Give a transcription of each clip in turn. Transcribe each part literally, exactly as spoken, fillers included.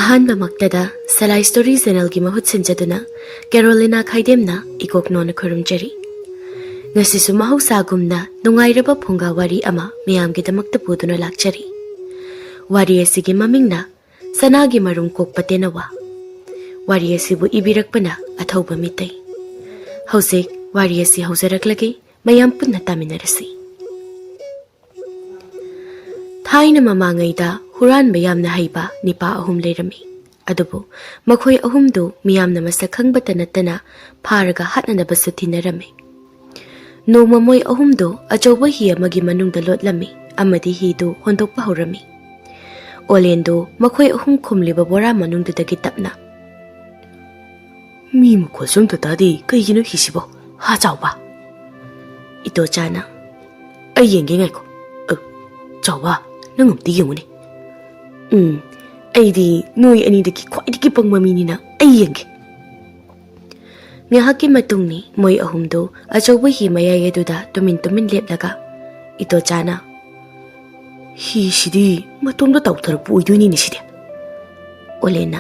ꯑꯍꯥꯟꯕꯃꯛꯇꯗ ꯁꯂꯥꯏ story ꯆꯦꯅꯦꯜꯒꯤ ꯃꯍꯨꯠ ꯁꯤꯟꯖꯗꯨꯅ ꯀꯦꯔꯣꯂꯤꯅꯥ ꯈꯥꯏꯗꯦꯝꯅ ꯏꯀꯣꯛ ꯅꯣꯟꯅ ꯈꯨꯔꯨꯝꯖꯔꯤ꯫ ꯉꯁꯤꯁꯨ ꯃꯍꯧꯁꯥꯒꯨꯝꯅ ꯅꯨꯡꯉꯥꯏꯔꯕ ꯐꯨꯡꯒꯥ ꯋꯥꯔꯤ ꯑꯃ ꯃꯌꯥꯝꯒꯤꯗꯃꯛꯇ ꯄꯨꯗꯨꯅ ꯂꯥꯛꯆꯔꯤ꯫ ꯋꯥꯔꯤ ꯑꯁꯤꯒꯤ ꯃꯃꯤꯡꯅ ꯁꯅꯥꯒꯤ ꯃꯔꯨꯝ ꯀꯣꯛꯄ ꯇꯦꯅꯋꯥ꯫ ꯋꯥꯔꯤ ꯑꯁꯤꯕꯨ ꯏꯕꯤꯔꯛꯄꯅ ꯑꯊꯧꯕ ꯃꯤꯇꯩ꯫ ꯍꯧꯖꯤꯛ ꯋꯥꯔꯤ ꯑꯁꯤ ꯍꯧꯖꯔꯛꯂꯒꯦ, ꯃꯌꯥꯝ ꯄꯨꯟꯅ ꯇꯥꯃꯤꯟꯅꯔꯁꯤ꯫ ꯊꯥꯏꯅ ꯃꯃꯥꯡꯉꯩꯗ ꯍꯨꯔꯥꯟꯕ ꯌꯥꯝꯅ ꯍꯩꯕ ꯅꯤꯄꯥ ꯑꯍꯨꯝ ꯂꯩꯔꯝꯃꯤ꯫ ꯑꯗꯨꯕꯨ ꯃꯈꯣꯏ ꯑꯍꯨꯝꯗꯨ ꯃꯤꯌꯥꯝꯅ ꯃꯁꯛ ꯈꯪꯕꯇ ꯅꯠꯇꯅ ꯐꯥꯔꯒ ꯍꯥꯠꯅꯅꯕꯁꯨ ꯊꯤꯅꯔꯝꯃꯤ꯫ ꯅꯣꯡꯃ ꯃꯣꯏ ꯑꯍꯨꯝꯗꯨ ꯑꯆꯧꯕ ꯍꯤ ꯑꯃꯒꯤ ꯃꯅꯨꯡꯗ ꯂꯣꯠꯂꯝꯃꯤ ꯑꯃꯗꯤ ꯍꯤꯗꯨ ꯍꯣꯟꯗꯣꯛꯄ ꯍꯧꯔꯝꯃꯤ꯫ ꯑꯣꯂꯦꯟꯗꯨ ꯃꯈꯣꯏ ꯑꯍꯨꯝ ꯈꯨꯝꯂꯤꯕ ꯕꯣꯔꯥ ꯃꯅꯨꯡꯗꯨꯗꯒꯤ ꯇꯞꯅ, "ꯃꯤ ꯃꯈꯣꯜꯁꯨ ꯑꯝꯇ ꯇꯥꯗꯦ, ꯀꯩꯒꯤꯅꯣ ꯍꯤꯁꯤꯕꯣ? ꯍꯥ, ꯆꯥꯎꯕ?" ꯏꯇꯣꯆꯥꯅ, "ꯑꯩ ꯌꯦꯡꯒꯦ, ꯉꯥꯏꯈꯣ꯫ ꯑ, ꯆꯥꯎꯕ, ꯅꯪ ꯑꯝꯇ ꯌꯦꯡꯉꯨꯅꯦ꯫ ꯎꯝ, ꯑꯩꯗꯤ ꯅꯣꯏ ꯑꯅꯤꯗꯒꯤ ꯈ꯭ꯋꯥꯏꯗꯒꯤ ꯄꯪꯕ ꯃꯤꯅꯤꯅ ꯑꯩ ꯌꯦꯡꯒꯦ꯫" ꯉꯥꯏꯍꯥꯛꯀꯤ ꯃꯇꯨꯡꯅꯤ ꯃꯣꯏ ꯑꯍꯨꯝꯗꯨ ꯑꯆꯧꯕ ꯍꯤ ꯃꯌꯥꯏ ꯑꯗꯨꯗ ꯇꯨꯃꯤꯟ ꯇꯨꯃꯤꯟ ꯂꯦꯞꯂꯒ ꯏꯇꯣꯆꯥꯅ, "ꯍꯤꯁꯤꯗꯤ ꯃꯇꯣꯝꯇ ꯇꯥꯎꯊꯔꯛꯄ ꯑꯣꯏꯗꯣꯏꯅꯤꯅꯦ ꯁꯤꯗꯤ꯫" ꯑꯣꯂꯦꯟꯅ,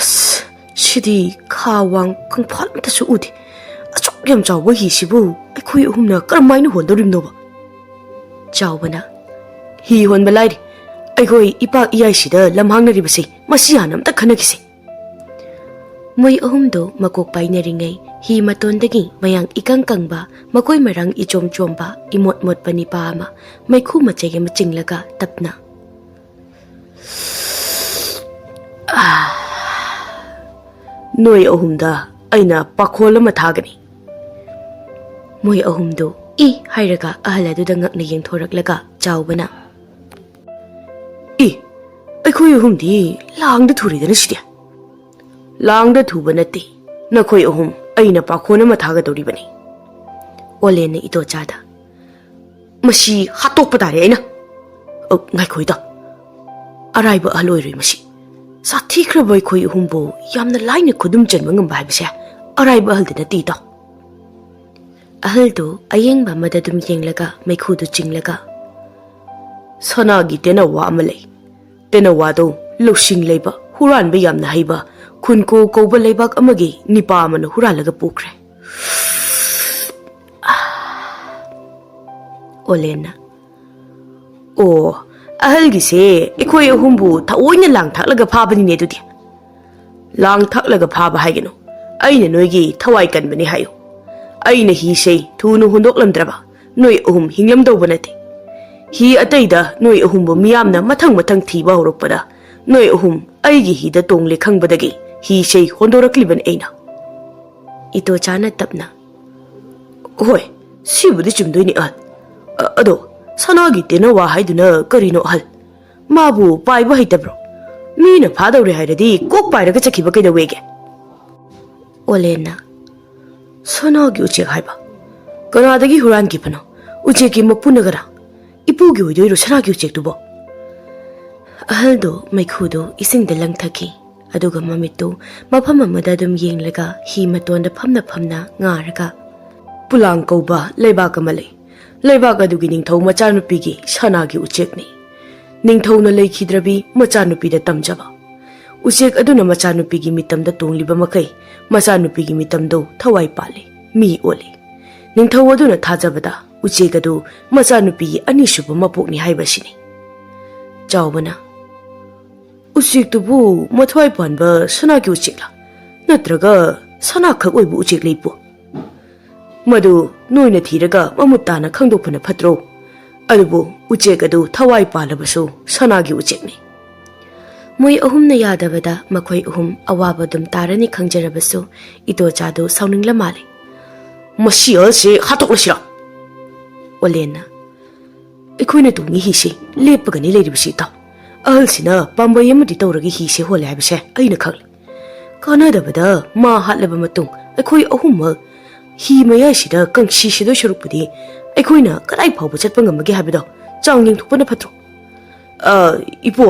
"ꯑꯁ, ꯁꯤꯗꯤ ꯈꯥ ꯋꯥꯡ ꯀꯪꯐꯥꯠ ꯑꯝꯇꯁꯨ ꯎꯗꯦ꯫ ꯑꯁꯨꯛ ꯌꯥꯝ ꯆꯥꯎꯕ ꯍꯤꯁꯤꯕꯨ ꯑꯩꯈꯣꯏ ꯑꯍꯨꯝꯅ ꯀꯔꯝꯍꯥꯏꯅ ꯍꯣꯟꯗꯧꯔꯤꯕꯅꯣꯕ?" ꯆꯥꯎꯕꯅ, "ꯍꯤ ꯍꯣꯟꯕ ꯂꯥꯏꯔꯤ, ꯑꯩꯈꯣꯏ ꯏꯄꯥꯛ ꯏꯌꯥꯏꯁꯤꯗ ꯂꯝꯍꯥꯡꯅꯔꯤꯕꯁꯤ, ꯃꯁꯤ ꯍꯥꯟꯅ ꯑꯝꯇ ꯈꯟꯅꯈꯤꯁꯤ꯫" ꯃꯣꯏ ꯑꯍꯨꯝꯗꯨ ꯃꯀꯣꯛ ꯄꯥꯏꯅꯔꯤꯉꯩ ꯍꯤ ꯃꯇꯣꯟꯗꯒꯤ ꯃꯌꯥꯡ ꯏꯀꯪ ꯀꯪꯕ, ꯃꯀꯣꯏ ꯃꯔꯥꯡ ꯏꯆꯣꯝ ꯆꯣꯝꯕ, ꯏꯃꯣꯠ ꯃꯣꯠꯄ ꯅꯤꯄꯥ ꯑꯃ ꯃꯩꯈꯨ ꯃꯆꯩ ꯑꯃ ꯆꯤꯡꯂꯒ ꯇꯞꯅ, "ꯑꯥ, ꯅꯣꯏ ꯑꯍꯨꯝꯗ ꯑꯩꯅ ꯄꯥꯈꯣꯜ ꯑꯃ ꯊꯥꯒꯅꯤ꯫" ꯃꯣꯏ ꯑꯍꯨꯝꯗꯨ "ꯏ" ꯍꯥꯏꯔꯒ ꯑꯍꯜ ꯑꯗꯨꯗ ꯉꯛꯅ ꯌꯦꯡꯊꯣꯔꯛꯂꯒ ꯆꯥꯎꯕꯅ, "ꯏ, ꯑꯩꯈꯣꯏ ꯑꯍꯨꯝꯗꯤ ꯂꯥꯡꯗ ꯊꯨꯔꯦꯗꯅ ꯁꯤꯗꯤ꯫" "ꯂꯥꯡꯗ ꯊꯨꯕ ꯅꯠꯇꯦ, ꯅꯈꯣꯏ ꯑꯍꯨꯝ ꯑꯩꯅ ꯄꯥꯈꯣꯟ ꯑꯃ ꯊꯥꯒꯗꯧꯔꯤꯕꯅꯤ꯫" ꯑꯣꯂꯦꯟꯅ ꯏꯇꯣꯆꯥꯗ, "ꯃꯁꯤ ꯍꯥꯠꯇꯣꯛꯄ ꯇꯥꯔꯦ ꯑꯩꯅ꯫" "ꯑ, ꯉꯥꯏꯈꯣ ꯏꯇꯥꯎ, ꯑꯔꯥꯏꯕ ꯑꯍꯜ ꯑꯣꯏꯔꯣꯏ ꯃꯁꯤ꯫ ꯁꯥꯊꯤꯈ꯭ꯔꯕ ꯑꯩꯈꯣꯏ ꯑꯍꯨꯝꯕꯨ ꯌꯥꯝꯅ ꯂꯥꯏꯅ ꯈꯨꯗꯨꯝ ꯆꯟꯕ ꯉꯝꯕ ꯍꯥꯏꯕꯁꯦ ꯑꯔꯥꯏꯕ ꯑꯍꯜꯗꯤ ꯅꯠꯇꯦ ꯏꯇꯥꯎ꯫" ꯑꯍꯜꯗꯨ ꯑꯌꯦꯡꯕ ꯑꯃꯗ ꯑꯗꯨꯝ ꯌꯦꯡꯂꯒ ꯃꯩꯈꯨꯗꯨ ꯆꯤꯡꯂꯒ, "ꯁꯅꯥꯒꯤ ꯇꯦꯅꯋꯥ ꯑꯃ ꯂꯩ꯫ ꯇꯦꯅꯋꯥꯗꯨ ꯂꯧꯁꯤꯡ ꯂꯩꯕ, ꯍꯨꯔꯥꯟꯕ ꯌꯥꯝꯅ ꯍꯩꯕ, ꯈꯨꯟꯀꯣ ꯀꯧꯕ ꯂꯩꯕꯥꯛ ꯑꯃꯒꯤ ꯅꯤꯄꯥ ꯑꯃꯅ ꯍꯨꯔꯥꯜꯂꯒ ꯄꯨꯈ꯭ꯔꯦ꯫ ꯑꯣꯂꯦꯟꯅ, "ꯑꯣ, ꯑꯍꯜꯒꯤꯁꯦ ꯑꯩꯈꯣꯏ ꯑꯍꯨꯝꯕꯨ ꯊꯑꯣꯏꯅ ꯂꯥꯡ ꯊꯥꯛꯂꯒ ꯐꯥꯕꯅꯤꯅꯦ ꯑꯗꯨꯗꯤ?" "ꯂꯥꯡ ꯊꯥꯛꯂꯒ ꯐꯥꯕ ꯍꯥꯏꯒꯅꯨ, ꯑꯩꯅ ꯅꯣꯏꯒꯤ ꯊꯋꯥꯏ ꯀꯟꯕꯅꯤ ꯍꯥꯏꯌꯨ꯫ ꯑꯩꯅ ꯍꯤꯁꯦ ꯊꯨꯅ ꯍꯣꯟꯗꯣꯛꯂꯝꯗ꯭ꯔꯕ ꯅꯣꯏ ꯑꯍꯨꯝ ꯍꯤꯡꯂꯝꯗꯧꯕ ꯅꯠꯇꯦ꯫ ꯍꯤ ꯑꯇꯩꯗ ꯅꯣꯏ ꯑꯍꯨꯝꯕꯨ ꯃꯤꯌꯥꯝꯅ ꯃꯊꯪ ꯃꯊꯪ ꯊꯤꯕ ꯍꯧꯔꯛꯄꯗ ꯅꯣꯏ ꯑꯍꯨꯝ ꯑꯩꯒꯤ ꯍꯤꯗ ꯇꯣꯡꯂꯦ ꯈꯪꯕꯗꯒꯤ ꯍꯤꯁꯦ ꯍꯣꯟꯗꯣꯔꯛꯂꯤꯕꯅꯤ ꯑꯩꯅ꯫" ꯏꯇꯣꯆꯥꯅ ꯇꯞꯅ, "ꯍꯣꯏ, ꯁꯤꯕꯨꯗꯤ ꯆꯨꯝꯗꯣꯏꯅꯤ ꯑꯍꯜ꯫ ꯑ-, ꯑꯗꯣ ꯁꯅꯥꯒꯤ ꯇꯦꯅꯋꯥ ꯍꯥꯏꯗꯨꯅ ꯀꯔꯤꯅꯣ ꯑꯍꯜ? ꯃꯥꯕꯨ ꯄꯥꯏꯕ ꯍꯩꯇꯕ꯭ꯔꯣ? ꯃꯤꯅ ꯐꯥꯗꯧꯔꯦ ꯍꯥꯏꯔꯗꯤ ꯀꯣꯛ ꯄꯥꯏꯔꯒ ꯆꯠꯈꯤꯕ ꯀꯩꯗꯧꯋꯦꯒꯦ?" ꯑꯣꯂꯦꯟꯅ, "ꯁꯅꯥꯒꯤ ꯎꯆꯦꯛ ꯍꯥꯏꯕ? ꯀꯅꯥꯗꯒꯤ ꯍꯨꯔꯥꯟꯈꯤꯕꯅꯣ? ꯎꯆꯦꯛꯀꯤ ꯃꯄꯨꯅ ꯀꯅꯥ? ꯏꯄꯨꯒꯤ ꯑꯣꯏꯗꯣꯏꯔꯣ ꯁꯅꯥꯒꯤ ꯎꯆꯦꯛꯇꯨꯕꯣ?" ꯑꯍꯜꯗꯣ ꯃꯩꯈꯨꯗꯣ ꯏꯁꯤꯡꯗ ꯂꯪꯊꯈꯤ꯫ ꯑꯗꯨꯒ ꯃꯃꯤꯠꯇꯨ ꯃꯐꯝ ꯑꯃꯗ ꯑꯗꯨꯝ ꯌꯦꯡꯂꯒ ꯍꯤ ꯃꯇꯣꯟꯗ ꯐꯝꯅ ꯐꯝꯅ ꯉꯥꯔꯒ, "ꯄꯨꯂꯥꯡ ꯀꯧꯕ ꯂꯩꯕꯥꯛ ꯑꯃ ꯂꯩ꯫ ꯂꯩꯕꯥꯛ ꯑꯗꯨꯒꯤ ꯅꯤꯡꯊꯧ ꯃꯆꯥꯅꯨꯄꯤꯒꯤ ꯁꯅꯥꯒꯤ ꯎꯆꯦꯛꯅꯤ꯫ ꯅꯤꯡꯊꯧꯅ ꯂꯩꯈꯤꯗ꯭ꯔꯕꯤ ꯃꯆꯥꯅꯨꯄꯤꯗ ꯇꯝꯖꯕ꯫ ꯎꯆꯦꯛ ꯑꯗꯨꯅ ꯃꯆꯥꯅꯨꯄꯤꯒꯤ ꯃꯤꯇꯝꯗ ꯇꯣꯡꯂꯤꯕ ꯃꯈꯩ ꯃꯆꯥꯅꯨꯄꯤꯒꯤ ꯃꯤꯇꯝꯗꯣ ꯊꯋꯥꯏ ꯄꯥꯜꯂꯤ, ꯃꯤ ꯑꯣꯜꯂꯤ꯫ ꯅꯤꯡꯊꯧ ꯑꯗꯨꯅ ꯊꯥꯖꯕꯗ ꯎꯆꯦꯛ ꯑꯗꯨ ꯃꯆꯥꯅꯨꯄꯤꯒꯤ ꯑꯅꯤꯁꯨꯕ ꯃꯄꯣꯛꯅꯤ ꯍꯥꯏꯕꯁꯤꯅꯤ꯫" ꯆꯥꯎꯕꯅ, "ꯎꯆꯦꯛꯇꯨꯕꯨ ꯃꯊ꯭ꯋꯥꯏ ꯄꯥꯟꯕ ꯁꯅꯥꯒꯤ ꯎꯆꯦꯛꯂꯥ? ꯅꯠꯇ꯭ꯔꯒ ꯁꯅꯥꯈꯛ ꯑꯣꯏꯕ ꯎꯆꯦꯛ ꯂꯩꯕꯣ? ꯃꯗꯨ ꯅꯣꯏꯅ ꯊꯤꯔꯒ ꯃꯃꯨꯠ ꯇꯥꯅ ꯈꯪꯗꯣꯛꯄꯅ ꯐꯠꯇ꯭ꯔꯣ? ꯑꯗꯨꯕꯨ ꯎꯆꯦꯛ ꯑꯗꯨ ꯊꯋꯥꯏ ꯄꯥꯜꯂꯕꯁꯨ ꯁꯅꯥꯒꯤ ꯎꯆꯦꯛꯅꯤ꯫" ꯃꯣꯏ ꯑꯍꯨꯝꯅ ꯌꯥꯗꯕꯗ ꯃꯈꯣꯏ ꯑꯍꯨꯝ ꯑꯋꯥꯕ ꯑꯗꯨꯝ ꯇꯥꯔꯅꯤ ꯈꯪꯖꯔꯕꯁꯨ ꯏꯇꯣꯆꯥꯗꯨ ꯁꯥꯎꯅꯤꯡꯂ ꯃꯥꯜꯂꯦ꯫ "ꯃꯁꯤ ꯑꯍꯜꯁꯦ ꯍꯥꯠꯇꯣꯛꯂꯁꯤꯔꯣ?" ꯑꯣꯂꯦꯟꯅ, "ꯑꯩꯈꯣꯏꯅ ꯇꯣꯡꯉꯤ ꯍꯤꯁꯤ ꯂꯦꯞꯄꯒꯅꯤ ꯂꯩꯔꯤꯕꯁꯤ ꯏꯇꯥꯎ꯫ ꯑꯍꯜꯁꯤꯅ ꯄꯥꯝꯕꯩ ꯑꯃꯗꯤ ꯇꯧꯔꯒ ꯍꯤꯁꯦ ꯍꯣꯜꯂꯦ ꯍꯥꯏꯕꯁꯦ ꯑꯩꯅ ꯈꯪꯂꯦ꯫ ꯀꯥꯟꯅꯗꯕꯗ ꯃꯥ ꯍꯥꯠꯂꯕ ꯃꯇꯨꯡ ꯑꯩꯈꯣꯏ ꯑꯍꯨꯝꯃꯛ ꯍꯤ ꯃꯌꯥꯏꯁꯤꯗ ꯀꯪꯁꯤ ꯁꯤꯗꯣꯏ ꯁꯔꯨꯛꯄꯨꯗꯤ ꯑꯩꯈꯣꯏꯅ ꯀꯗꯥꯏ ꯐꯥꯎꯕ ꯆꯠꯄ ꯉꯝꯃꯒꯦ ꯍꯥꯏꯕꯗꯣ ꯆꯥꯡ ꯌꯦꯡꯊꯣꯛꯄꯅ ꯐꯠꯇ꯭ꯔꯣ?" "ꯑ, ꯏꯄꯨ,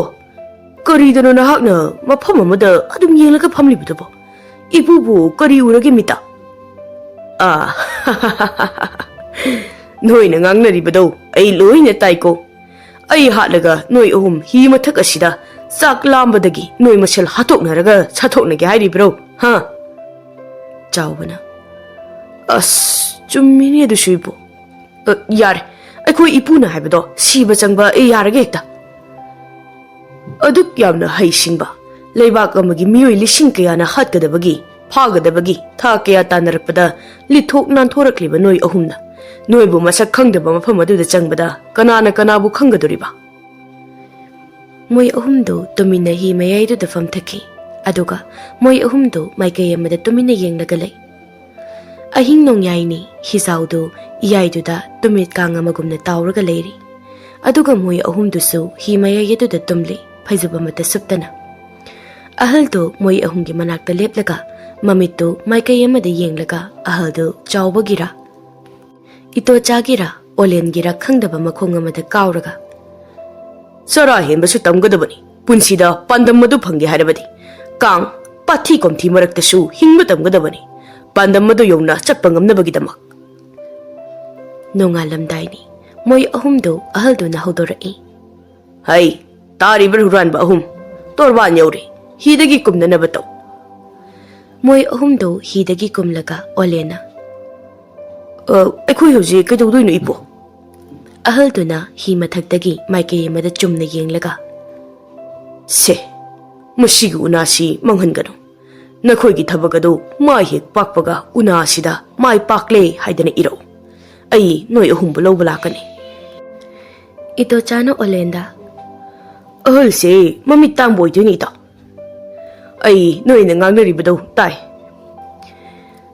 ꯀꯔꯤꯗꯅꯣ ꯅꯍꯥꯛꯅ ꯃꯐꯝ ꯑꯃꯗ ꯑꯗꯨꯝ ꯌꯦꯡꯂꯒ ꯐꯝꯂꯤꯕꯗꯨꯕꯣ? ꯏꯄꯨꯕꯨ ꯀꯔꯤ ꯎꯔꯒꯦ ꯃꯤꯠꯇ?" "ꯑ, ꯅꯣꯏꯅ ꯉꯥꯡꯅꯔꯤꯕꯗꯣ ꯑꯩ ꯂꯣꯏꯅ ꯇꯥꯏꯀꯣ꯫ ꯑꯩ ꯍꯥꯠꯂꯒ ꯅꯣꯏ ꯑꯍꯨꯝ ꯍꯤ ꯃꯊꯛ ꯑꯁꯤꯗ ꯆꯥꯛ ꯂꯥꯝꯕꯗꯒꯤ ꯅꯣꯏ ꯃꯁꯦꯜ ꯍꯥꯠꯇꯣꯛꯅꯔꯒ ꯁꯥꯊꯣꯛꯅꯒꯦ ꯍꯥꯏꯔꯤꯕ꯭ꯔꯣ? ꯍꯥ? ꯆꯥꯎꯕꯅ, "ꯑꯁ, ꯆꯨꯝꯃꯤꯅꯦ ꯑꯗꯨꯁꯨ, ꯏꯄꯨ꯫ ꯑ, ꯌꯥꯔꯦ, ꯑꯩꯈꯣꯏ ꯏꯄꯨꯅ ꯍꯥꯏꯕꯗꯣ ꯁꯤꯕ ꯆꯪꯕ ꯌꯥꯔꯒꯦ ꯍꯦꯛꯇ꯫ ꯑꯗꯨꯛ ꯌꯥꯝꯅ ꯍꯩꯁꯤꯡꯕ, ꯂꯩꯕꯥꯛ ꯑꯃꯒꯤ ꯃꯤꯑꯣꯏ ꯂꯤꯁꯤꯡ ꯀꯌꯥꯅ ꯍꯥꯠꯀꯗꯕꯒꯤ, ꯐꯥꯒꯗꯕꯒꯤ ꯊꯥ ꯀꯌꯥ ꯇꯥꯟꯅꯔꯛꯄꯗ ꯂꯤꯊꯣꯛ ꯅꯥꯟꯊꯣꯔꯛꯂꯤꯕ ꯅꯣꯏ ꯑꯍꯨꯝꯅ ꯅꯣꯏꯕꯨ ꯃꯁꯛ ꯈꯪꯗꯕ ꯃꯐꯝ ꯑꯗꯨꯗ ꯆꯪꯕꯗ ꯀꯅꯥꯅ ꯀꯅꯥꯕꯨ ꯈꯪꯒꯗꯣꯔꯤꯕ?" ꯃꯣꯏ ꯑꯍꯨꯝꯗꯨ ꯇꯨꯃꯤꯟꯅ ꯍꯤ ꯃꯌꯥꯏꯗꯨꯗ ꯐꯝꯊꯈꯤ꯫ ꯑꯗꯨꯒ ꯃꯣꯏ ꯑꯍꯨꯝꯗꯨ ꯃꯥꯏꯀꯩ ꯑꯃꯗ ꯇꯨꯃꯤꯟꯅ ꯌꯦꯡꯂꯒ ꯂꯩ꯫ ꯑꯍꯤꯡ ꯅꯣꯡꯌꯥꯏꯅꯤ꯫ ꯍꯤꯖꯥꯎꯗꯨ ꯏꯌꯥꯏꯗꯨꯗ ꯇꯨꯃꯤꯠ ꯀꯥꯡ ꯑꯃꯒꯨꯝꯅ ꯇꯥꯎꯔꯒ ꯂꯩꯔꯤ꯫ ꯑꯗꯨꯒ ꯃꯣꯏ ꯑꯍꯨꯝꯗꯨꯁꯨ ꯍꯤ ꯃꯌꯥꯏ ꯑꯗꯨꯗ ꯇꯨꯝꯂꯤ, ꯐꯩꯖꯨꯞ ꯑꯃꯠꯇ ꯁꯨꯞꯇꯅ꯫ ꯑꯍꯜꯗꯨ ꯃꯣꯏ ꯑꯍꯨꯝꯒꯤ ꯃꯅꯥꯛꯇ ꯂꯦꯞꯂꯒ, ꯃꯃꯤꯠꯇꯨ ꯃꯥꯏꯀꯩ ꯑꯃꯗ ꯌꯦꯡꯂꯒ, ꯑꯍꯜꯗꯨ ꯆꯥꯎꯕꯒꯤꯔ, ꯏꯇꯣꯆꯥꯒꯤꯔ, ꯑꯣꯂꯦꯟꯒꯤꯔ ꯈꯪꯗꯕ ꯃꯈꯣꯡ ꯑꯃꯗ ꯀꯥꯎꯔꯒ, "ꯆꯔꯥ ꯍꯦꯟꯕꯁꯨ ꯇꯝꯒꯗꯕꯅꯤ꯫ ꯄꯨꯟꯁꯤꯗ ꯄꯥꯟꯗꯝ ꯑꯗꯨ ꯐꯪꯒꯦ ꯍꯥꯏꯔꯕꯗꯤ, ꯀꯥꯡ, ꯄꯥꯊꯤ ꯀꯣꯝꯊꯤ ꯃꯔꯛꯇꯁꯨ ꯍꯤꯡꯕ ꯇꯝꯒꯗꯕꯅꯤ, ꯄꯥꯟꯗꯝ ꯑꯗꯨ ꯌꯧꯅ ꯆꯠꯄ ꯉꯝꯅꯕꯒꯤꯗꯃꯛ꯫" ꯅꯣꯡꯉꯥꯜꯂꯝꯗꯥꯏꯅꯤ꯫ ꯃꯣꯏ ꯑꯍꯨꯝꯗꯨ ꯑꯍꯜꯗꯨꯅ ꯍꯧꯗꯣꯔꯛꯏ꯫ "ꯍꯩ, ꯇꯥꯔꯤꯕ꯭ꯔꯥ ꯍꯨꯔꯥꯟꯕ ꯑꯍꯨꯝ? ꯇꯣꯔꯕꯥꯟ ꯌꯧꯔꯦ꯫ ꯍꯤꯗꯒꯤ ꯀꯨꯝꯅꯅꯕ ꯇꯧ꯫" ꯃꯣꯏ ꯑꯍꯨꯝꯗꯨ ꯍꯤꯗꯒꯤ ꯀꯨꯝꯂꯒ ꯑꯣꯂꯦꯟꯅ, "ꯑ, ꯑꯩꯈꯣꯏ ꯍꯧꯖꯤꯛ ꯀꯩꯗꯧꯗꯣꯏꯅꯣ, ꯏꯄꯨ?" ꯑꯍꯜꯗꯨꯅ ꯍꯤ ꯃꯊꯛꯇꯒꯤ ꯃꯥꯏꯀꯩ ꯑꯃꯗ ꯆꯨꯝꯅ ꯌꯦꯡꯂꯒ, "ꯁꯦ, ꯃꯁꯤꯒꯤ ꯎꯅꯥꯁꯤ ꯃꯥꯡꯍꯟꯒꯅꯨ꯫ ꯅꯈꯣꯏꯒꯤ ꯊꯕꯛ ꯑꯗꯨ ꯃꯥꯏ ꯍꯦꯛ ꯄꯥꯛꯄꯒ ꯎꯅꯥ ꯑꯁꯤꯗ ꯃꯥꯏ ꯄꯥꯛꯂꯦ ꯍꯥꯏꯗꯅ ꯏꯔꯛꯎ꯫ ꯑꯩ ꯅꯣꯏ ꯑꯍꯨꯝꯕꯨ ꯂꯧꯕ ꯂꯥꯛꯀꯅꯤ꯫" ꯏꯇꯣꯆꯥꯅ ꯑꯣꯂꯦꯟꯗ, "ꯑꯍꯜꯁꯦ ꯃꯃꯤꯠ ꯇꯥꯡꯕ ꯑꯣꯏꯗꯣꯏꯅꯤ, ꯏꯇꯥꯎ꯫ ꯑꯩ ꯅꯣꯏꯅ ꯉꯥꯡꯅꯔꯤꯕꯗꯣ ꯇꯥꯏ꯫"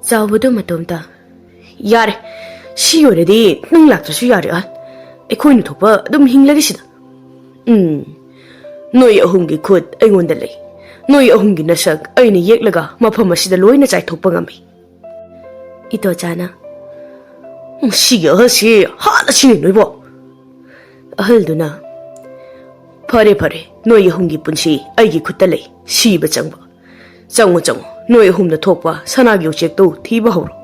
ꯆꯥꯎꯕꯗꯨ ꯃꯇꯣꯝꯇ, "ꯌꯥꯔꯦ, ꯁꯤ ꯑꯣꯏꯔꯗꯤ ꯅꯪ ꯂꯥꯛꯇ꯭ꯔꯁꯨ ꯌꯥꯔꯦ, ꯑꯍꯜ꯫ ꯑꯩꯈꯣꯏꯅ ꯊꯣꯛꯄ ꯑꯗꯨꯝ ꯍꯤꯡꯂꯒꯦ ꯁꯤꯗ꯫ ꯎꯝ, ꯅꯣꯏ ꯑꯍꯨꯝꯒꯤ ꯈꯨꯠ ꯑꯩꯉꯣꯟꯗ ꯂꯩ꯫ ꯅꯣꯏ ꯑꯍꯨꯝꯒꯤ ꯅꯁꯛ ꯑꯩꯅ ꯌꯦꯛꯂꯒ ꯃꯐꯝ ꯑꯁꯤꯗ ꯂꯣꯏꯅ ꯆꯥꯏꯊꯣꯛꯄ ꯉꯝꯃꯤ꯫" ꯏꯇꯣꯆꯥꯅ, "ꯃꯁꯤꯒꯤ ꯑꯍꯜꯁꯤ ꯍꯥꯠꯂꯁꯤꯅꯦ ꯅꯣꯏꯕꯣ꯫" ꯑꯍꯜꯗꯨꯅ, "ꯐꯔꯦ, ꯐꯔꯦ, ꯅꯣꯏ ꯑꯍꯨꯝꯒꯤ ꯄꯨꯟꯁꯤ ꯑꯩꯒꯤ ꯈꯨꯠꯇ ꯂꯩ, ꯁꯤꯕ ꯆꯪꯕ꯫ ꯆꯪꯉꯨ, ꯆꯪꯉꯨ, ꯅꯣꯏ ꯑꯍꯨꯝꯅ ꯊꯣꯛꯄ ꯁꯅꯥꯒꯤ ꯎꯆꯦꯛꯇꯨ ꯊꯤꯕ ꯍꯧꯔꯣ꯫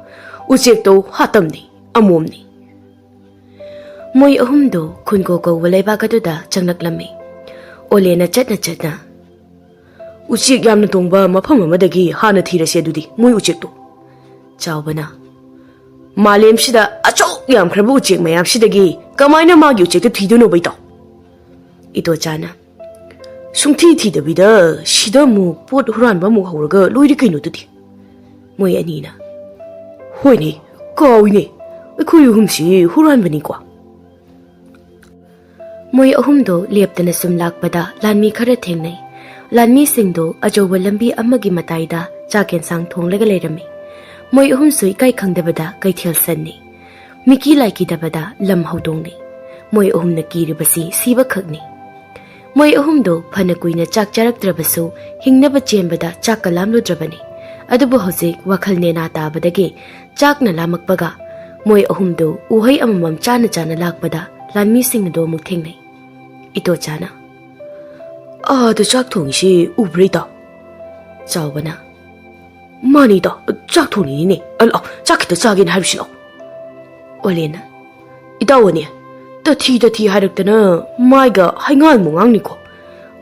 ꯎꯆꯦꯛꯇꯨ ꯍꯥꯇꯝꯅꯤ, ꯑꯃꯣꯝꯅꯤ꯫" ꯃꯣꯏ ꯑꯍꯨꯝꯗꯨ ꯈꯨꯟꯒꯣ ꯀꯧꯕ ꯂꯩꯕꯥꯛ ꯑꯗꯨꯗ ꯆꯪꯂꯛꯂꯝꯃꯤ꯫ ꯑꯣꯂꯦꯟꯅ ꯆꯠꯅ ꯆꯠꯅ, "ꯎꯆꯦꯛ ꯌꯥꯝꯅ ꯇꯣꯡꯕ ꯃꯐꯝ ꯑꯃꯗꯒꯤ ꯍꯥꯟꯅ ꯊꯤꯔꯁꯦ ꯑꯗꯨꯗꯤ, ꯃꯣꯏ ꯎꯆꯦꯛꯇꯣ꯫" ꯆꯥꯎꯕꯅ, "ꯃꯥꯂꯦꯝꯁꯤꯗ ꯑꯁꯨꯛ ꯌꯥꯝꯈ꯭ꯔꯕ ꯎꯆꯦꯛ ꯃꯌꯥꯝꯁꯤꯗꯒꯤ ꯀꯃꯥꯏꯅ ꯃꯥꯒꯤ ꯎꯆꯦꯛꯇꯣ ꯊꯤꯗꯣꯏꯅꯣꯕ, ꯏꯇꯥꯎ?" ꯏꯇꯣꯆꯥꯅ, "ꯁꯨꯡꯊꯤ ꯊꯤꯗꯕꯤꯗ ꯁꯤꯗ ꯑꯃꯨꯛ ꯄꯣꯠ ꯍꯨꯔꯥꯟꯕ ꯑꯃꯨꯛ ꯍꯧꯔꯒ ꯂꯣꯏꯔꯦ ꯀꯩꯅꯣ ꯑꯗꯨꯗꯤ?" ꯃꯣꯏ ꯑꯅꯤꯅ, "ꯍꯣꯏꯅꯦ, ꯀꯥꯎꯏꯅꯦ, ꯑꯩꯈꯣꯏ ꯑꯍꯨꯝꯁꯤ ꯍꯨꯔꯥꯟꯕꯅꯤꯀꯣ꯫" ꯃꯣꯏ ꯑꯍꯨꯝꯗꯣ ꯂꯦꯞꯇꯅ ꯁꯨꯝ ꯂꯥꯛꯄꯗ ꯂꯥꯟꯃꯤ ꯈꯔ ꯊꯦꯡꯅꯩ꯫ ꯂꯥꯟꯃꯤꯁꯤꯡꯗꯣ ꯑꯆꯧꯕ ꯂꯝꯕꯤ ꯑꯃꯒꯤ ꯃꯇꯥꯏꯗ ꯆꯥꯛ ꯌꯦꯟꯁꯥꯡ ꯊꯣꯡꯂꯒ ꯂꯩꯔꯝꯃꯤ꯫ ꯃꯣꯏ ꯑꯍꯨꯝꯁꯨ ꯏꯀꯥꯏ ꯈꯪꯗꯕꯗ ꯀꯩꯊꯦꯜ ꯁꯟꯅꯤ꯫ ꯃꯤꯀꯤ ꯂꯥꯏꯀꯤꯗꯕꯗ ꯂꯝ ꯍꯧꯗꯣꯡꯅꯤ꯫ ꯃꯣꯏ ꯑꯍꯨꯝꯅ ꯀꯤꯔꯤꯕꯁꯤ ꯁꯤꯕ ꯈꯛꯅꯤ꯫ ꯃꯣꯏ ꯑꯍꯨꯝꯗꯣ ꯐꯅ ꯀꯨꯏꯅ ꯆꯥꯛ ꯆꯥꯔꯛꯇ꯭ꯔꯕꯁꯨ ꯍꯤꯡꯅꯕ ꯆꯦꯟꯕꯗ ꯆꯥꯛꯀ ꯂꯥꯝꯂꯨꯗ꯭ꯔꯕꯅꯤ꯫ ꯑꯗꯨꯕꯨ ꯍꯧꯖꯤꯛ ꯋꯥꯈꯜ ꯅꯦꯅꯥ ꯇꯥꯕꯗꯒꯤ ꯆꯥꯛꯅ ꯂꯥꯝꯃꯛꯄꯒ ꯃꯣꯏ ꯑꯍꯨꯝꯗꯣ ꯎꯍꯩ ꯑꯃꯃꯝ ꯆꯥꯅ ꯆꯥꯅ ꯂꯥꯛꯄꯗ ꯂꯥꯟꯃꯤꯁꯤꯡ ꯑꯗꯨ ꯑꯃꯨꯛ ꯊꯦꯡꯅꯩ꯫ ꯏꯇꯣꯆꯥꯅ, "ꯑꯥꯗ ꯆꯥꯛ ꯊꯣꯡꯉꯤꯁꯤ ꯎꯕ꯭ꯔꯥ, ꯏꯇꯥꯎ?" ꯆꯥꯎꯕꯅ, "ꯃꯥꯅꯤ, ꯏꯇꯥꯎ, ꯆꯥꯛ ꯊꯣꯡꯉꯤꯅꯤꯅꯦ꯫ ꯑ, ꯂꯥꯛꯑꯣ, ꯆꯥꯛ ꯈꯤꯇ ꯆꯥꯒꯦꯅ ꯍꯥꯏꯔꯨꯁꯤ ꯂꯥꯛꯑꯣ꯫" ꯑꯣꯂꯦꯟꯅ, "ꯏꯇꯥꯎ ꯑꯅꯤ, ꯇꯊꯤ ꯇꯊꯤ ꯍꯥꯏꯔꯛꯇꯅ ꯃꯥꯏꯒ ꯍꯩꯉꯥꯟꯕꯨ ꯉꯥꯡꯅꯤꯀꯣ꯫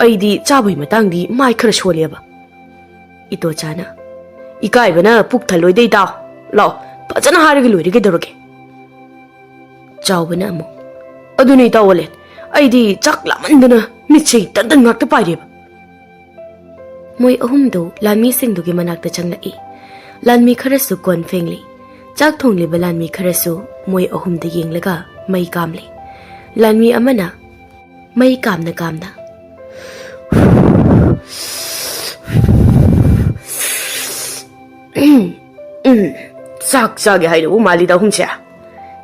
ꯑꯩꯗꯤ ꯆꯥꯕꯒꯤ ꯃꯇꯥꯡꯗꯤ ꯃꯥꯏ ꯈꯔ ꯁꯣꯜꯂꯦꯕ꯫" ꯏꯇꯣꯆꯥꯅ, "ꯏꯀꯥꯏꯕꯅ ꯄꯨꯛ ꯊꯜꯂꯣꯏꯗ, ꯏꯇꯥꯎ꯫ ꯂꯥꯛꯑꯣ, ꯐꯖꯅ ꯍꯥꯏꯔꯒ ꯂꯣꯏꯔꯦ ꯀꯩꯗꯧꯔꯒꯦ?" ꯆꯥꯎꯕꯅ ꯑꯃꯨꯛ, "ꯑꯗꯨꯅꯦ ꯏꯇꯥꯎ ꯑꯣꯂꯦꯟ, ꯑꯩꯗꯤ ꯆꯥꯛ ꯂꯥꯝꯃꯟꯗꯅ ꯃꯤꯠꯁꯦ ꯇꯟ ꯇꯟ ꯉꯥꯛꯇ ꯄꯥꯏꯔꯦꯕ꯫" ꯃꯣꯏ ꯑꯍꯨꯝꯗꯨ ꯂꯥꯟꯃꯤꯁꯤꯡꯗꯨꯒꯤ ꯃꯅꯥꯛꯇ ꯆꯪꯂꯛꯏ꯫ ꯂꯥꯟꯃꯤ ꯈꯔꯁꯨ ꯀꯣꯟ ꯐꯦꯡꯂꯤ꯫ ꯆꯥꯛ ꯊꯣꯡꯂꯤꯕ ꯂꯥꯟꯃꯤ ꯈꯔꯁꯨ ꯃꯣꯏ ꯑꯍꯨꯝꯗ ꯌꯦꯡꯂꯒ ꯃꯩ ꯀꯥꯝꯂꯤ꯫ ꯂꯥꯟꯃꯤ ꯑꯃꯅ ꯃꯩ ꯀꯥꯝꯅ ꯀꯥꯝꯅ, "ꯎꯝ, ꯆꯥꯛ ꯆꯥꯒꯦ ꯍꯥꯏꯔꯛꯎ ꯃꯥꯜꯂꯤꯗ ꯑꯍꯨꯝꯁꯦ꯫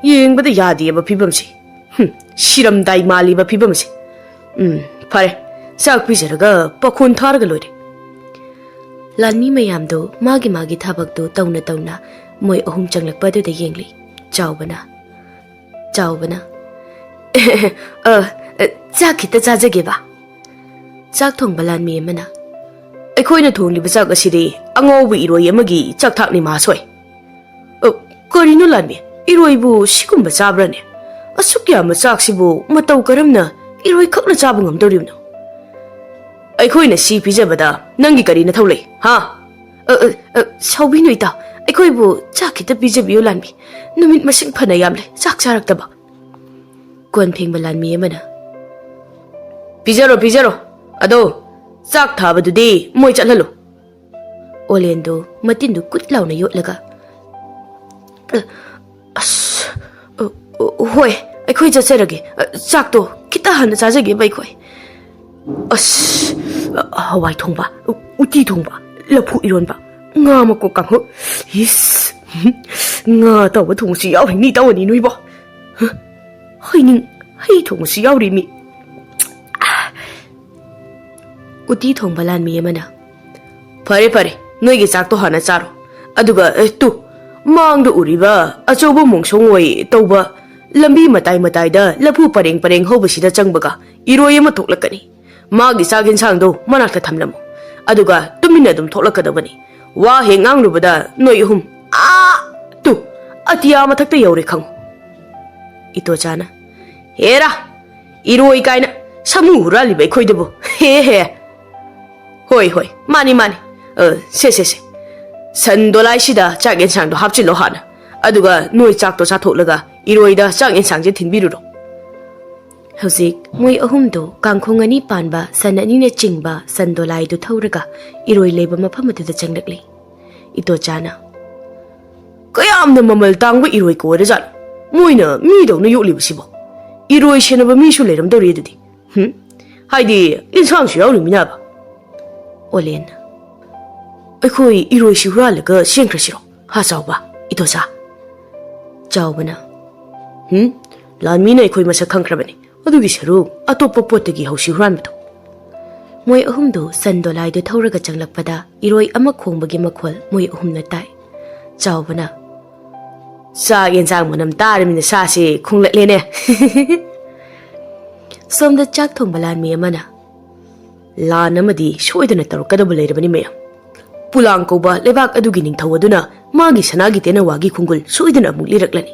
ꯌꯦꯡꯕꯗ ꯌꯥꯗꯦꯕ ꯐꯤꯕꯝꯁꯦ꯫ ꯍꯨꯝ, ꯁꯤꯔꯝꯗꯥꯏ ꯃꯥꯜꯂꯤꯕ ꯐꯤꯕꯝꯁꯦ꯫ ꯎꯝ, ꯐꯔꯦ, ꯆꯥꯛ ꯄꯤꯖꯔꯒ ꯄꯥꯈꯣꯟ ꯊꯥꯔꯒ ꯂꯣꯏꯔꯦ꯫" ꯂꯥꯟꯃꯤ ꯃꯌꯥꯝꯗꯣ ꯃꯥꯒꯤ ꯃꯥꯒꯤ ꯊꯕꯛꯇꯣ ꯇꯧꯅ ꯇꯧꯅ ꯃꯣꯏ ꯑꯍꯨꯝ ꯆꯪꯂꯛꯄ ꯑꯗꯨꯗ ꯌꯦꯡꯂꯤ꯫ ꯆꯥꯎꯕꯅ, ꯆꯥꯎꯕꯅ, "ꯑ, ꯑ, ꯆꯥꯛ ꯈꯤꯇ ꯆꯥꯖꯒꯦꯕ꯫" ꯆꯥꯛ ꯊꯣꯡꯕ ꯂꯥꯟꯃꯤ ꯑꯃꯅ, "ꯑꯩꯈꯣꯏꯅ ꯊꯣꯡꯂꯤꯕ ꯆꯥꯛ ꯑꯁꯤꯗꯤ ꯑꯉꯧꯕ ꯏꯔꯣꯏ ꯑꯃꯒꯤ ꯆꯥꯛꯊꯥꯛꯅꯤ ꯃꯍꯥꯁꯣꯏ꯫" "ꯑ, ꯀꯔꯤꯅꯣ ꯂꯥꯟꯃꯤ, ꯏꯔꯣꯏꯕꯨ ꯁꯤꯒꯨꯝꯕ ꯆꯥꯕ꯭ꯔꯅꯦ? ꯑꯁꯨꯛ ꯌꯥꯝꯕ ꯆꯥꯛꯁꯤꯕꯨ ꯃꯇꯧ ꯀꯔꯝꯅ ꯏꯔꯣꯏ ꯈꯛꯅ ꯆꯥꯕ ꯉꯝꯗꯧꯔꯤꯕꯅꯣ? ꯑꯩꯈꯣꯏꯅ ꯁꯤ ꯄꯤꯖꯕꯗ ꯅꯪꯒꯤ ꯀꯔꯤ ꯅꯊꯧ ꯂꯩ, ꯍꯥ? ꯑ, ꯑ, ꯑ, ꯁꯥꯎꯕꯤꯅꯨ ꯏꯇꯥ, ꯑꯩꯈꯣꯏꯕꯨ ꯆꯥꯛ ꯈꯤꯇ ꯄꯤꯖꯕꯤꯌꯨ ꯂꯥꯟꯃꯤ꯫ ꯅꯨꯃꯤꯠ ꯃꯁꯤꯡ ꯐꯅ ꯌꯥꯝꯂꯦ ꯆꯥꯛ ꯆꯥꯔꯛꯇꯕ꯫ ꯀꯣꯟ ꯐꯦꯡꯕ ꯂꯥꯟꯃꯤ ꯑꯃꯅ, "ꯄꯤꯖꯔꯣ, ꯄꯤꯖꯔꯣ, ꯑꯗꯣ ꯆꯥꯛ ꯊꯥꯕꯗꯨꯗꯤ ꯃꯣꯏ ꯆꯠꯍꯜꯂꯨ"꯫ ꯑꯣꯂꯦꯟꯗꯨ ꯃꯇꯤꯟꯗꯨ ꯀꯨꯠ ꯂꯥꯎꯅ ꯌꯣꯠꯂꯒ, "ꯑ, ꯑꯁ, ꯑ, ꯑ, ꯍꯣꯏ, ꯑꯩꯈꯣꯏ ꯆꯠꯆꯔꯒꯦ꯫ ꯑ, ꯆꯥꯛꯇꯣ ꯈꯤꯇ ꯍꯥꯟꯅ ꯆꯥꯖꯒꯦꯕ ꯑꯩꯈꯣꯏ꯫ ꯑꯁ, ꯑ, ꯍꯋꯥꯏ ꯊꯣꯡꯕ, ꯎ-, ꯎꯇꯤ ꯊꯣꯡꯕ, ꯂꯐꯨ ꯏꯔꯣꯟꯕ, ꯉꯥ ꯃꯀꯣꯛ ꯀꯥꯡꯍꯧ꯫ ꯏꯁ, ꯉꯥ ꯑꯇꯥꯎꯕ ꯊꯣꯡꯕꯁꯨ ꯌꯥꯎꯔꯤꯅꯤ, ꯏꯇꯥꯎ ꯑꯅꯤ ꯅꯣꯏꯕꯣ꯫ ꯍ, ꯍꯩꯅꯤꯡ, ꯍꯩ ꯊꯣꯡꯕꯁꯨ ꯌꯥꯎꯔꯤ ꯃꯤ"꯫ ꯎꯇꯤ ꯊꯣꯡꯕ ꯂꯥꯟꯃꯤ ꯑꯃꯅ, "ꯐꯔꯦ, ꯐꯔꯦ, ꯅꯣꯏꯒꯤ ꯆꯥꯛꯇꯣ ꯍꯥꯟꯅ ꯆꯥꯔꯣ꯫ ꯑꯗꯨꯒ, ꯑꯦ, ꯇꯨ, ꯃꯥꯡꯗ ꯎꯔꯤꯕ ꯑꯆꯧꯕ ꯃꯣꯡꯁꯣꯡ ꯑꯣꯏ ꯇꯧꯕ ꯂꯝꯕꯤ ꯃꯇꯥꯏ ꯃꯇꯥꯏꯗ ꯂꯐꯨ ꯄꯔꯦꯡ ꯄꯔꯦꯡ ꯍꯧꯕꯁꯤꯗ ꯆꯪꯕꯒ ꯏꯔꯣꯏ ꯑꯃ ꯊꯣꯛꯂꯛꯀꯅꯤ꯫ ꯃꯥꯒꯤ ꯆꯥꯛ ꯌꯦꯟꯁꯥꯡꯗꯣ ꯃꯅꯥꯛꯇ ꯊꯝꯂꯝꯃꯨ꯫ ꯑꯗꯨꯒ ꯇꯨꯃꯤꯟꯅ ꯑꯗꯨꯝ ꯊꯣꯛꯂꯛꯀꯗꯕꯅꯤ꯫ ꯋꯥ ꯍꯦꯛ ꯉꯥꯡꯂꯨꯕꯗ ꯅꯣꯏ ꯑꯍꯨꯝ, ꯑꯥ, ꯇꯨ, ꯑꯇꯤꯌꯥ ꯃꯊꯛꯇ ꯌꯧꯔꯦ ꯈꯪꯉꯨ"꯫ ꯏꯇꯣꯆꯥꯅ, "ꯍꯦꯔꯥ, ꯏꯔꯣꯏ ꯀꯥꯏꯅ ꯁꯥꯃꯨ ꯍꯨꯔꯥꯜꯂꯤꯕ ꯑꯩꯈꯣꯏꯗꯕꯨ꯫ ꯍꯦ ꯍꯦ꯫ ꯍꯣꯏ, ꯍꯣꯏ, ꯃꯥꯅꯤ, ꯃꯥꯅꯤ꯫ ꯑ, ꯁꯦ, ꯁꯦ, ꯁꯦ꯫ ꯁꯟ ꯗꯣꯂꯥꯏꯁꯤꯗ ꯆꯥꯛ ꯌꯦꯟꯁꯥꯡꯗꯣ ꯍꯥꯞꯆꯤꯜꯂꯣ ꯍꯥꯟꯅ꯫ ꯑꯗꯨꯒ ꯅꯣꯏ ꯆꯥꯛꯇꯣ ꯆꯥꯊꯣꯛꯂꯒ ꯏꯔꯣꯏꯗ ꯆꯥꯛ ꯌꯦꯟꯁꯥꯡꯁꯦ ꯊꯤꯟꯕꯤꯔꯨꯔꯣ"꯫ ꯍꯧꯖꯤꯛ ꯃꯣꯏ ꯑꯍꯨꯝꯗꯨ ꯀꯥꯡꯈꯣꯡ ꯑꯅꯤ ꯄꯥꯟꯕ ꯁꯟ ꯑꯅꯤꯅ ꯆꯤꯡꯕ ꯁꯟ ꯗꯣꯂꯥꯏꯗꯨ ꯊꯧꯔꯒ ꯏꯔꯣꯏ ꯂꯩꯕ ꯃꯐꯝ ꯑꯗꯨꯗ ꯆꯪꯂꯛꯂꯤ꯫ ꯏꯇꯣꯆꯥꯅ, "ꯀꯌꯥꯝꯅ ꯃꯃꯜ ꯇꯥꯡꯕ ꯏꯔꯣꯏ ꯀꯣꯏꯔꯖꯥꯠꯅꯣ? ꯃꯣꯏꯅ ꯃꯤꯗꯧꯅ ꯌꯣꯛꯂꯤꯕꯁꯤꯕꯣ? ꯏꯔꯣꯏ ꯁꯦꯟꯅꯕ ꯃꯤꯁꯨ ꯂꯩꯔꯝꯗꯧꯔꯤ ꯑꯗꯨꯗꯤ꯫ ꯍꯨꯝ? ꯍꯥꯏꯗꯤ, ꯏꯟꯁꯥꯡꯁꯨ ꯌꯥꯎꯔꯤꯃꯤꯅꯕ"꯫ ꯑꯣꯂꯦꯟꯅ, "ꯑꯩꯈꯣꯏ ꯏꯔꯣꯏꯁꯤ ꯍꯨꯔꯥꯜꯂꯒ ꯆꯦꯟꯈ꯭ꯔꯁꯤꯔꯣ, ꯍꯥ ꯆꯥꯎꯕ, ꯏꯇꯣꯆꯥ?" ꯆꯥꯎꯕꯅ, "ꯍꯨꯝ? ꯂꯥꯟꯃꯤꯅ ꯑꯩꯈꯣꯏ ꯃꯁꯛ ꯈꯪꯈ꯭ꯔꯕꯅꯤ꯫ ꯑꯗꯨꯒꯤ ꯁꯔꯨꯛ ꯑꯇꯣꯞꯄ ꯄꯣꯠꯇꯒꯤ ꯍꯧꯁꯤ ꯍꯨꯔꯥꯟꯕꯗꯣ"꯫ ꯃꯣꯏ ꯑꯍꯨꯝꯗꯨ ꯁꯟ ꯗꯣꯂꯥꯏꯗꯨ ꯊꯧꯔꯒ ꯆꯪꯂꯛꯄꯗ ꯏꯔꯣꯏ ꯑꯃ ꯈꯣꯡꯕꯒꯤ ꯃꯈꯣꯜ ꯃꯣꯏ ꯑꯍꯨꯝꯅ ꯇꯥꯏ꯫ ꯆꯥꯎꯕꯅ, "ꯆꯥꯛ ꯌꯦꯟꯁꯥꯡ ꯃꯅꯝ ꯇꯥꯔꯃꯤꯅ ꯁꯥꯁꯦ ꯈꯣꯡꯂꯛꯂꯦꯅꯦ"꯫ ꯁꯣꯝꯗ ꯆꯥꯛ ꯊꯣꯡꯕ ꯂꯥꯟꯃꯤ ꯑꯃꯅ, "ꯂꯥꯟ ꯑꯃꯗꯤ ꯁꯣꯏꯗꯅ ꯇꯧꯔꯛꯀꯗꯕ ꯂꯩꯔꯕꯅꯤ ꯃꯌꯥꯝ꯫ ꯄꯨꯂꯥꯡ ꯀꯧꯕ ꯂꯩꯕꯥꯛ ꯑꯗꯨꯒꯤ ꯅꯤꯡꯊꯧ ꯑꯗꯨꯅ ꯃꯥꯒꯤ ꯁꯅꯥꯒꯤ ꯇꯦꯅꯋꯥꯒꯤ ꯈꯣꯡꯒꯨꯜ ꯁꯣꯏꯗꯅ ꯑꯃꯨꯛ ꯂꯤꯔꯛꯂꯅꯤ꯫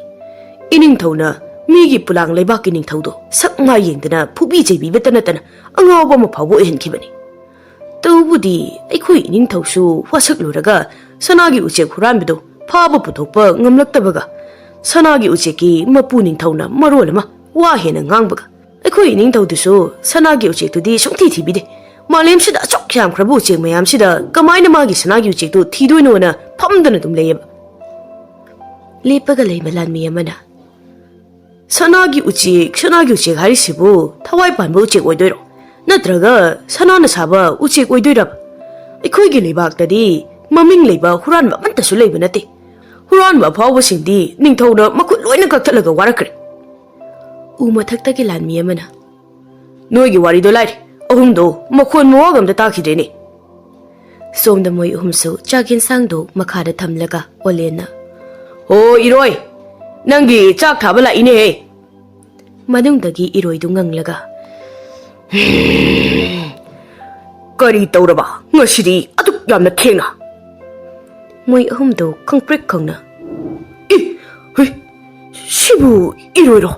ꯏꯅꯤꯡꯊꯧꯅ ꯃꯤꯒꯤ ꯄꯨꯂꯥꯡ ꯂꯩꯕꯥꯛꯀꯤ ꯅꯤꯡꯊꯧꯗꯣ ꯁꯛ ꯃꯥꯏ ꯌꯦꯡꯗꯅ ꯐꯨꯕꯤ ꯆꯩꯕꯤꯕꯇ ꯅꯠꯇꯅ ꯑꯉꯥꯎꯕ ꯑꯃ ꯐꯥꯎꯕ ꯑꯣꯏꯍꯟꯈꯤꯕꯅꯤ꯫ ꯇꯧꯕꯨꯗꯤ ꯑꯩꯈꯣꯏ ꯏꯅꯤꯡꯊꯧꯁꯨ ꯋꯥꯁꯛꯂꯨꯔꯒ ꯁꯅꯥꯒꯤ ꯎꯆꯦꯛ ꯍꯨꯔꯥꯟꯕꯗꯨ ꯐꯥꯕ ꯄꯨꯊꯣꯛꯄ ꯉꯝꯂꯛꯇꯕꯒ, ꯁꯅꯥꯒꯤ ꯎꯆꯦꯛꯀꯤ ꯃꯄꯨ ꯅꯤꯡꯊꯧꯅ ꯃꯔꯣꯜ ꯑꯃ ꯋꯥ ꯍꯦꯟꯅ ꯉꯥꯡꯕꯒ, ꯑꯩꯈꯣꯏ ꯏꯅꯤꯡꯊꯧꯗꯨꯁꯨ ꯁꯅꯥꯒꯤ ꯎꯆꯦꯛꯇꯨꯗꯤ ꯁꯨꯡꯊꯤ ꯊꯤꯕꯤꯗꯦ꯫ ꯃꯥꯂꯦꯝꯁꯤꯗ ꯑꯁꯨꯛ ꯌꯥꯝꯈ꯭ꯔꯕ ꯎꯆꯦꯛ ꯃꯌꯥꯝꯁꯤꯗ ꯀꯃꯥꯏꯅ ꯃꯥꯒꯤ ꯁꯅꯥꯒꯤ ꯎꯆꯦꯛꯇꯨ ꯊꯤꯗꯣꯏꯅꯣꯅ ꯐꯝꯗꯅ ꯑꯗꯨꯝ ꯂꯩꯌꯦꯕ꯫ ꯂꯦꯞꯄꯒ ꯂꯩꯕ ꯂꯥꯟꯃꯤ ꯑꯃꯅ, "ꯁꯅꯥꯒꯤ ꯎꯆꯦꯛ, ꯁꯅꯥꯒꯤ ꯎꯆꯦꯛ ꯍꯥꯏꯔꯤꯁꯤꯕꯨ ꯊꯋꯥꯏ ꯄꯥꯟꯕ ꯎꯆꯦꯛ ꯑꯣꯏꯗꯣꯏꯔꯣ? ꯅꯠꯇ꯭ꯔꯒ ꯁꯅꯥꯅ ꯁꯥꯕ ꯎꯆꯦꯛ ꯑꯣꯏꯗꯣꯏꯔꯕ? ꯑꯩꯈꯣꯏꯒꯤ ꯂꯩꯕꯥꯛꯇꯗꯤ ꯃꯃꯤꯡ ꯂꯩꯕ ꯍꯨꯔꯥꯟꯕ ꯑꯃꯠꯇꯁꯨ ꯂꯩꯕ ꯅꯠꯇꯦ꯫ ꯍꯨꯔꯥꯟꯕ ꯑꯐꯥꯎꯕꯁꯤꯡꯗꯤ ꯅꯤꯡꯊꯧꯅ ꯃꯈꯨꯠ ꯂꯣꯏꯅ ꯀꯛꯊꯠꯂꯒ ꯋꯥꯔꯛꯈ꯭ꯔꯦ"꯫ ꯎ ꯃꯊꯛꯇꯒꯤ ꯂꯥꯟꯃꯤ ꯑꯃꯅ, "ꯅꯣꯏꯒꯤ ꯋꯥꯔꯤꯗꯣ ꯂꯥꯏꯔꯤ, ꯑꯍꯨꯝꯗꯣ ꯃꯈꯣꯟ ꯃꯋꯥꯒ ꯑꯝꯇ ꯇꯥꯈꯤꯗ꯭ꯔꯦꯅꯦ"꯫ ꯁꯣꯝꯗ ꯃꯣꯏ ꯑꯍꯨꯝꯁꯨ ꯆꯥꯛ ꯌꯦꯟꯁꯥꯡꯗꯣ ꯃꯈꯥꯗ ꯊꯝꯂꯒ ꯑꯣꯂꯦꯟꯅ, "ꯍꯣ ꯏꯔꯣꯏ, ꯅꯪꯒꯤ ꯆꯥꯛ ꯊꯥꯕ ꯂꯥꯛꯏꯅꯦꯍꯦ"꯫ ꯃꯅꯨꯡꯗꯒꯤ ꯏꯔꯣꯏꯗꯨ ꯉꯪꯂꯒ, "ꯀꯔꯤ ꯇꯧꯔꯕ ꯉꯁꯤꯗꯤ ꯑꯗꯨꯛ ꯌꯥꯝꯅ ꯊꯦꯡꯅ?" ꯃꯣꯏ ꯑꯍꯨꯝꯗꯨ ꯈꯪꯄ꯭ꯔꯤꯛ ꯈꯪꯅ, "ꯏ, ꯍꯨꯏ, ꯁꯤꯕꯨ ꯏꯔꯣꯏꯔꯣ?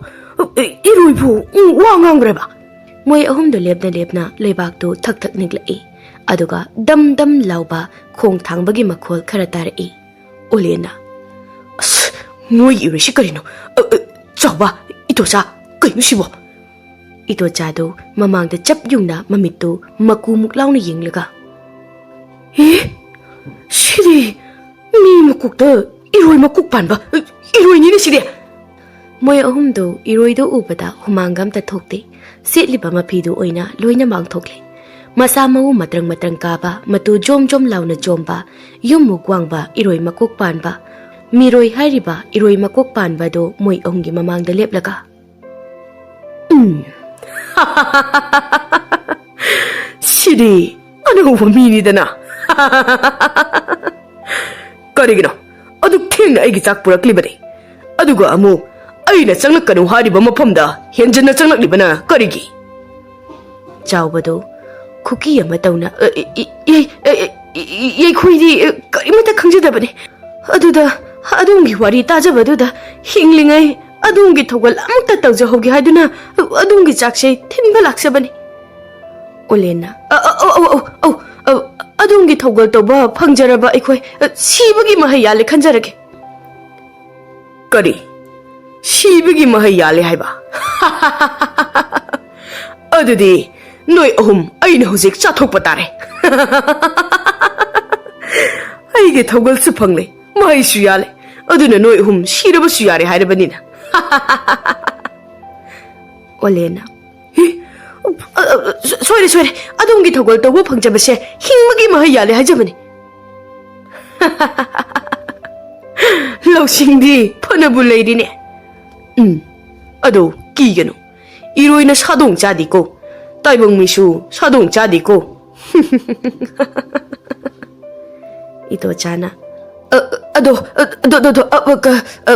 ꯏꯔꯣꯏꯕꯨ ꯋꯥ ꯉꯥꯡꯈ꯭ꯔꯦꯕ?" ꯃꯣꯏ ꯑꯍꯨꯝꯗꯨ ꯂꯦꯞꯅ ꯂꯦꯞꯅ ꯂꯩꯕꯥꯛꯇꯨ ꯊꯛ ꯊꯛ ꯅꯤꯛꯂꯛꯏ꯫ ꯑꯗꯨꯒ ꯗꯝ ꯗꯝ ꯂꯥꯎꯕ ꯈꯣꯡ ꯊꯥꯡꯕꯒꯤ ꯃꯈꯣꯜ ꯈꯔ ꯇꯥꯔꯛꯏ꯫ ꯑꯣꯂꯦꯟꯅ, "ꯑꯁ, ꯃꯣꯏꯒꯤ ꯏꯔꯣꯏꯁꯤ ꯀꯔꯤꯅꯣ? ꯑ, ꯑ, ꯆꯥꯎꯕ, ꯏꯇꯣꯆꯥ, ꯀꯩꯅꯣ ꯁꯤꯕꯣ?" ꯏꯇꯣꯆꯥꯗꯨ ꯃꯃꯥꯡꯗ ꯆꯞ ꯌꯨꯡꯅ ꯃꯃꯤꯠꯇꯨ ꯃꯀꯨꯃꯨꯛ ꯂꯥꯎꯅ ꯌꯦꯡꯂꯒ, "ꯑꯦ, ꯁꯤꯗꯤ ꯃꯤ ꯃꯀꯣꯛꯇ ꯏꯔꯣꯏ ꯃꯀꯣꯛ ꯄꯥꯟꯕ ꯏꯔꯣꯏꯅꯤꯅꯦ ꯁꯤꯗꯤ!" ꯃꯣꯏ ꯑꯍꯨꯝꯗꯨ ꯏꯔꯣꯏꯗꯨ ꯎꯕꯗ ꯍꯨꯃꯥꯡꯒ ꯑꯝꯇ ꯊꯣꯛꯇꯦ꯫ ꯁꯦꯠꯂꯤꯕ ꯃꯐꯤꯗꯨ ꯑꯣꯏꯅ ꯂꯣꯏꯅ ꯃꯥꯡꯊꯣꯛꯂꯦ꯫ ꯃꯁꯥ ꯃꯎ ꯃꯇ꯭ꯔꯪ ꯃꯇ꯭ꯔꯪ ꯀꯥꯕ, ꯃꯇꯨ ꯖꯣꯝ ꯖꯣꯝ ꯂꯥꯎꯅ ꯆꯣꯝꯕ, ꯌꯨꯝꯃꯨꯛ ꯋꯥꯡꯕ ꯏꯔꯣꯏ ꯃꯀꯣꯛ ꯄꯥꯟꯕ꯫ ꯃꯤꯔꯣꯏ ꯍꯥꯏꯔꯤꯕ ꯏꯔꯣꯏ ꯃꯀꯣꯛ ꯄꯥꯟꯕ ꯑꯗꯨ ꯃꯣꯏ ꯑꯍꯨꯝꯒꯤ ꯃꯃꯥꯡꯗ ꯂꯦꯞꯂꯒ, "ꯎꯝ꯫ ꯁꯤꯗꯤ ꯑꯅꯧꯕ ꯃꯤꯅꯤꯗꯅ꯫ ꯀꯔꯤꯒꯤꯅꯣ ꯑꯗꯨꯛ ꯊꯦꯡꯅ ꯑꯩꯒꯤ ꯆꯥꯛ ꯄꯨꯔꯛꯂꯤꯕꯅꯤ? ꯑꯗꯨꯒ ꯑꯃꯨꯛ ꯑꯩꯅ ꯆꯪꯂꯛꯀꯅꯨ ꯍꯥꯏꯔꯤꯕ ꯃꯐꯝꯗ ꯍꯦꯟꯖꯟꯅ ꯆꯪꯂꯛꯂꯤꯕꯅ ꯀꯔꯤꯒꯤ?" ꯆꯥꯎꯕꯗꯨ ꯈꯨꯀꯤ ꯑꯃ ꯇꯧꯅ, "ꯑ, ꯏ, ꯏ, ꯏ, ꯑ, ꯏ, ꯏ, ꯏ, ꯑꯩꯈꯣꯏꯗꯤ, ꯑ, ꯀꯔꯤꯃꯠꯇ ꯈꯪꯖꯗꯕꯅꯤ꯫ ꯑꯗꯨꯗ ꯑꯗꯣꯝꯒꯤ ꯋꯥꯔꯤ ꯇꯥꯖꯕꯗꯨꯗ ꯍꯤꯡꯂꯤꯉꯩ ꯑꯗꯣꯝꯒꯤ ꯊꯧꯒꯜ ꯑꯃꯨꯛꯇ ꯇꯧꯖꯍꯧꯒꯦ ꯍꯥꯏꯗꯨꯅ ꯑꯗꯣꯝꯒꯤ ꯆꯥꯛꯁꯦ ꯊꯤꯟꯕ ꯂꯥꯛꯆꯕꯅꯤ꯫ ꯑꯣꯂꯦꯟꯅ, "ꯑ, ꯑ, ꯑ, ꯑ, ꯑ, ꯑ, ꯑ, ꯑꯗꯣꯝꯒꯤ ꯊꯧꯒꯜ ꯇꯧꯕ ꯐꯪꯖꯔꯕ ꯑꯩꯈꯣꯏ, ꯑ, ꯁꯤꯕꯒꯤ ꯃꯍꯩ ꯌꯥꯜꯂꯦ ꯈꯟꯖꯔꯒꯦ꯫" "ꯀꯔꯤ? ꯁꯤꯕꯒꯤ ꯃꯍꯩ ꯌꯥꯜꯂꯦ ꯍꯥꯏꯕ? ꯑꯗꯨꯗꯤ ꯅꯣꯏ ꯑꯍꯨꯝ ꯑꯩꯅ ꯍꯧꯖꯤꯛ ꯆꯥꯊꯣꯛꯄ ꯇꯥꯔꯦ꯫" "ꯑꯩꯒꯤ ꯊꯧꯒꯜꯁꯨ ꯐꯪꯂꯦ, ꯃꯍꯩꯁꯨ ꯌꯥꯜꯂꯦ, ꯑꯗꯨꯅ ꯅꯣꯏ ꯑꯍꯨꯝ ꯁꯤꯔꯕꯁꯨ ꯌꯥꯔꯦ ꯍꯥꯏꯔꯕꯅꯤꯅ꯫" ꯑꯣꯂꯦꯟꯅ, "ꯍꯤ? ꯑ, ꯑ, ꯁꯣ-, ꯁꯣꯏꯔꯦ, ꯁꯣꯏꯔꯦ꯫ ꯑꯗꯣꯝꯒꯤ ꯊꯧꯒꯜ ꯇꯧꯕ ꯐꯪꯖꯕꯁꯦ ꯍꯤꯡꯕꯒꯤ ꯃꯍꯩ ꯌꯥꯜꯂꯦ ꯍꯥꯏꯖꯕꯅꯤ꯫" "ꯂꯧꯁꯤꯡꯗꯤ ꯐꯅꯕꯨ ꯂꯩꯔꯤꯅꯦ꯫ ꯎꯝ, ꯑꯗꯣ ꯀꯤꯒꯅꯨ꯫ ꯏꯔꯣꯏꯅ ꯁꯥꯗꯣꯡ ꯆꯥꯗꯦꯀꯣ꯫ ꯇꯥꯏꯕꯪ ꯃꯤꯁꯨ ꯁꯥꯗꯣꯡ ꯆꯥꯗꯦꯀꯣ꯫" ꯏꯗꯣꯆꯥꯅ, "ꯑ, ꯑꯗꯣ, ꯑ, ꯑꯗꯣ, ꯑꯗꯣ, ꯑꯗꯣ, ꯑ, ꯑ, ꯀ-, ꯑ,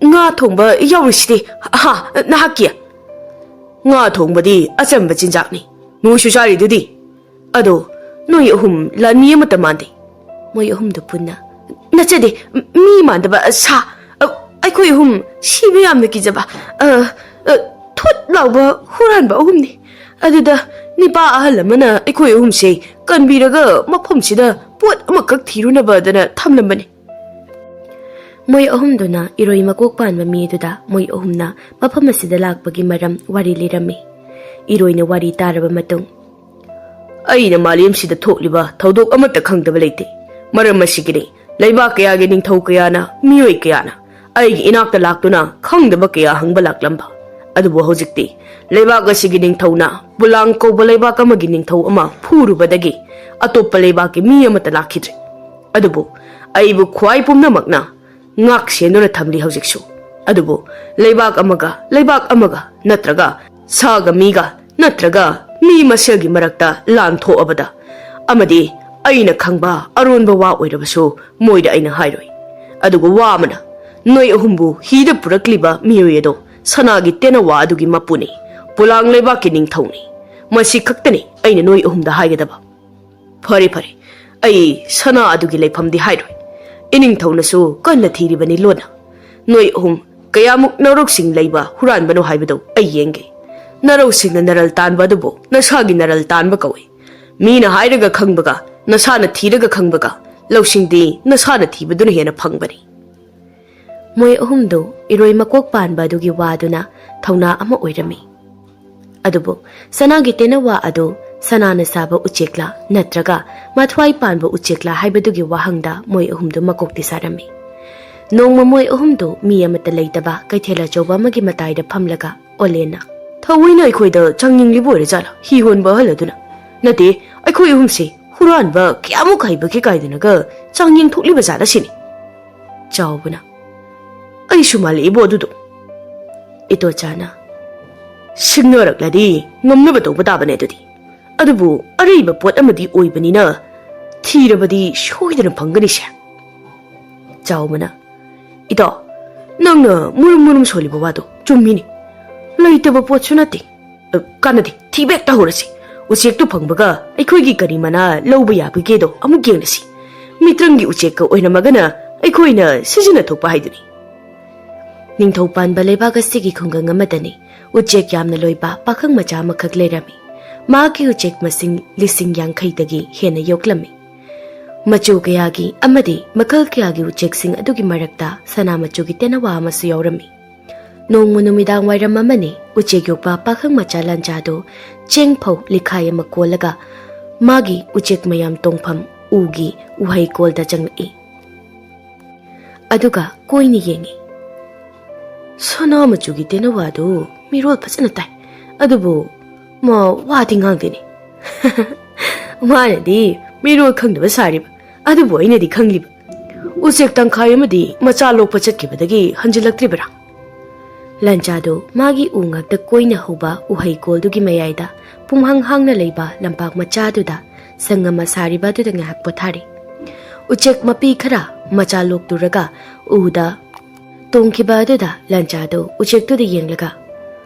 ꯉꯥ ꯊꯣꯡꯕ ꯌꯥꯎꯔꯤꯁꯤꯗꯤ, ꯍꯥ, ꯅꯍꯥꯛꯀꯤ?" "ꯉꯥ ꯊꯣꯡꯕꯗꯤ ꯑꯆꯝꯕ ꯆꯤꯟꯖꯥꯛꯅꯤ꯫ ꯅꯣꯏꯁꯨ ꯆꯥꯔꯤꯗꯨꯗꯤ꯫ ꯑꯗꯣ ꯅꯣꯏ ꯑꯍꯨꯝ ꯂꯥꯟꯃꯤ ꯑꯃꯠꯇ ꯃꯥꯟꯗꯦ꯫" ꯃꯣꯏ ꯑꯍꯨꯝꯗꯨ ꯄꯨꯟꯅ, "ꯅꯠꯆꯗꯦ, ꯃꯤ ꯃꯥꯟꯗꯕ ꯁꯥ꯫ ꯑ, ꯑꯩꯈꯣꯏ ꯑꯍꯨꯝ ꯁꯤꯕ ꯌꯥꯝꯅ ꯀꯤꯖꯕ, ꯑ, ꯑ, ꯊꯨꯠ ꯂꯥꯎꯕ ꯍꯨꯔꯥꯟꯕ ꯑꯍꯨꯝꯅꯤ꯫ ꯑꯗꯨꯗ ꯅꯤꯄꯥ ꯑꯍꯜ ꯑꯃꯅ ꯑꯩꯈꯣꯏ ꯑꯍꯨꯝꯁꯦ ꯀꯟꯕꯤꯔꯒ ꯃꯐꯝꯁꯤꯗ ꯄꯣꯠ ꯑꯃꯈꯛ ꯊꯤꯔꯨꯅꯕꯗꯅ ꯊꯝꯂꯝꯕꯅꯤ꯫" ꯃꯣꯏ ꯑꯍꯨꯝꯗꯨꯅ ꯏꯔꯣꯏ ꯃꯀꯣꯛ ꯄꯥꯟꯕ ꯃꯤꯗꯨꯗ ꯃꯣꯏ ꯑꯍꯨꯝꯅ ꯃꯐꯝ ꯑꯁꯤꯗ ꯂꯥꯛꯄꯒꯤ ꯃꯔꯝ ꯋꯥꯔꯤ ꯂꯤꯔꯝꯃꯤ꯫ ꯏꯔꯣꯏꯅ ꯋꯥꯔꯤ ꯇꯥꯔꯕ ꯃꯇꯨꯡ, "ꯑꯩꯅ ꯃꯥꯂꯦꯝꯁꯤꯗ ꯊꯣꯛꯂꯤꯕ ꯊꯧꯗꯣꯛ ꯑꯃꯠꯇ ꯈꯪꯗꯕ ꯂꯩꯇꯦ꯫ ꯃꯔꯝ ꯑꯁꯤꯒꯤꯅꯤ ꯂꯩꯕꯥꯛ ꯀꯌꯥꯒꯤ ꯅꯤꯡꯊꯧ ꯀꯌꯥꯅ, ꯃꯤꯑꯣꯏ ꯀꯌꯥꯅ ꯑꯩꯒꯤ ꯏꯅꯥꯛꯇ ꯂꯥꯛꯇꯨꯅ ꯈꯪꯗꯕ ꯀꯌꯥ ꯍꯪꯕ ꯂꯥꯛꯂꯝꯕ꯫ ꯑꯗꯨꯕꯨ ꯍꯧꯖꯤꯛꯇꯤ ꯂꯩꯕꯥꯛ ꯑꯁꯤꯒꯤ ꯅꯤꯡꯊꯧꯅ ꯄꯨꯂꯥꯡ ꯀꯧꯕ ꯂꯩꯕꯥꯛ ꯑꯃꯒꯤ ꯅꯤꯡꯊꯧ ꯑꯃ ꯐꯨꯔꯨꯕꯗꯒꯤ ꯑꯇꯣꯞꯄ ꯂꯩꯕꯥꯛꯀꯤ ꯃꯤ ꯑꯃꯠꯇ ꯂꯥꯛꯈꯤꯗ꯭ꯔꯦ꯫ ꯑꯗꯨꯕꯨ ꯑꯩꯕꯨ ꯈ꯭ꯋꯥꯏ ꯄꯨꯝꯅꯃꯛꯅ ꯉꯥꯛ ꯁꯦꯟꯗꯨꯅ ꯊꯝꯂꯤ ꯍꯧꯖꯤꯛꯁꯨ꯫ ꯑꯗꯨꯕꯨ ꯂꯩꯕꯥꯛ ꯑꯃꯒ ꯂꯩꯕꯥꯛ ꯑꯃꯒ, ꯅꯠꯇ꯭ꯔꯒ ꯁꯥꯒ ꯃꯤꯒ, ꯅꯠꯇ꯭ꯔꯒ ꯃꯤ ꯃꯁꯦꯜꯒꯤ ꯃꯔꯛꯇ ꯂꯥꯟ ꯊꯣꯛꯑꯕꯗ, ꯑꯃꯗꯤ ꯑꯩꯅ ꯈꯪꯕ ꯑꯔꯣꯟꯕ ꯋꯥ ꯑꯣꯏꯔꯕꯁꯨ ꯃꯣꯏꯗ ꯑꯩꯅ ꯍꯥꯏꯔꯣꯏ꯫ ꯑꯗꯨꯒ ꯋꯥ ꯑꯃꯅ, ꯅꯣꯏ ꯑꯍꯨꯝꯕꯨ ꯍꯤꯗ ꯄꯨꯔꯛꯂꯤꯕ ꯃꯤꯑꯣꯏ ꯑꯗꯣ ꯁꯅꯥꯒꯤ ꯇꯦꯅꯋꯥ ꯑꯗꯨꯒꯤ ꯃꯄꯨꯅꯤ, ꯄꯨꯂꯥꯡ ꯂꯩꯕꯥꯛꯀꯤ ꯅꯤꯡꯊꯧꯅꯤ꯫ ꯃꯁꯤ ꯈꯛꯇꯅꯤ ꯑꯩꯅ ꯅꯣꯏ ꯑꯍꯨꯝꯗ ꯍꯥꯏꯒꯗꯕ꯫ ꯐꯔꯦ, ꯐꯔꯦ, ꯑꯩ ꯁꯅꯥ ꯑꯗꯨꯒꯤ ꯂꯩꯐꯝꯗꯤ ꯍꯥꯏꯔꯣꯏ꯫ ꯏꯅꯤꯡꯊꯧꯅꯁꯨ ꯀꯟꯅ ꯊꯤꯔꯤꯕꯅꯤ ꯂꯣꯟꯅ꯫ ꯅꯣꯏ ꯑꯍꯨꯝ ꯀꯌꯥꯃꯨꯛ ꯅꯔꯧꯁꯤꯡ ꯂꯩꯕ ꯍꯨꯔꯥꯟꯕꯅꯣ ꯍꯥꯏꯕꯗꯨ ꯑꯩ ꯌꯦꯡꯒꯦ꯫ ꯅꯔꯧꯁꯤꯡꯅ ꯅꯔꯜ ꯇꯥꯟꯕ ꯑꯗꯨꯕꯨ ꯅꯁꯥꯒꯤ ꯅꯔꯜ ꯇꯥꯟꯕ ꯀꯧꯏ꯫ ꯃꯤꯅ ꯍꯥꯏꯔꯒ ꯈꯪꯕꯒ, ꯅꯁꯥꯅ ꯊꯤꯔꯒ ꯈꯪꯕꯒ, ꯂꯧꯁꯤꯡꯗꯤ ꯅꯁꯥꯅ ꯊꯤꯕꯗꯨꯅ ꯍꯦꯟꯅ ꯐꯪꯕꯅꯤ꯫ ꯃꯣꯏ ꯑꯍꯨꯝꯗꯨ ꯏꯔꯣꯏ ꯃꯀꯣꯛ ꯄꯥꯟꯕ ꯑꯗꯨꯒꯤ ꯋꯥꯗꯨꯅ ꯊꯧꯅꯥ ꯑꯃ ꯑꯣꯏꯔꯝꯃꯤ꯫ ꯑꯗꯨꯕꯨ ꯁꯅꯥꯒꯤ ꯇꯦꯅꯋꯥ ꯑꯗꯨ ꯁꯅꯥꯅ ꯁꯥꯕ ꯎꯆꯦꯛꯂꯥ ꯅꯠꯇ꯭ꯔꯒ ꯃꯊ꯭ꯋꯥꯏ ꯄꯥꯟꯕ ꯎꯆꯦꯛꯂꯥ ꯍꯥꯏꯕꯗꯨꯒꯤ ꯋꯥꯍꯪꯗ ꯃꯣꯏ ꯑꯍꯨꯝꯗꯨ ꯃꯀꯣꯛꯇꯤ ꯁꯥꯔꯝꯃꯤ꯫ ꯅꯣꯡꯃ ꯃꯣꯏ ꯑꯍꯨꯝꯗꯨ ꯃꯤ ꯑꯃꯠꯇ ꯂꯩꯇꯕ ꯀꯩꯊꯦꯜ ꯑꯆꯧꯕ ꯑꯃꯒꯤ ꯃꯇꯥꯏꯗ ꯐꯝꯂꯒ ꯑꯣꯂꯦꯟꯅ, "ꯊꯑꯣꯏꯅ ꯑꯩꯈꯣꯏꯗ ꯆꯥꯡꯌꯦꯡꯂꯤꯕ ꯑꯣꯏꯔꯖꯥꯠꯂꯥ ꯍꯤ ꯍꯣꯟꯕ ꯑꯍꯜ ꯑꯗꯨꯅ? ꯅꯠꯇꯦ, ꯑꯩꯈꯣꯏ ꯑꯍꯨꯝꯁꯦ ꯍꯨꯔꯥꯟꯕ ꯀꯌꯥꯃꯨꯛ ꯍꯩꯕꯒꯦ ꯀꯥꯏꯗꯅꯒ ꯆꯥꯡꯌꯦꯡ ꯊꯣꯛꯂꯤꯕ ꯖꯥꯠꯂꯥ ꯁꯤꯅꯤ?" ꯆꯥꯎꯕꯅ, "ꯑꯩꯁꯨ ꯃꯥꯜꯂꯛꯏꯕꯣ ꯑꯗꯨꯗꯣ꯫" ꯏꯇꯣꯆꯥꯅ, "ꯁꯤꯡꯅꯔꯛꯂꯗꯤ ꯉꯝꯅꯕ ꯇꯧꯕ ꯇꯥꯕꯅꯦ ꯑꯗꯨꯗꯤ꯫ ꯑꯗꯨꯕꯨ ꯑꯔꯩꯕ ꯄꯣꯠ ꯑꯃꯗꯤ ꯑꯣꯏꯕꯅꯤꯅ ꯊꯤꯔꯕꯗꯤ ꯁꯣꯏꯗꯅ ꯐꯪꯒꯅꯤꯁꯦ꯫" ꯆꯥꯎꯕꯅ, "ꯏꯇꯥꯎ, ꯅꯪꯅ ꯃꯨꯔꯨꯝ ꯃꯨꯔꯨꯝ ꯁꯣꯜꯂꯤꯕ ꯋꯥꯗꯣ ꯆꯨꯝꯃꯤꯅꯦ꯫ ꯂꯩꯇꯕ ꯄꯣꯠꯁꯨ ꯅꯠꯇꯦ꯫ ꯑ, ꯀꯥꯟꯅꯗꯦ, ꯊꯤꯕ ꯍꯦꯛꯇ ꯍꯧꯔꯁꯤ꯫ ꯎꯆꯦꯛꯇꯨ ꯐꯪꯕꯒ ꯑꯩꯈꯣꯏꯒꯤ ꯀꯔꯤ ꯃꯅꯥ ꯂꯧꯕ ꯌꯥꯕꯒꯦꯗꯣ ꯑꯃꯨꯛ ꯌꯦꯡꯂꯁꯤ꯫ ꯃꯤꯇ꯭ꯔꯪꯒꯤ ꯎꯆꯦꯛꯀ ꯑꯣꯏꯔꯝꯃꯒꯅ ꯑꯩꯈꯣꯏꯅ ꯁꯤꯖꯤꯟꯅ ꯊꯣꯛꯄ ꯍꯥꯏꯗꯨꯅꯤ꯫" ꯅꯤꯡꯊꯧ ꯄꯥꯟꯕ ꯂꯩꯕꯥꯛ ꯑꯁꯤꯒꯤ ꯈꯨꯡꯒꯪ ꯑꯃꯗꯅꯤ ꯎꯆꯦꯛ ꯌꯥꯝꯅ ꯂꯣꯏꯕ ꯄꯥꯈꯪ ꯃꯆꯥ ꯑꯃꯈꯛ ꯂꯩꯔꯝꯃꯤ꯫ ꯃꯍꯥꯛꯀꯤ ꯎꯆꯦꯛ ꯃꯁꯤꯡ ꯂꯤꯁꯤꯡ ꯌꯥꯡꯈꯩꯗꯒꯤ ꯍꯦꯟꯅ ꯌꯣꯛꯂꯝꯃꯤ꯫ ꯃꯆꯨ ꯀꯌꯥꯒꯤ ꯑꯃꯗꯤ ꯃꯈꯜ ꯀꯌꯥꯒꯤ ꯎꯆꯦꯛꯁꯤꯡ ꯑꯗꯨꯒꯤ ꯃꯔꯛꯇ ꯁꯅꯥ ꯃꯆꯨꯒꯤ ꯇꯦꯅꯋꯥ ꯑꯃꯁꯨ ꯌꯥꯎꯔꯝꯃꯤ꯫ ꯅꯣꯡꯃ ꯅꯨꯃꯤꯗꯥꯡ ꯋꯥꯏꯔꯝ ꯑꯃꯅꯤ, ꯎꯆꯦꯛ ꯌꯣꯛꯄ ꯄꯥꯈꯪ ꯃꯆꯥ ꯂꯟꯆꯥꯗꯨ ꯆꯦꯡ ꯐꯧ ꯂꯤꯈꯥꯏ ꯑꯃ ꯀꯣꯜꯂꯒ ꯃꯥꯒꯤ ꯎꯆꯦꯛ ꯃꯌꯥꯝ ꯇꯣꯡꯐꯝ ꯎꯒꯤ ꯎꯍꯩ ꯀꯣꯜꯗ ꯆꯪꯂꯛꯏ꯫ ꯑꯗꯨꯒ ꯀꯣꯏꯅ ꯌꯦꯡꯉꯤ꯫ ꯁꯅꯥ ꯃꯆꯨꯒꯤ ꯇꯦꯅꯋꯥꯗꯨ ꯃꯤꯔꯣꯜ ꯐꯖꯅ ꯇꯥꯏ, ꯑꯗꯨꯕꯨ ꯃꯥ ꯋꯥꯗꯤ ꯉꯥꯡꯗꯦꯅꯦ꯫ ꯃꯥꯅꯗꯤ ꯃꯤꯔꯣꯜ ꯈꯪꯗꯕ ꯁꯥꯔꯤꯕ, ꯑꯗꯨꯕꯨ ꯑꯩꯅꯗꯤ ꯈꯪꯂꯤꯕ꯫ ꯎꯆꯦꯛ ꯇꯪꯈꯥꯏ ꯑꯃꯗꯤ ꯃꯆꯥ ꯂꯣꯛꯄ ꯆꯠꯈꯤꯕꯗꯒꯤ ꯍꯟꯖꯤꯜꯂꯛꯇ꯭ꯔꯤꯕꯔꯥ? ꯂꯟꯆꯥꯗꯨ ꯃꯥꯒꯤ ꯎ ꯉꯥꯛꯇ ꯀꯣꯏꯅ ꯍꯧꯕ ꯎꯍꯩꯀꯣꯜꯗꯨꯒꯤ ꯃꯌꯥꯏꯗ ꯄꯨꯝꯍꯥꯡ ꯍꯥꯡꯅ ꯂꯩꯕ ꯂꯝꯄꯥꯛ ꯃꯆꯥꯗꯨꯗ ꯁꯪ ꯑꯃ ꯁꯥꯔꯤꯕ ꯑꯗꯨꯗ ꯉꯥꯏꯍꯥꯛ ꯄꯣꯊꯥꯔꯤ꯫ ꯎꯆꯦꯛ ꯃꯄꯤ ꯈꯔ ꯃꯆꯥ ꯂꯣꯛꯇꯨꯔꯒ ꯎꯗ ꯇꯣꯡꯈꯤꯕ ꯑꯗꯨꯗ ꯂꯟꯆꯥꯗꯨ ꯎꯆꯦꯛꯇꯨꯗ ꯌꯦꯡꯂꯒ,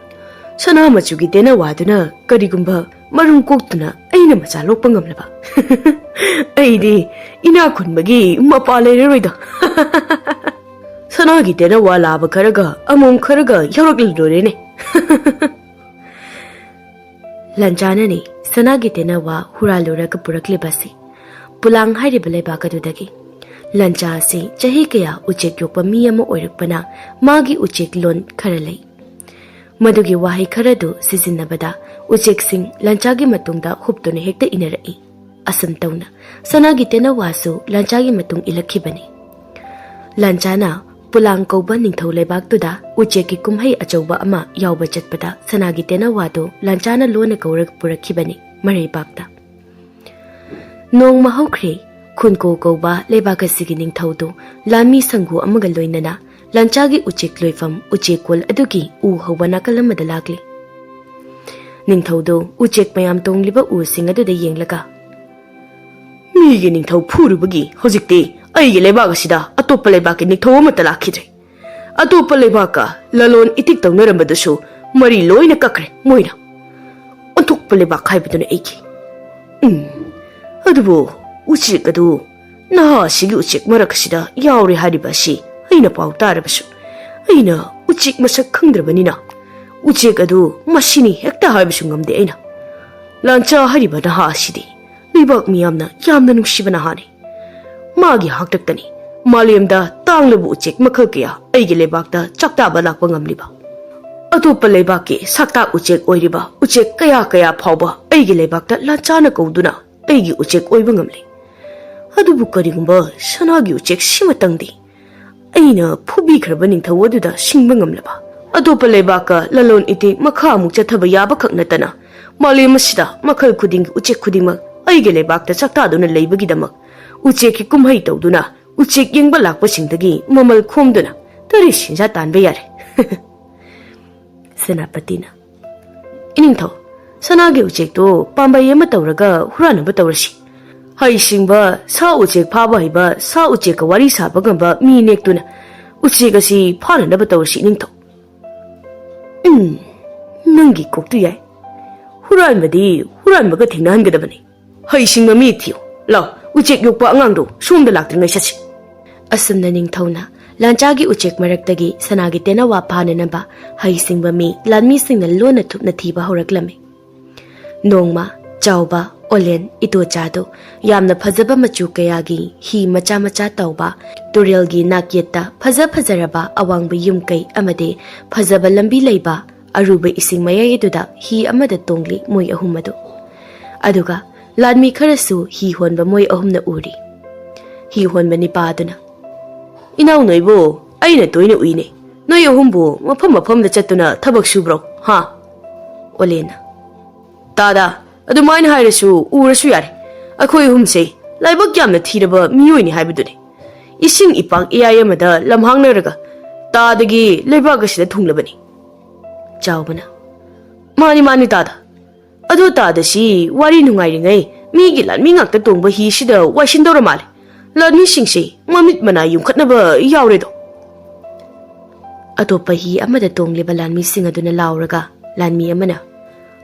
"ꯁꯅꯥ ꯃꯆꯨꯒꯤ ꯇꯦꯅꯋꯥꯗꯨꯅ ꯀꯔꯤꯒꯨꯝꯕ ꯃꯔꯨꯝ ꯀꯣꯛꯇꯨꯅ ꯑꯩꯅ ꯃꯆꯥ ꯂꯣꯛꯄ ꯉꯝꯂꯕ? ꯑꯩꯗꯤ ꯏꯅꯥꯛ ꯈꯨꯟꯕꯒꯤ ꯃꯄꯥ ꯂꯩꯔꯔꯣꯏꯗꯣ꯫" ꯁꯅꯥꯒꯤ ꯇꯦꯅꯋꯥ ꯂꯥꯕ ꯈꯔꯒ ꯑꯃꯣꯝ ꯈꯔꯒ ꯌꯥꯎꯔꯛꯂꯗꯣꯔꯦꯅꯦ꯫ ꯂꯟꯆꯥꯅꯅꯤ ꯁꯅꯥꯒꯤ ꯇꯦꯅꯋꯥ ꯍꯨꯔꯥꯜꯂꯨꯔꯒ ꯄꯨꯔꯛꯂꯤꯕꯁꯤ ꯄꯨꯂꯥꯡ ꯍꯥꯏꯔꯤꯕ ꯂꯩꯕꯥꯛ ꯑꯗꯨꯗꯒꯤ꯫ ꯂꯟꯆꯥ ꯑꯁꯤ ꯆꯍꯤ ꯀꯌꯥ ꯎꯆꯦꯛ ꯌꯣꯛꯄ ꯃꯤ ꯑꯃ ꯑꯣꯏꯔꯛꯄꯅ ꯃꯥꯒꯤ ꯎꯆꯦꯛ ꯂꯣꯟ ꯈꯔ ꯂꯩ꯫ ꯃꯗꯨꯒꯤ ꯋꯥꯍꯩ ꯈꯔꯗꯨ ꯁꯤꯖꯤꯟꯅꯕꯗ ꯎꯆꯦꯛꯁꯤꯡ ꯂꯟꯆꯥꯒꯤ ꯃꯇꯨꯡꯗ ꯍꯨꯞꯇꯨꯅ ꯍꯦꯛꯇ ꯏꯟꯅꯔꯛꯏ꯫ ꯑꯁꯨꯝ ꯇꯧꯅ ꯁꯅꯥꯒꯤ ꯇꯦꯅꯋꯥꯁꯨ ꯂꯟꯆꯥꯒꯤ ꯃꯇꯨꯡ ꯏꯜꯂꯛꯈꯤꯕꯅꯤ꯫ ꯂꯟꯆꯥꯅ ꯄꯨꯂꯥꯡ ꯀꯧꯕ ꯅꯤꯡꯊꯧ ꯂꯩꯕꯥꯛꯇꯨꯗ ꯎꯆꯦꯛꯀꯤ ꯀꯨꯝꯍꯩ ꯑꯆꯧꯕ ꯑꯃ ꯌꯥꯎꯕ ꯆꯠꯄꯗ ꯁꯅꯥꯒꯤ ꯇꯦꯅꯋꯥꯗꯨ ꯂꯟꯆꯥꯅ ꯂꯣꯟꯅ ꯀꯧꯔꯒ ꯄꯨꯔꯛꯈꯤꯕꯅꯤ ꯃꯔꯩꯕꯥꯛꯇ꯫ ꯅꯣꯡꯃ ꯍꯧꯈ꯭ꯔꯦ꯫ ꯈꯨꯟꯀꯣ ꯀꯧꯕ ꯂꯩꯕꯥꯛ ꯑꯁꯤꯒꯤ ꯅꯤꯡꯊꯧꯗꯨ ꯂꯥꯟꯃꯤ ꯁꯪꯒꯨ ꯑꯃꯒ ꯂꯣꯏꯅꯅ ꯂꯟꯆꯥꯒꯤ ꯎꯆꯦꯛ ꯂꯣꯏꯐꯝ ꯎꯆꯦꯛ ꯀꯣꯜ ꯑꯗꯨꯒꯤ ꯎ ꯍꯧꯕ ꯅꯥꯀꯜ ꯑꯃꯗ ꯂꯥꯛꯂꯤ꯫ ꯅꯤꯡꯊꯧꯗꯨ ꯎꯆꯦꯛ ꯃꯌꯥꯝ ꯇꯣꯡꯂꯤꯕ ꯎꯁꯤꯡ ꯑꯗꯨꯗ ꯌꯦꯡꯂꯒ, "ꯃꯤꯒꯤ ꯅꯤꯡꯊꯧ ꯐꯨꯔꯨꯕꯒꯤ ꯍꯧꯖꯤꯛꯇꯤ ꯑꯩꯒꯤ ꯂꯩꯕꯥꯛ ꯑꯁꯤꯗ ꯑꯇꯣꯞꯄ ꯂꯩꯕꯥꯛꯀꯤ ꯅꯤꯡꯊꯧ ꯑꯃꯠꯇ ꯂꯥꯛꯈꯤꯗ꯭ꯔꯦ꯫ ꯑꯇꯣꯞꯄ ꯂꯩꯕꯥꯛꯀ ꯂꯂꯣꯟ ꯏꯇꯤꯛ ꯇꯧꯅꯔꯝꯕꯗꯨꯁꯨ ꯃꯔꯤ ꯂꯣꯏꯅ ꯀꯛꯈ꯭ꯔꯦ ꯃꯣꯏꯅ꯫ ꯑꯣꯟꯊꯣꯛꯄ ꯂꯩꯕꯥꯛ ꯍꯥꯏꯕꯗꯨꯅ ꯑꯩꯒꯤ꯫ ꯎꯝ, ꯑꯗꯨꯕꯨ ꯎꯆꯦꯛ ꯑꯗꯨ ꯅꯍꯥ ꯑꯁꯤꯒꯤ ꯎꯆꯦꯛ ꯃꯔꯛ ꯑꯁꯤꯗ ꯌꯥꯎꯔꯦ ꯍꯥꯏꯔꯤꯕ ꯑꯁꯤ ꯑꯩꯅ ꯄꯥꯎ ꯇꯥꯔꯕꯁꯨ ꯑꯩꯅ ꯎꯆꯦꯛ ꯃꯁꯛ ꯈꯪꯗ꯭ꯔꯕꯅꯤꯅ ꯎꯆꯦꯛ ꯑꯗꯨ ꯃꯁꯤꯅꯤ ꯍꯦꯛꯇ ꯍꯥꯏꯕꯁꯨ ꯉꯝꯗꯦ ꯑꯩꯅ꯫ ꯂꯥꯟꯆꯥ ꯍꯥꯏꯔꯤꯕ ꯅꯍꯥ ꯑꯁꯤꯗꯤ ꯂꯩꯕꯥꯛ ꯃꯤꯌꯥꯝꯅ ꯌꯥꯝꯅ ꯅꯨꯡꯁꯤꯕ ꯅꯍꯥꯅꯤ꯫ ꯃꯥꯒꯤ ꯍꯥꯛꯇꯛꯇꯅꯤ ꯃꯥꯂꯦꯝꯗ ꯇꯥꯡꯂꯕ ꯎꯆꯦꯛ ꯃꯈꯜ ꯀꯌꯥ ꯑꯩꯒꯤ ꯂꯩꯕꯥꯛꯇ ꯆꯥꯛꯇꯥꯕ ꯂꯥꯛꯄ ꯉꯝꯂꯤꯕ꯫ ꯑꯇꯣꯞꯄ ꯂꯩꯕꯥꯛꯀꯤ ꯁꯛꯇꯥꯛ ꯎꯆꯦꯛ ꯑꯣꯏꯔꯤꯕ ꯎꯆꯦꯛ ꯀꯌꯥ ꯀꯌꯥ ꯐꯥꯎꯕ ꯑꯩꯒꯤ ꯂꯩꯕꯥꯛꯇ ꯂꯥꯟꯆꯥꯅ ꯀꯧꯗꯨꯅ ꯑꯩꯒꯤ ꯎꯆꯦꯛ ꯑꯣꯏꯕ ꯉꯝꯂꯤ꯫ ꯑꯗꯨꯕꯨ ꯀꯔꯤꯒꯨꯝꯕ ꯁꯅꯥꯒꯤ ꯎꯆꯦꯛ ꯁꯤꯃꯇꯪꯗꯤ ꯑꯩꯅ ꯐꯨꯕꯤꯈ꯭ꯔꯕ ꯅꯤꯡꯊꯧ ꯑꯗꯨꯗ ꯁꯤꯡꯕ ꯉꯝꯂꯕ, ꯑꯇꯣꯞꯄ ꯂꯩꯕꯥꯛꯀ ꯂꯂꯣꯟ ꯏꯇꯤꯛ ꯃꯈꯥ ꯑꯃꯨꯛ ꯆꯠꯊꯕ ꯌꯥꯕꯈꯛ ꯅꯠꯇꯅ ꯃꯥꯂꯦꯝ ꯑꯁꯤꯗ ꯃꯈꯜ ꯈꯨꯗꯤꯡꯒꯤ ꯎꯆꯦꯛ ꯈꯨꯗꯤꯡꯃꯛ ꯑꯩꯒꯤ ꯂꯩꯕꯥꯛꯇ ꯆꯥꯛꯇꯥꯗꯨꯅ ꯂꯩꯕꯒꯤꯗꯃꯛ ꯎꯆꯦꯛꯀꯤ ꯀꯨꯝꯍꯩ ꯇꯧꯗꯨꯅ ꯎꯆꯦꯛ ꯌꯦꯡꯕ ꯂꯥꯛꯄꯁꯤꯡꯗꯒꯤ ꯃꯃꯜ ꯈꯣꯝꯗꯨꯅ ꯇꯔꯦꯠ ꯁꯦꯟꯖꯥ ꯇꯥꯟꯕ ꯌꯥꯔꯦ꯫" ꯁꯦꯅꯥꯄꯇꯤꯅ, "ꯏꯅꯤꯡꯊꯧ, ꯁꯅꯥꯒꯤ ꯎꯆꯦꯛꯇꯣ ꯄꯥꯝꯕꯩ ꯑꯃ ꯇꯧꯔꯒ ꯍꯨꯔꯥꯟꯅꯕ ꯇꯧꯔꯁꯤ꯫ ꯍꯩꯁꯤꯡꯕ ꯁꯥ ꯎꯆꯦꯛ ꯐꯥꯕ ꯍꯩꯕ ꯁꯥ ꯎꯆꯦꯛꯀ ꯋꯥꯔꯤ ꯁꯥꯕ ꯉꯝꯕ ꯃꯤ ꯅꯦꯛꯇꯨꯅ ꯎꯆꯦꯛ ꯑꯁꯤ ꯐꯥꯅꯅꯕ ꯇꯧꯔꯁꯤ ꯏꯅꯤꯡꯊꯧ꯫" "ꯎꯝ, ꯅꯪꯒꯤ ꯀꯣꯛꯇꯨ ꯌꯥꯏ꯫ ꯍꯨꯔꯥꯟꯕꯗꯤ ꯍꯨꯔꯥꯟꯕꯒ ꯊꯦꯡꯅꯍꯟꯒꯗꯕꯅꯤ꯫ ꯍꯩꯁꯤꯡꯕ ꯃꯤ ꯊꯤꯌꯨ꯫ ꯂꯥꯎ, ꯎꯆꯦꯛ ꯌꯣꯛꯄ ꯑꯉꯥꯡꯗꯣ ꯁꯣꯝꯗ ꯂꯥꯛꯇ꯭ꯔꯤꯉꯩ ꯆꯠꯁꯤ꯫" ꯑꯁꯨꯝꯅ ꯅꯤꯡꯊꯧꯅ ꯂꯥꯟꯆꯥꯒꯤ ꯎꯆꯦꯛ ꯃꯔꯛꯇꯒꯤ ꯁꯅꯥꯒꯤ ꯇꯦꯅꯋꯥ ꯐꯥꯅꯅꯕ ꯍꯩꯁꯤꯡꯕ ꯃꯤ ꯂꯥꯟꯃꯤꯁꯤꯡꯅ ꯂꯣꯟꯅ ꯊꯨꯞꯅ ꯊꯤꯕ ꯍꯧꯔꯛꯂꯝꯃꯤ꯫ ꯅꯣꯡꯃ ꯆꯥꯎꯕ, ꯑꯣꯂꯦꯟ, ꯏꯇꯣꯆꯥꯗꯨ ꯌꯥꯝꯅ ꯐꯖꯕ ꯃꯆꯨ ꯀꯌꯥꯒꯤ ꯍꯤ ꯃꯆꯥ ꯃꯆꯥ ꯇꯧꯕ, ꯇꯨꯔꯦꯜꯒꯤ ꯅꯥꯛꯌꯦꯠꯇ ꯐꯖ ꯐꯖꯔꯕ ꯑꯋꯥꯡꯕ ꯌꯨꯝ ꯀꯩ ꯑꯃꯗꯤ ꯐꯖꯕ ꯂꯝꯕꯤ ꯂꯩꯕ ꯑꯔꯨꯕ ꯏꯁꯤꯡ ꯃꯌꯥꯏ ꯑꯗꯨꯗ ꯍꯤ ꯑꯃꯗ ꯇꯣꯡꯂꯤ ꯃꯣꯏ ꯑꯍꯨꯝ ꯑꯗꯨ꯫ ꯑꯗꯨꯒ ꯂꯥꯟꯃꯤ ꯈꯔꯁꯨ ꯍꯤ ꯍꯣꯟꯕ ꯃꯣꯏ ꯑꯍꯨꯝꯅ ꯎꯔꯤ꯫ ꯍꯤ ꯍꯣꯟꯕ ꯅꯤꯄꯥ ꯑꯗꯨꯅ, "ꯏꯅꯥꯎ ꯅꯣꯏꯕꯨ ꯑꯩꯅ ꯇꯣꯏꯅ ꯎꯏꯅꯦ꯫ ꯅꯣꯏ ꯑꯍꯨꯝꯕꯨ ꯃꯐꯝ ꯃꯐꯝꯗ ꯆꯠꯇꯨꯅ ꯊꯕꯛ ꯁꯨꯕ꯭ꯔꯣ, ꯍꯥ?" ꯑꯣꯂꯦꯟꯅ, "ꯇꯥꯗ, ꯑꯗꯨꯃꯥꯏꯅ ꯍꯥꯏꯔꯁꯨ ꯎꯔꯁꯨ ꯌꯥꯔꯦ꯫ ꯑꯩꯈꯣꯏ ꯑꯍꯨꯝꯁꯦ ꯂꯥꯏꯕꯛ ꯌꯥꯝꯅ ꯊꯤꯔꯕ ꯃꯤꯑꯣꯏꯅꯤ ꯍꯥꯏꯕꯗꯨꯅꯤ꯫ ꯏꯁꯤꯡ ꯏꯄꯥꯛ ꯏꯌꯥꯏ ꯑꯃꯗ ꯂꯝꯍꯥꯡꯅꯔꯒ ꯇꯥꯗꯒꯤ ꯂꯩꯕꯥꯛ ꯑꯁꯤꯗ ꯊꯨꯡꯂꯕꯅꯤ꯫" ꯆꯥꯎꯕꯅ, "ꯃꯥꯅꯤ, ꯃꯥꯅꯤ ꯇꯥꯗ꯫ ꯑꯗꯨ ꯇꯥꯗ ꯁꯤ ꯋꯥꯔꯤ ꯅꯨꯡꯉꯥꯏꯔꯤꯉꯩ ꯃꯤꯒꯤ ꯂꯥꯟꯃꯤ ꯉꯥꯛꯇ ꯇꯣꯡꯕ ꯍꯤꯁꯤꯗ ꯋꯥꯏꯁꯤꯟꯗꯧꯔ ꯃꯥꯜꯂꯦ꯫ ꯂꯥꯟꯃꯤꯁꯤꯡꯁꯦ ꯃꯃꯤꯠ ꯃꯅꯥ ꯌꯨꯝꯈꯠꯅꯕ ꯌꯥꯎꯔꯦꯗꯣ꯫" ꯑꯇꯣꯞꯄ ꯍꯤ ꯑꯃꯗ ꯇꯣꯡꯂꯤꯕ ꯂꯥꯟꯃꯤꯁꯤꯡ ꯑꯗꯨꯅ ꯂꯥꯎꯔꯒ ꯂꯥꯟꯃꯤ ꯑꯃꯅ,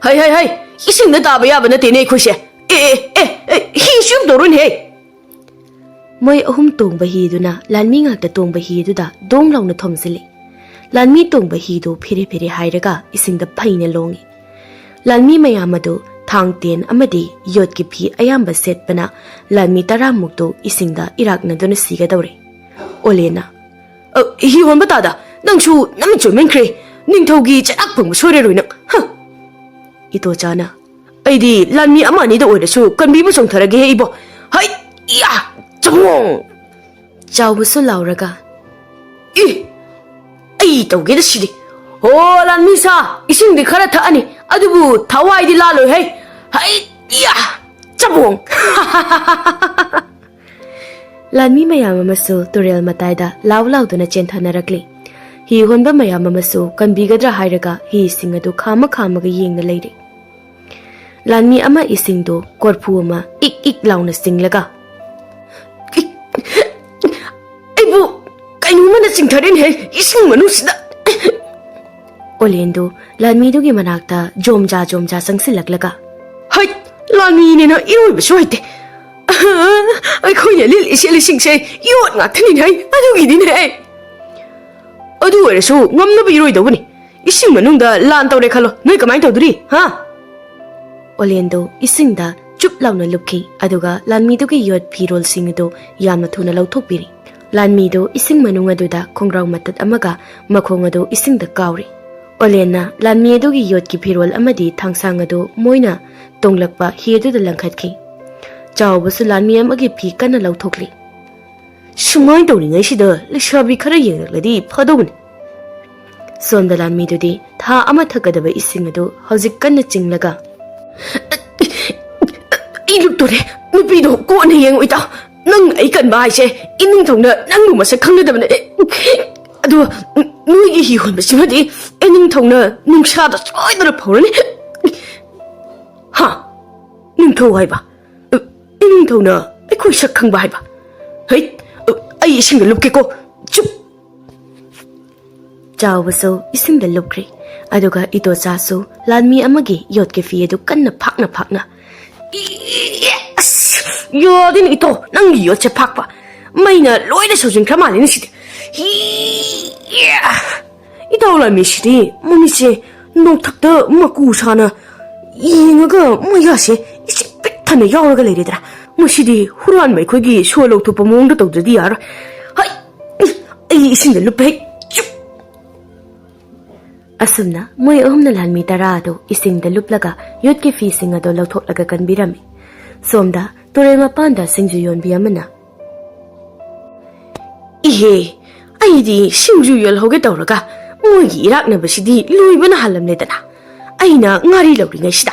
"ꯍꯩ, ꯍꯩ, ꯍꯩ! ꯏꯁꯤꯡꯗ ꯇꯥꯕ ꯌꯥꯕ ꯅꯠꯇꯦꯅꯦ ꯑꯩꯈꯣꯏꯁꯦ꯫ ꯑꯦ, ꯑꯦ, ꯑꯦ, ꯑꯦ, ꯍꯤꯁꯨ ꯌꯨꯝ ꯇꯧꯔꯣꯏꯅꯦꯍꯦ!" ꯃꯣꯏ ꯑꯍꯨꯝ ꯇꯣꯡꯕ ꯍꯤꯗꯨꯅ ꯂꯥꯟꯃꯤ ꯉꯥꯛꯇ ꯇꯣꯡꯕ ꯍꯤꯗꯨꯗ ꯗꯣꯡ ꯂꯥꯎꯅ ꯊꯣꯝꯖꯤꯜꯂꯤ꯫ ꯂꯥꯟꯃꯤ ꯇꯣꯡꯕ ꯍꯤꯗꯨ ꯐꯤꯔꯦ ꯐꯤꯔꯦ ꯍꯥꯏꯔꯒ ꯏꯁꯤꯡꯗ ꯐꯩꯅ ꯂꯣꯡꯉꯤ꯫ ꯂꯥꯟꯃꯤ ꯃꯌꯥꯝ ꯑꯗꯨ ꯊꯥꯡ ꯇꯦꯟ ꯑꯃꯗꯤ ꯌꯣꯠꯀꯤ ꯐꯤ ꯑꯌꯥꯝꯕ ꯁꯦꯠꯄꯅ ꯂꯥꯟꯃꯤ ꯇꯔꯥꯃꯨꯛꯇꯨ ꯏꯁꯤꯡꯗ ꯏꯔꯥꯛꯅꯗꯨꯅ ꯁꯤꯒꯗꯧꯔꯦ꯫ ꯑꯣꯂꯦꯟꯅ, "ꯑ, ꯍꯤ ꯍꯣꯟꯕ ꯇꯥꯗ, ꯅꯪꯁꯨ ꯅꯃꯤꯠ ꯆꯣꯏꯃꯟꯈ꯭ꯔꯦ꯫ ꯅꯤꯡꯊꯧꯒꯤ ꯆꯩꯔꯥꯛ ꯐꯪꯕ ꯁꯣꯏꯔꯔꯣꯏ ꯅꯪ꯫ ꯍ!" ꯏꯇꯣꯆꯥꯅ, "ꯑꯩꯗꯤ ꯂꯥꯟꯃꯤ ꯑꯃ ꯑꯅꯤꯗ ꯑꯣꯏꯔꯁꯨ ꯀꯟꯕꯤꯕ ꯆꯣꯡꯊꯔꯒꯦ ꯏꯕꯣ꯫ ꯍꯩ! ꯏꯌꯥ! ꯆꯃꯣꯡ!" ꯆꯥꯎꯕꯁꯨ ꯂꯥꯎꯔꯒ, "ꯏ! ꯑꯩ ꯇꯧꯒꯦꯗ ꯁꯤꯗꯤ꯫ ꯍꯣ, ꯂꯥꯟꯃꯤ ꯁꯥ, ꯏꯁꯤꯡꯗꯤ ꯈꯔ ꯊꯛꯑꯅꯤ, ꯑꯗꯨꯕꯨ ꯊꯋꯥꯏꯗꯤ ꯂꯥꯜꯂꯣꯏ ꯍꯩ꯫ ꯍꯩ! ꯏꯌꯥ! ꯆꯃꯣꯡ!" ꯂꯥꯟꯃꯤ ꯃꯌꯥꯝ ꯑꯃꯁꯨ ꯇꯨꯔꯦꯜ ꯃꯇꯥꯏꯗ ꯂꯥꯎ ꯂꯥꯎꯗꯨꯅ ꯆꯦꯟꯊꯅꯔꯛꯂꯤ꯫ ꯍꯤ ꯍꯣꯟꯕ ꯃꯌꯥꯝ ꯑꯃꯁꯨ ꯀꯟꯕꯤꯒꯗ꯭ꯔꯥ ꯍꯥꯏꯔꯒ ꯍꯤꯁꯤꯡ ꯑꯗꯨ ꯈꯥꯝꯃ ꯈꯥꯝꯃꯒ ꯌꯦꯡꯅ ꯂꯩꯔꯤ꯫ ꯂꯥꯟꯃꯤ ꯑꯃ ꯏꯁꯤꯡꯗꯨ ꯀꯣꯔꯐꯨ ꯑꯃ ꯏꯛ ꯏꯛ ꯂꯥꯎꯅ ꯆꯤꯡꯂꯒ, "ꯑꯩꯕꯨ ꯀꯩꯅꯣꯝꯃꯅ ꯆꯤꯡꯊꯔꯦꯅꯦꯍꯦ, ꯏꯁꯤꯡ ꯃꯅꯨꯡꯁꯤꯗ!" ꯑꯣꯂꯦꯟꯗꯨ ꯂꯥꯟꯃꯤꯗꯨꯒꯤ ꯃꯅꯥꯛꯇ ꯖꯣꯝꯖꯥ ꯖꯣꯝꯖꯥ ꯆꯪꯁꯤꯜꯂꯛꯂꯒ, "ꯍꯩ, ꯂꯥꯟꯃꯤꯅꯦꯅ ꯏꯔꯣꯏꯕꯁꯨ ꯍꯩꯇꯦ꯫ ꯑꯩꯈꯣꯏꯅ ꯂꯤꯠꯂꯤ ꯁꯦꯠꯂꯤꯁꯤꯡꯁꯦ ꯌꯣꯠ ꯉꯥꯛꯇꯅꯤꯅꯦ, ꯑꯗꯨꯒꯤꯗꯤꯅꯦ꯫ ꯑꯗꯨ ꯑꯣꯏꯔꯁꯨ ꯉꯝꯅꯕ ꯏꯔꯣꯏꯗꯧꯕꯅꯤ꯫ ꯏꯁꯤꯡ ꯃꯅꯨꯡꯗ ꯂꯥꯟ ꯇꯧꯔꯦ ꯈꯜꯂꯣ, ꯅꯣꯏ ꯀꯃꯥꯏꯅ ꯇꯧꯗꯣꯔꯤ, ꯍꯥ? ꯑꯣꯂꯦꯟꯗꯣ ꯏꯁꯤꯡꯗ ꯆꯨꯞ ꯂꯥꯎꯅ ꯂꯨꯞꯈꯤ, ꯑꯗꯨꯒ ꯂꯥꯟꯃꯤꯗꯨꯒꯤ ꯌꯣꯠ ꯐꯤꯔꯣꯜꯁꯤꯡ ꯑꯗꯨ ꯌꯥꯝꯅ ꯊꯨꯅ ꯂꯧꯊꯣꯛꯄꯤꯔꯤ꯫ ꯂꯥꯟꯃꯤꯗꯨ ꯏꯁꯤꯡ ꯃꯅꯨꯡ ꯑꯗꯨꯗ ꯈꯣꯡꯒ꯭ꯔꯥꯎ ꯃꯇꯠ ꯑꯃꯒ ꯃꯈꯣꯡ ꯑꯗꯨ ꯏꯁꯤꯡꯗ ꯀꯥꯎꯔꯤ꯫ ꯑꯣꯂꯦꯟꯅ ꯂꯥꯟꯃꯤ ꯑꯗꯨꯒꯤ ꯌꯣꯠꯀꯤ ꯐꯤꯔꯣꯜ ꯑꯃꯗꯤ ꯊꯥꯡꯁꯥꯡ ꯑꯗꯨ ꯃꯣꯏꯅ ꯇꯣꯡꯂꯛꯄ ꯍꯤ ꯑꯗꯨꯗ ꯂꯪꯈꯠꯈꯤ꯫ ꯆꯥꯎꯕꯁꯨ ꯂꯥꯟꯃꯤ ꯑꯃꯒꯤ ꯐꯤ ꯀꯟꯅ ꯂꯧꯊꯣꯛꯂꯤ꯫ ꯁꯨꯃꯥꯏꯅ ꯇꯧꯔꯤꯉꯩꯁꯤꯗ ꯂꯩꯁꯥꯕꯤ ꯈꯔ ꯌꯦꯡꯂꯛꯂꯗꯤ ꯐꯗꯧꯕꯅꯤ꯫ ꯁꯣꯝꯗ ꯂꯥꯟꯃꯤꯗꯨꯗꯤ ꯊꯥ ꯑꯃ ꯊꯛꯀꯗꯕ ꯏꯁꯤꯡ ꯑꯗꯨ ꯍꯧꯖꯤꯛ ꯀꯟꯅ ꯆꯤꯡꯂꯒ, "ꯑꯩ ꯂꯨꯞꯇꯣꯔꯦ, ꯅꯨꯄꯤꯗꯣ ꯀꯣꯟꯅ ꯌꯦꯡꯉꯨ ꯏꯇꯥꯎ꯫ ꯅꯪ ꯑꯩ ꯀꯟꯕ ꯍꯥꯏꯁꯦ ꯏꯅꯤꯡꯊꯧꯅ ꯅꯪꯕꯨ ꯃꯁꯛ ꯈꯪꯒꯗꯕꯅꯦ꯫ ꯑꯗꯣ ꯅꯣꯏꯒꯤ ꯍꯤ ꯍꯣꯟꯕꯁꯤꯃꯗꯤ ꯏꯅꯤꯡꯊꯧꯅ ꯅꯨꯡꯁꯥꯗ ꯁꯣꯏꯗꯅ ꯐꯧꯔꯅꯤ꯫ ꯍꯥ? ꯅꯤꯡꯊꯧ ꯍꯥꯏꯕ? ꯏꯅꯤꯡꯊꯧꯅ ꯑꯩꯈꯣꯏ ꯁꯛ ꯈꯪꯕ ꯍꯥꯏꯕ? ꯍꯩ, ꯑꯩ ꯏꯁꯤꯡꯗ ꯂꯨꯞꯀꯦꯀꯣ꯫ ꯆꯨꯞ!" ꯆꯥꯎꯕꯁꯨ ꯏꯁꯤꯡꯗ ꯂꯨꯞꯈ꯭ꯔꯦ, ꯑꯗꯨꯒ ꯏꯇꯣꯆꯥꯁꯨ ꯂꯥꯟꯃꯤ ꯑꯃꯒꯤ ꯌꯣꯠꯀꯤ ꯐꯤ ꯑꯗꯨ ꯀꯟꯅ ꯐꯥꯛꯅ ꯐꯥꯛꯅ, "ꯏ-, ꯑꯁ, ꯌꯥꯗꯦꯅꯦ ꯏꯇꯣ, ꯅꯪꯒꯤ ꯌꯣꯠꯁꯦ ꯐꯥꯛꯄ꯫ ꯃꯩꯅ ꯂꯣꯏꯅ ꯁꯧꯖꯤꯟꯈ꯭ꯔ ꯃꯥꯜꯂꯦꯅꯦ ꯁꯤꯗꯤ꯫ ꯏ-, ꯏꯇꯥꯎ ꯂꯥꯟꯃꯤꯁꯤꯗꯤ ꯃꯃꯤꯠꯁꯦ ꯅꯣꯡꯊꯛꯇ ꯃꯀꯨ ꯁꯥꯅ ꯌꯦꯡꯉꯒ ꯃꯌꯥꯁꯦ ꯏꯆꯤꯛ ꯄꯤꯛ ꯊꯟꯅ ꯌꯥꯎꯔꯒ ꯂꯩꯔꯦꯗꯅ꯫ ꯃꯁꯤꯗꯤ ꯍꯨꯔꯥꯟꯕ ꯑꯩꯈꯣꯏꯒꯤ ꯁꯣ ꯂꯧꯊꯣꯛꯄ ꯃꯑꯣꯡꯗ ꯇꯧꯗ꯭ꯔꯗꯤ ꯌꯥꯔꯣꯏ꯫ ꯍꯩ! ꯑꯩ ꯏꯁꯤꯡꯗ ꯂꯨꯞꯄꯦ꯫ ꯍꯩ! ꯆꯨꯞ!" ꯑꯁꯨꯝꯅ ꯃꯣꯏ ꯑꯍꯨꯝꯅ ꯂꯥꯟꯃꯤ ꯇꯔꯥ ꯑꯗꯨ ꯏꯁꯤꯡꯗ ꯂꯨꯞꯂꯒ ꯌꯣꯠꯀꯤ ꯐꯤꯁꯤꯡ ꯑꯗꯨ ꯂꯧꯊꯣꯛꯂꯒ ꯀꯟꯕꯤꯔꯝꯃꯤ꯫ ꯁꯣꯝꯗ ꯇꯨꯔꯦꯜ ꯃꯄꯥꯟꯗ ꯁꯤꯡꯖꯨ ꯌꯣꯟꯕꯤ ꯑꯃꯅ, "ꯏꯍꯦ, ꯑꯩꯗꯤ ꯁꯤꯡꯖꯨ ꯌꯣꯜꯍꯧꯒꯦ ꯇꯧꯔꯒ ꯃꯣꯏꯒꯤ ꯏꯔꯥꯛꯅꯕꯁꯤꯗꯤ ꯂꯣꯏꯕꯅ ꯍꯥꯜꯂꯝꯂꯦꯗꯅ꯫ ꯑꯩꯅ ꯉꯥꯔꯤ ꯂꯧꯔꯤꯉꯩꯁꯤꯗ꯫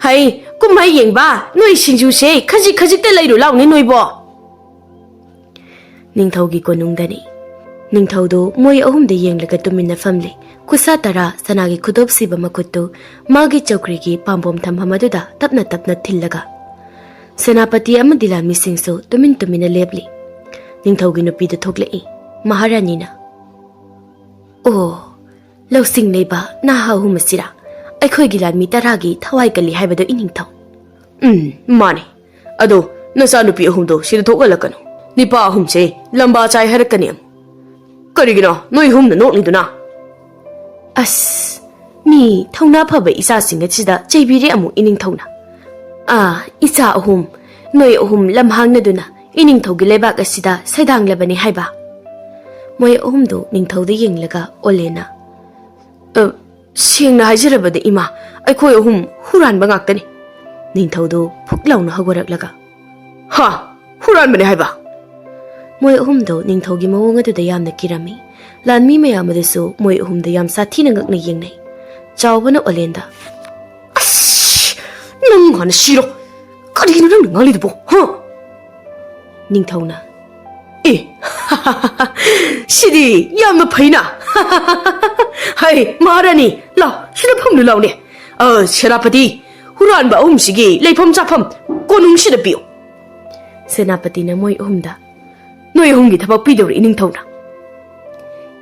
ꯍꯩ, ꯀꯨꯝꯍꯩ ꯌꯦꯡꯕ, ꯅꯣꯏ ꯁꯤꯡꯖꯨꯁꯦ ꯈꯖꯤꯛ ꯈꯖꯤꯛꯇ ꯂꯩꯔꯨ ꯂꯥꯎꯅꯦ ꯅꯣꯏꯕꯣ!" ꯅꯤꯡꯊꯧꯒꯤ ꯀꯣꯅꯨꯡꯗꯅꯤ꯫ ꯅꯤꯡꯊꯧꯗꯨ ꯃꯣꯏ ꯑꯍꯨꯝꯗ ꯌꯦꯡꯂꯒ ꯇꯨꯃꯤꯟꯅ ꯐꯝꯂꯤ꯫ ꯈꯨꯠꯁꯥ ꯇꯔꯥ ꯁꯅꯥꯒꯤ ꯈꯨꯗꯣꯞ ꯁꯤꯕ ꯃꯈꯨꯠꯇꯨ ꯃꯥꯒꯤ ꯆꯧꯀ꯭ꯔꯤꯒꯤ ꯄꯥꯝꯕꯣꯝ ꯊꯝꯐꯝ ꯑꯗꯨꯗ ꯇꯞꯅ ꯇꯞꯅ ꯊꯤꯜꯂꯒ꯫ ꯁꯦꯅꯥꯄꯇꯤ ꯑꯃꯗꯤ ꯂꯥꯟꯃꯤꯁꯤꯡꯁꯨ ꯇꯨꯃꯤꯟ ꯇꯨꯃꯤꯟꯅ ꯂꯦꯞꯂꯤ꯫ ꯅꯤꯡꯊꯧꯒꯤ ꯅꯨꯄꯤꯗꯨ ꯊꯣꯛꯂꯛꯏ꯫ ꯃꯍꯥꯔꯥꯅꯤꯅ, "ꯑꯣ, ꯂꯧꯁꯤꯡ ꯂꯩꯕ ꯅꯍꯥ ꯑꯍꯨꯝ ꯑꯁꯤꯔꯥ? ꯑꯩꯈꯣꯏꯒꯤ ꯂꯥꯟꯃꯤ ꯇꯔꯥꯒꯤ ꯊꯋꯥꯏ ꯀꯜꯂꯤ ꯍꯥꯏꯕꯗꯣ ꯏꯅꯤꯡꯊꯧ?" "ꯎꯝ, ꯃꯥꯅꯦ꯫ ꯑꯗꯣ ꯅꯆꯥꯅꯨꯄꯤ ꯑꯍꯨꯝꯗꯣ ꯁꯤꯗ ꯊꯣꯛꯍꯜꯂꯛꯀꯅꯨ꯫ ꯅꯤꯄꯥ ꯑꯍꯨꯝꯁꯦ ꯂꯝꯕꯥ ꯆꯥꯏ ꯍꯥꯏꯔꯛꯀꯅꯤ ꯑꯃꯨꯛ꯫ ꯀꯔꯤꯒꯤꯅꯣ ꯅꯣꯏ ꯑꯍꯨꯝꯅ ꯅꯣꯛꯂꯤꯗꯨꯅ? ꯑꯁ, ꯃꯤ ꯊꯧꯅꯥ ꯐꯕ ꯏꯆꯥꯁꯤꯡ ꯑꯁꯤꯗ ꯆꯩꯕꯤꯔꯦ ꯑꯃꯨꯛ ꯏꯅꯤꯡꯊꯧꯅ꯫ "ꯑꯥ, ꯏꯆꯥ ꯑꯍꯨꯝ, ꯅꯣꯏ ꯑꯍꯨꯝ ꯂꯝꯍꯥꯡꯅꯗꯨꯅ ꯏꯅꯤꯡꯊꯧꯒꯤ ꯂꯩꯕꯥꯛ ꯑꯁꯤꯗ ꯁꯩꯗꯥꯡꯂꯕꯅꯤ ꯍꯥꯏꯕ?" ꯃꯣꯏ ꯑꯍꯨꯝꯗꯨ ꯅꯤꯡꯊꯧꯗ ꯌꯦꯡꯂꯒ ꯑꯣꯂꯦꯟꯅ, "ꯑ, ꯁꯦꯡꯅ ꯍꯥꯏꯖꯔꯕꯗ ꯏꯃꯥ, ꯑꯩꯈꯣꯏ ꯑꯍꯨꯝ ꯍꯨꯔꯥꯟꯕ ꯉꯥꯛꯇꯅꯤ꯫" ꯅꯤꯡꯊꯧꯗꯨ ꯐꯨꯛ ꯂꯥꯎꯅ ꯍꯧꯒꯠꯂꯛꯂꯒ, "ꯍꯥ? ꯍꯨꯔꯥꯟꯕꯅꯦ ꯍꯥꯏꯕ?" ꯃꯣꯏ ꯑꯍꯨꯝꯗꯣ ꯅꯤꯡꯊꯧꯒꯤ ꯃꯑꯣꯡ ꯑꯗꯨꯗ ꯌꯥꯝꯅ ꯀꯤꯔꯝꯃꯤ꯫ ꯂꯥꯟꯃꯤ ꯃꯌꯥꯝ ꯑꯗꯨꯁꯨ ꯃꯣꯏ ꯑꯍꯨꯝꯗ ꯌꯥꯝ ꯁꯥꯊꯤꯅ ꯉꯛꯅ ꯌꯦꯡꯅꯩ꯫ ꯆꯥꯎꯕꯅ ꯑꯣꯂꯦꯟꯗ, "ꯑꯁ! ꯅꯪ ꯍꯥꯟꯅ ꯁꯤꯔꯣ! ꯀꯔꯤꯒꯤꯅꯣ ꯅꯪꯅ ꯉꯥꯡꯂꯤꯗꯨꯕꯣ, ꯍꯥ?" ꯅꯤꯡꯊꯧꯅ, "ꯑꯦ, ꯁꯤꯗꯤ ꯌꯥꯝꯅ ꯐꯩꯅ꯫ ꯍꯩ, ꯃꯍꯥꯔꯥꯅꯤ, ꯂꯥꯎ, ꯁꯤꯗ ꯐꯝꯂꯨ ꯂꯥꯎꯅꯦ꯫ ꯑ, ꯁꯦꯅꯥꯄꯇꯤ, ꯍꯨꯔꯥꯟꯕ ꯑꯍꯨꯝꯁꯤꯒꯤ ꯂꯩꯐꯝ ꯆꯥꯐꯝ ꯀꯣꯅꯨꯡꯁꯤꯗ ꯄꯤꯌꯨ꯫" ꯁꯦꯅꯥꯄꯇꯤꯅ ꯃꯣꯏ ꯑꯍꯨꯝꯗ, "ꯅꯣꯏ ꯑꯍꯨꯝꯒꯤ ꯊꯕꯛ ꯄꯤꯗꯧꯔꯤ ꯏꯅꯤꯡꯊꯧꯅ꯫"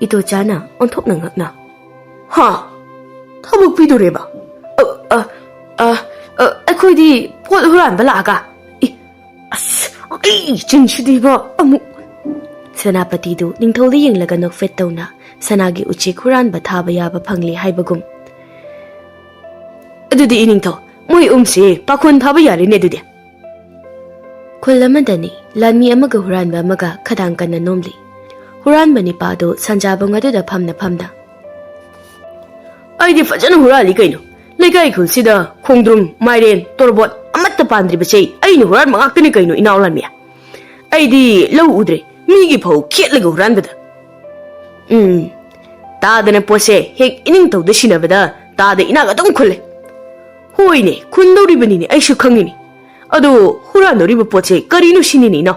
ꯏꯇꯣꯆꯥꯅ ꯑꯣꯟꯊꯣꯛꯅ ꯉꯛꯅ, "ꯍꯥ? ꯊꯕꯛ ꯄꯤꯗꯣꯔꯦꯕ? ꯑ, ꯑ, ꯑ, ꯑ, ꯑꯩꯈꯣꯏꯗꯤ ꯄꯣꯠ ꯍꯨꯔꯥꯟꯕ ꯂꯥꯛꯑꯒ꯫ ꯏ, ꯑꯁ, ꯑꯩ ꯆꯤꯟꯁꯤꯗꯤꯕ ꯑꯃꯨꯛ꯫" ꯁꯦꯅꯥꯄꯇꯤꯗꯨ ꯅꯤꯡꯊꯧꯗ ꯌꯦꯡꯂꯒ ꯅꯣꯛꯐꯦꯠ ꯇꯧꯅ ꯁꯅꯥꯒꯤ ꯎꯆꯦꯛ ꯍꯨꯔꯥꯟꯕ ꯊꯥꯕ ꯌꯥꯕ ꯐꯪꯂꯦ ꯍꯥꯏꯕꯒꯨꯝ꯫ "ꯑꯗꯨꯗꯤ ꯏꯅꯤꯡꯊꯧ, ꯃꯣꯏ ꯑꯍꯨꯝꯁꯦ ꯄꯥꯈꯣꯟ ꯊꯥꯕ ꯌꯥꯔꯦꯅꯦ ꯑꯗꯨꯗꯤ꯫" ꯈꯨꯜ ꯑꯃꯗꯅꯤ ꯂꯥꯟꯃꯤ ꯑꯃꯒ ꯍꯨꯔꯥꯟꯕ ꯑꯃꯒ ꯈꯗꯥꯡ ꯀꯟꯅ ꯅꯣꯝꯂꯤ꯫ ꯍꯨꯔꯥꯟꯕ ꯅꯤꯄꯥꯗꯨ ꯁꯟꯖꯥꯕꯨꯡ ꯑꯗꯨꯗ ꯐꯝꯅ ꯐꯝꯅ, "ꯑꯩꯗꯤ ꯐꯖꯅ ꯍꯨꯔꯥꯜꯂꯤ ꯀꯩꯅꯣ꯫ ꯂꯩꯀꯥꯏ ꯈꯨꯜꯁꯤꯗ ꯈꯣꯡꯗ꯭ꯔꯨꯝ, ꯃꯥꯏꯔꯦꯟ, ꯇꯣꯔꯕꯣꯠ ꯑꯃꯠꯇ ꯄꯥꯟꯗ꯭ꯔꯤꯕꯁꯦ ꯑꯩꯅ ꯍꯨꯔꯥꯟꯕ ꯉꯥꯛꯇꯅꯤ ꯀꯩꯅꯣ, ꯏꯅꯥꯎ ꯂꯥꯟꯃꯤ꯫ ꯑꯩꯗꯤ ꯂꯧ ꯎꯗ꯭ꯔꯦ, ꯃꯤꯒꯤ ꯐꯧ ꯈꯦꯠꯂꯒ ꯍꯨꯔꯥꯟꯕꯗ꯫" ꯎꯝ, ꯇꯥꯗꯅ ꯄꯣꯠꯁꯦ ꯍꯦꯛ ꯏꯅꯤꯡꯊꯧꯗ ꯁꯤꯟꯅꯕꯗ ꯇꯥꯗ ꯏꯅꯥꯛ ꯑꯗꯨꯝ ꯈꯨꯜꯂꯦ꯫ ꯍꯣꯏꯅꯦ, ꯈꯨꯟꯗꯧꯔꯤꯕꯅꯤꯅꯦ, ꯑꯩꯁꯨ ꯈꯪꯉꯤꯅꯦ꯫ ꯑꯗꯣ ꯍꯨꯔꯥꯟꯗꯧꯔꯤꯕ ꯄꯣꯠꯁꯦ ꯀꯔꯤꯅꯣ ꯁꯤꯅꯤꯅꯦ, ꯏꯅꯥꯎ?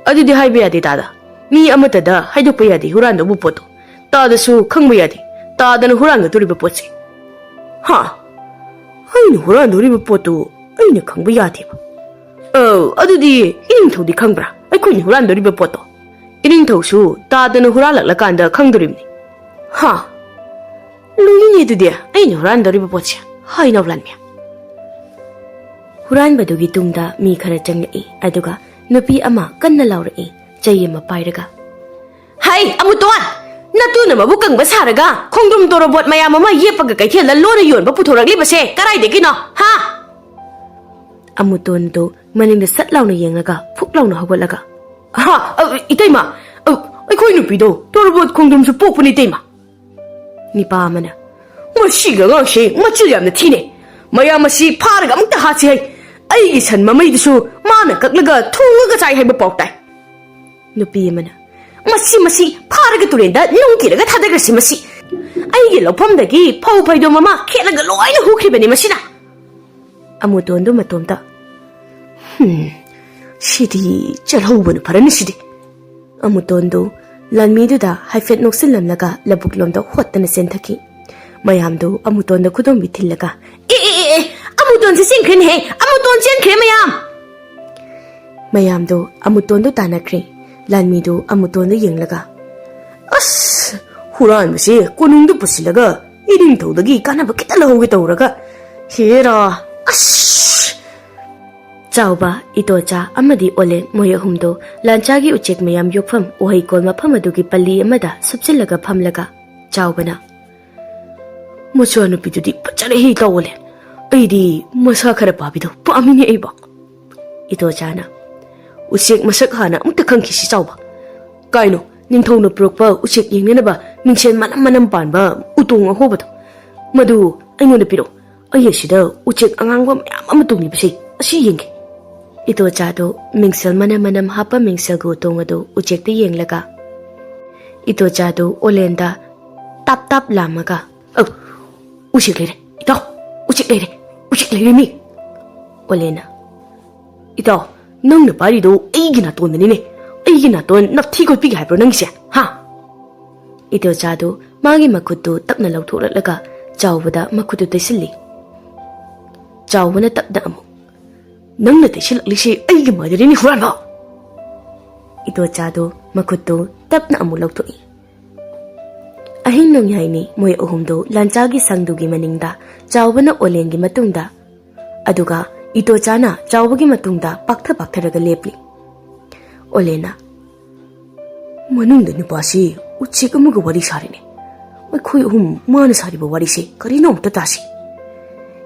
ꯑꯗꯨꯗꯤ ꯍꯥꯏꯕ ꯌꯥꯗꯦ, ꯇꯥꯗ꯫ ꯃꯤ ꯑꯃꯠꯇꯗ ꯍꯥꯏꯗꯣꯛꯄ ꯌꯥꯗꯦ ꯍꯨꯔꯥꯟꯗꯧꯕ ꯄꯣꯠꯇꯣ꯫ ꯇꯥꯗꯁꯨ ꯈꯪꯕ ꯌꯥꯗꯦ ꯇꯥꯗꯅ ꯍꯨꯔꯥꯟꯒꯗꯧꯔꯤꯕ ꯄꯣꯠꯁꯦ꯫ ꯍꯥ? ꯑꯩꯅ ꯍꯨꯔꯥꯟꯗꯧꯔꯤꯕ ꯄꯣꯠꯇꯨ ꯑꯩꯅ ꯈꯪꯕ ꯌꯥꯗꯦꯕ꯫ ꯑꯧ, ꯑꯗꯨꯗꯤ ꯏꯅꯤꯡꯊꯧꯗꯤ ꯈꯪꯕ꯭ꯔꯥ, ꯑꯩꯈꯣꯏꯅ ꯍꯨꯔꯥꯟꯗꯧꯔꯤꯕ ꯄꯣꯠꯇꯣ? ꯏꯅꯤꯡꯊꯧꯁꯨ ꯇꯥꯗꯅ ꯍꯨꯔꯥꯜꯂꯛꯂꯀꯥꯟꯗ ꯈꯪꯗꯣꯔꯤꯕꯅꯤ꯫ ꯍꯥ? ꯂꯣꯏꯅꯦ ꯑꯗꯨꯗꯤ ꯑꯩꯅ ꯍꯨꯔꯥꯟꯗꯧꯔꯤꯕ ꯄꯣꯠꯁꯦ꯫ ꯍꯥꯏ ꯅꯥꯎ ꯂꯥꯟꯃꯤ꯫ ꯍꯨꯔꯥꯟꯕꯗꯨꯒꯤ ꯇꯨꯡꯗ ꯃꯤ ꯈꯔ ꯆꯪꯂꯛꯏ, ꯑꯗꯨꯒ ꯅꯨꯄꯤ ꯑꯃ ꯀꯟꯅ ꯂꯥꯎꯔꯛꯏ, ꯆꯩ ꯑꯃ ꯄꯥꯏꯔꯒ꯫ "ꯍꯥꯏ ꯑꯩ ꯑꯃꯨꯇꯣꯟ, ꯅꯇꯨꯅ ꯃꯕꯨꯛ ꯀꯪꯕ ꯁꯥꯔꯒ ꯈꯣꯡꯗ꯭ꯔꯨꯝ ꯇꯣꯔꯣꯕꯣꯠ ꯃꯌꯥꯝ ꯑꯃ ꯌꯦꯞꯄꯒ ꯀꯩꯊꯦꯜꯗ ꯂꯣꯟꯅ ꯌꯣꯟꯕ ꯄꯨꯊꯣꯔꯛꯂꯤꯕꯁꯦ ꯀꯗꯥꯏꯗꯒꯤꯅꯣ, ꯍꯥ? ꯑꯃꯨꯇꯣꯟꯗꯣ ꯃꯅꯤꯡꯗ ꯁꯠ ꯂꯥꯎꯅ ꯌꯦꯡꯂꯒ ꯐꯨꯛ ꯂꯥꯎꯅ ꯍꯧꯒꯠꯂꯒ, "ꯍꯥ, ꯑ, ꯏꯇꯩꯃ, ꯑ, ꯑꯩꯈꯣꯏ ꯅꯨꯄꯤꯗꯣ ꯇꯣꯔꯣꯕꯣꯠ ꯈꯣꯡꯗ꯭ꯔꯨꯝꯁꯨ ꯄꯣꯛꯄꯅꯤ, ꯏꯇꯩꯃ"꯫ ꯅꯤꯄꯥ ꯑꯃꯅ, "ꯃꯁꯤꯒꯤ ꯑꯉꯥꯡꯁꯤ ꯃꯆꯤꯜ ꯌꯥꯝꯅ ꯊꯤꯅꯦ꯫ ꯃꯌꯥꯝ ꯑꯁꯤ ꯐꯥꯔꯒ ꯑꯃꯨꯛꯇ ꯍꯥꯠꯁꯤ ꯍꯥꯏ꯫ ꯑꯩꯒꯤ ꯁꯟ ꯃꯃꯩꯗꯨꯁꯨ ꯃꯥꯅ ꯀꯛꯂꯒ ꯊꯣꯡꯉꯒ ꯆꯥꯏ ꯍꯥꯏꯕ ꯄꯥꯎ ꯇꯥꯏ"꯫ ꯅꯨꯄꯤ ꯑꯃꯅ, "ꯃꯁꯤ, ꯃꯁꯤ ꯐꯥꯔꯒ ꯇꯨꯔꯦꯟꯗ ꯅꯨꯡ ꯀꯤꯔꯒ ꯊꯥꯗꯈ꯭ꯔꯁꯤ ꯃꯁꯤ꯫ ꯑꯩꯒꯤ ꯂꯧꯐꯝꯗꯒꯤ ꯐꯧ ꯐꯩꯗꯣꯝ ꯑꯃ ꯈꯦꯠꯂꯒ ꯂꯣꯏꯅ ꯍꯨꯈ꯭ꯔꯤꯕꯅꯤ ꯃꯁꯤꯅ"꯫ ꯑꯃꯨꯇꯣꯟꯗꯨ ꯃꯇꯣꯝꯇ, "ꯍꯨꯝ, ꯁꯤꯗꯤ ꯆꯠꯍꯧꯕꯅ ꯐꯔꯅꯤ ꯁꯤꯗꯤ"꯫ ꯑꯃꯨꯇꯣꯟꯗꯨ ꯂꯥꯟꯃꯤꯗꯨꯗ ꯍꯥꯏꯐꯦꯠ ꯅꯣꯛꯁꯤꯜꯂꯝꯂꯒ ꯂꯧꯕꯨꯛꯂꯣꯝꯗ ꯍꯣꯠꯇꯅ ꯆꯦꯟꯊꯈꯤ꯫ ꯃꯌꯥꯝꯗꯨ ꯑꯃꯨꯇꯣꯟꯗ ꯈꯨꯗꯣꯝꯕꯤ ꯊꯤꯜꯂꯒ, "ꯑꯦ, ꯑꯦ, ꯑꯦ, ꯑꯦ, ꯑꯃꯨꯇꯣꯟꯁꯦ ꯆꯦꯟꯈ꯭ꯔꯦꯅꯦꯍꯦ! ꯑꯃꯨꯇꯣꯟ ꯆꯦꯟꯈ꯭ꯔꯦ ꯃꯌꯥꯝ!" ꯃꯌꯥꯝꯗꯨ ꯑꯃꯨꯇꯣꯟꯗꯨ ꯇꯥꯟꯅꯈ꯭ꯔꯦ꯫ ꯂꯥꯟꯃꯤꯗꯨ ꯑꯃꯨꯇꯣꯟꯗꯨ ꯌꯦꯡꯂꯒ, "ꯑꯁ, ꯍꯨꯔꯥꯟꯕꯁꯦ ꯀꯣꯅꯨꯡꯗ ꯄꯨꯁꯤꯜꯂꯒ ꯏꯅꯤꯡꯊꯧꯗꯒꯤ ꯀꯥꯟꯅꯕ ꯈꯤꯇ ꯂꯧꯍꯧꯒꯦ ꯇꯧꯔꯒ, ꯍꯦꯔꯥ, ꯑꯁ!" ꯆꯥꯎꯕ, ꯏꯇꯣꯆꯥ ꯑꯃꯗꯤ ꯑꯣꯂꯦꯟ ꯃꯣꯏ ꯑꯍꯨꯝꯗꯨ ꯂꯥꯟꯆꯥꯒꯤ ꯎꯆꯦꯛ ꯃꯌꯥꯝ ꯌꯣꯛꯐꯝ ꯎꯍꯩꯀꯣꯜ ꯃꯐꯝ ꯑꯗꯨꯒꯤ ꯄꯜꯂꯤ ꯑꯃꯗ ꯁꯨꯞꯆꯤꯜꯂꯒ ꯐꯝꯂꯒ ꯆꯥꯎꯕꯅ, "ꯃꯆꯥꯅꯨꯄꯤꯗꯨꯗꯤ ꯐꯖꯔꯦꯍꯦ, ꯏꯇꯥꯎ ꯑꯣꯂꯦꯟ꯫ ꯑꯩꯗꯤ ꯃꯁꯥ ꯈꯔ ꯄꯥꯕꯤꯗꯣ ꯄꯥꯝꯃꯤꯅꯦ ꯑꯩꯕꯣ"꯫ ꯏꯇꯣꯆꯥꯅ, "ꯎꯆꯦꯛ ꯃꯁꯛ ꯍꯥꯟꯅ ꯑꯃꯨꯛꯇ ꯈꯪꯈꯤꯁꯤ ꯆꯥꯎꯕ꯫ ꯀꯥꯏꯅꯣ, ꯅꯤꯡꯊꯧꯅ ꯄꯨꯔꯛꯄ ꯎꯆꯦꯛ ꯌꯦꯡꯅꯅꯕ ꯃꯤꯡꯁꯦꯜ ꯃꯅꯝ ꯃꯅꯝ ꯄꯥꯟꯕ ꯎꯇꯣꯡ ꯑꯍꯣꯕꯗꯣ? ꯃꯗꯨ ꯑꯩꯉꯣꯟꯗ ꯄꯤꯔꯛꯎ꯫ ꯑꯩ ꯑꯁꯤꯗ ꯎꯆꯦꯛ ꯑꯉꯥꯡꯕ ꯃꯌꯥꯝ ꯑꯃ ꯇꯣꯡꯂꯤꯕꯁꯦ ꯑꯁꯤ ꯌꯦꯡꯒꯦ"꯫ ꯏꯇꯣꯆꯥꯗꯨ ꯃꯤꯡꯁꯦꯜ ꯃꯅꯝ ꯃꯅꯝ ꯍꯥꯞꯄ ꯃꯤꯡꯁꯦꯜꯒꯤ ꯎꯇꯣꯡ ꯑꯗꯨ ꯎꯆꯦꯛꯇ ꯌꯦꯡꯂꯒ, ꯏꯇꯣꯆꯥꯗꯨ ꯑꯣꯂꯦꯟꯗ ꯇꯥꯞ ꯇꯥꯞ ꯂꯥꯝꯃꯒ, "ꯑꯧ, ꯎꯆꯦꯛ ꯂꯩꯔꯦ, ꯏꯇꯥꯎ, ꯎꯆꯦꯛ ꯂꯩꯔꯦ, ꯎꯆꯦꯛ ꯂꯩꯔꯦ ꯃꯤ!" ꯑꯣꯂꯦꯟꯅ, "ꯏꯇꯥꯎ, ꯅꯪꯅ ꯄꯥꯏꯔꯤꯗꯣ ꯑꯩꯒꯤ ꯅꯥꯇꯣꯟꯗꯅꯤꯅꯦ꯫ ꯑꯩꯒꯤ ꯅꯥꯇꯣꯟ ꯅꯞꯊꯤ ꯀꯣꯠꯄꯤꯒꯦ ꯍꯥꯏꯕ꯭ꯔꯣ ꯅꯪꯒꯤꯁꯦ, ꯍꯥ?" ꯏꯇꯣꯆꯥꯗꯨ ꯃꯥꯒꯤ ꯃꯈꯨꯠꯇꯨ ꯇꯞꯅ ꯂꯧꯊꯣꯛꯂꯛꯂꯒ ꯆꯥꯎꯕꯗ ꯃꯈꯨꯠꯇꯨ ꯇꯩꯁꯤꯜꯂꯤ꯫ ꯆꯥꯎꯕꯅ ꯇꯞꯅ ꯑꯃꯨꯛ, "ꯅꯪꯅ ꯇꯩꯁꯤꯜꯂꯛꯂꯤꯁꯤ ꯑꯩꯒꯤ ꯃꯥꯏꯗꯅꯤꯅꯦ, ꯍꯨꯔꯥꯟꯕ!" ꯏꯇꯣꯆꯥꯗꯨ ꯃꯈꯨꯠꯇꯨ ꯇꯞꯅ ꯑꯃꯨꯛ ꯂꯧꯊꯣꯛꯏ꯫ ꯑꯍꯤꯡ ꯅꯣꯡꯌꯥꯏꯅꯤ ꯃꯣꯏ ꯑꯍꯨꯝꯗꯨ ꯂꯥꯟꯆꯥꯒꯤ ꯁꯪꯗꯨꯒꯤ ꯃꯅꯤꯡꯗ ꯆꯥꯎꯕꯅ ꯑꯣꯂꯦꯟꯒꯤ ꯃꯇꯨꯡꯗ, ꯑꯗꯨꯒ ꯏꯇꯣꯆꯥꯅ ꯆꯥꯎꯕꯒꯤ ꯃꯇꯨꯡꯗ ꯄꯥꯛꯊ ꯄꯥꯛꯊꯔꯒ ꯂꯦꯞꯂꯤ꯫ ꯑꯣꯂꯦꯟꯅ, ꯃꯅꯨꯡꯗ ꯅꯨꯄꯥꯁꯤ ꯎꯆꯦꯛ ꯑꯃꯒ ꯋꯥꯔꯤ ꯁꯥꯔꯤꯅꯦ꯫ ꯑꯩꯈꯣꯏ ꯑꯍꯨꯝ ꯃꯥꯅ ꯁꯥꯔꯤꯕ ꯋꯥꯔꯤꯁꯦ ꯀꯔꯤꯅꯣ ꯑꯝꯇ ꯇꯥꯁꯤ꯫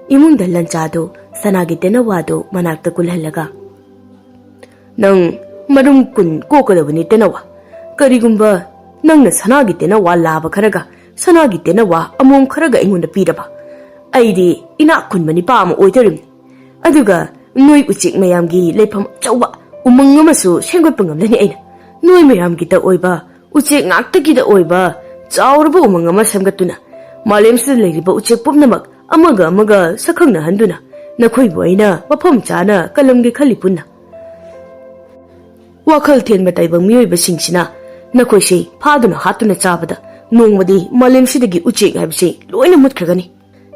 ꯏꯃꯨꯡꯗ ꯂꯟꯆꯥꯗꯣ ꯁꯅꯥꯒꯤ ꯇꯦꯅꯋꯥꯗꯣ ꯃꯅꯥꯛꯇ ꯀꯨꯜꯍꯜꯂꯒ, "ꯅꯪ ꯃꯔꯨꯝ ꯀꯨꯟ ꯀꯣꯛꯀꯗꯕꯅꯤ ꯇꯦꯅꯋꯥ꯫ ꯀꯔꯤꯒꯨꯝꯕ ꯅꯪꯅ ꯁꯅꯥꯒꯤ ꯇꯦꯅꯋꯥ ꯂꯥꯕ ꯈꯔꯒ ꯁꯅꯥꯒꯤ ꯇꯦꯅꯋꯥ ꯑꯃꯣꯝ ꯈꯔꯒ ꯑꯩꯉꯣꯟꯗ ꯄꯤꯔꯕ, ꯑꯩꯗꯤ ꯏꯅꯥꯛ ꯈꯨꯟꯕ ꯅꯤꯄꯥ ꯑꯃ ꯑꯣꯏꯗꯧꯔꯤꯕꯅꯤ꯫ ꯑꯗꯨꯒ ꯅꯣꯏ ꯎꯆꯦꯛ ꯃꯌꯥꯝꯒꯤ ꯂꯩꯐꯝ ꯑꯆꯧꯕ ꯎꯃꯪ ꯑꯃꯁꯨ ꯁꯦꯝꯒꯠꯄ ꯉꯝꯂꯅꯤ ꯑꯩꯅ꯫ ꯅꯣꯏ ꯃꯌꯥꯝꯒꯤꯇ ꯑꯣꯏꯕ, ꯎꯆꯦꯛ ꯉꯥꯛꯇꯒꯤꯗ ꯑꯣꯏꯕ ꯆꯥꯎꯔꯕ ꯎꯃꯪ ꯑꯃ ꯁꯦꯝꯒꯠꯇꯨꯅ, ꯃꯥꯂꯦꯝꯁꯤꯗ ꯂꯩꯔꯤꯕ ꯎꯆꯦꯛ ꯄꯨꯝꯅꯃꯛ ꯑꯃꯒ ꯑꯃꯒ ꯁꯛꯈꯪꯅꯍꯟꯗꯨꯅ, ꯅꯈꯣꯏꯕꯨ ꯑꯩꯅ ꯃꯐꯝ ꯆꯥꯅ ꯀꯜꯂꯝꯒꯦ ꯈꯜꯂꯤ ꯄꯨꯟꯅ꯫ ꯋꯥꯈꯜ ꯊꯦꯟꯕ ꯇꯥꯏꯕꯪ ꯃꯤꯑꯣꯏꯕꯁꯤꯡꯁꯤꯅ ꯅꯈꯣꯏꯁꯤ ꯐꯥꯗꯨꯅ ꯍꯥꯠꯇꯨꯅ ꯆꯥꯕꯗ ꯅꯣꯡꯃꯗꯤ ꯃꯥꯂꯦꯝꯁꯤꯗꯒꯤ ꯎꯆꯦꯛ ꯍꯥꯏꯕꯁꯤ ꯂꯣꯏꯅ ꯃꯨꯠꯈ꯭ꯔꯒꯅꯤ꯫"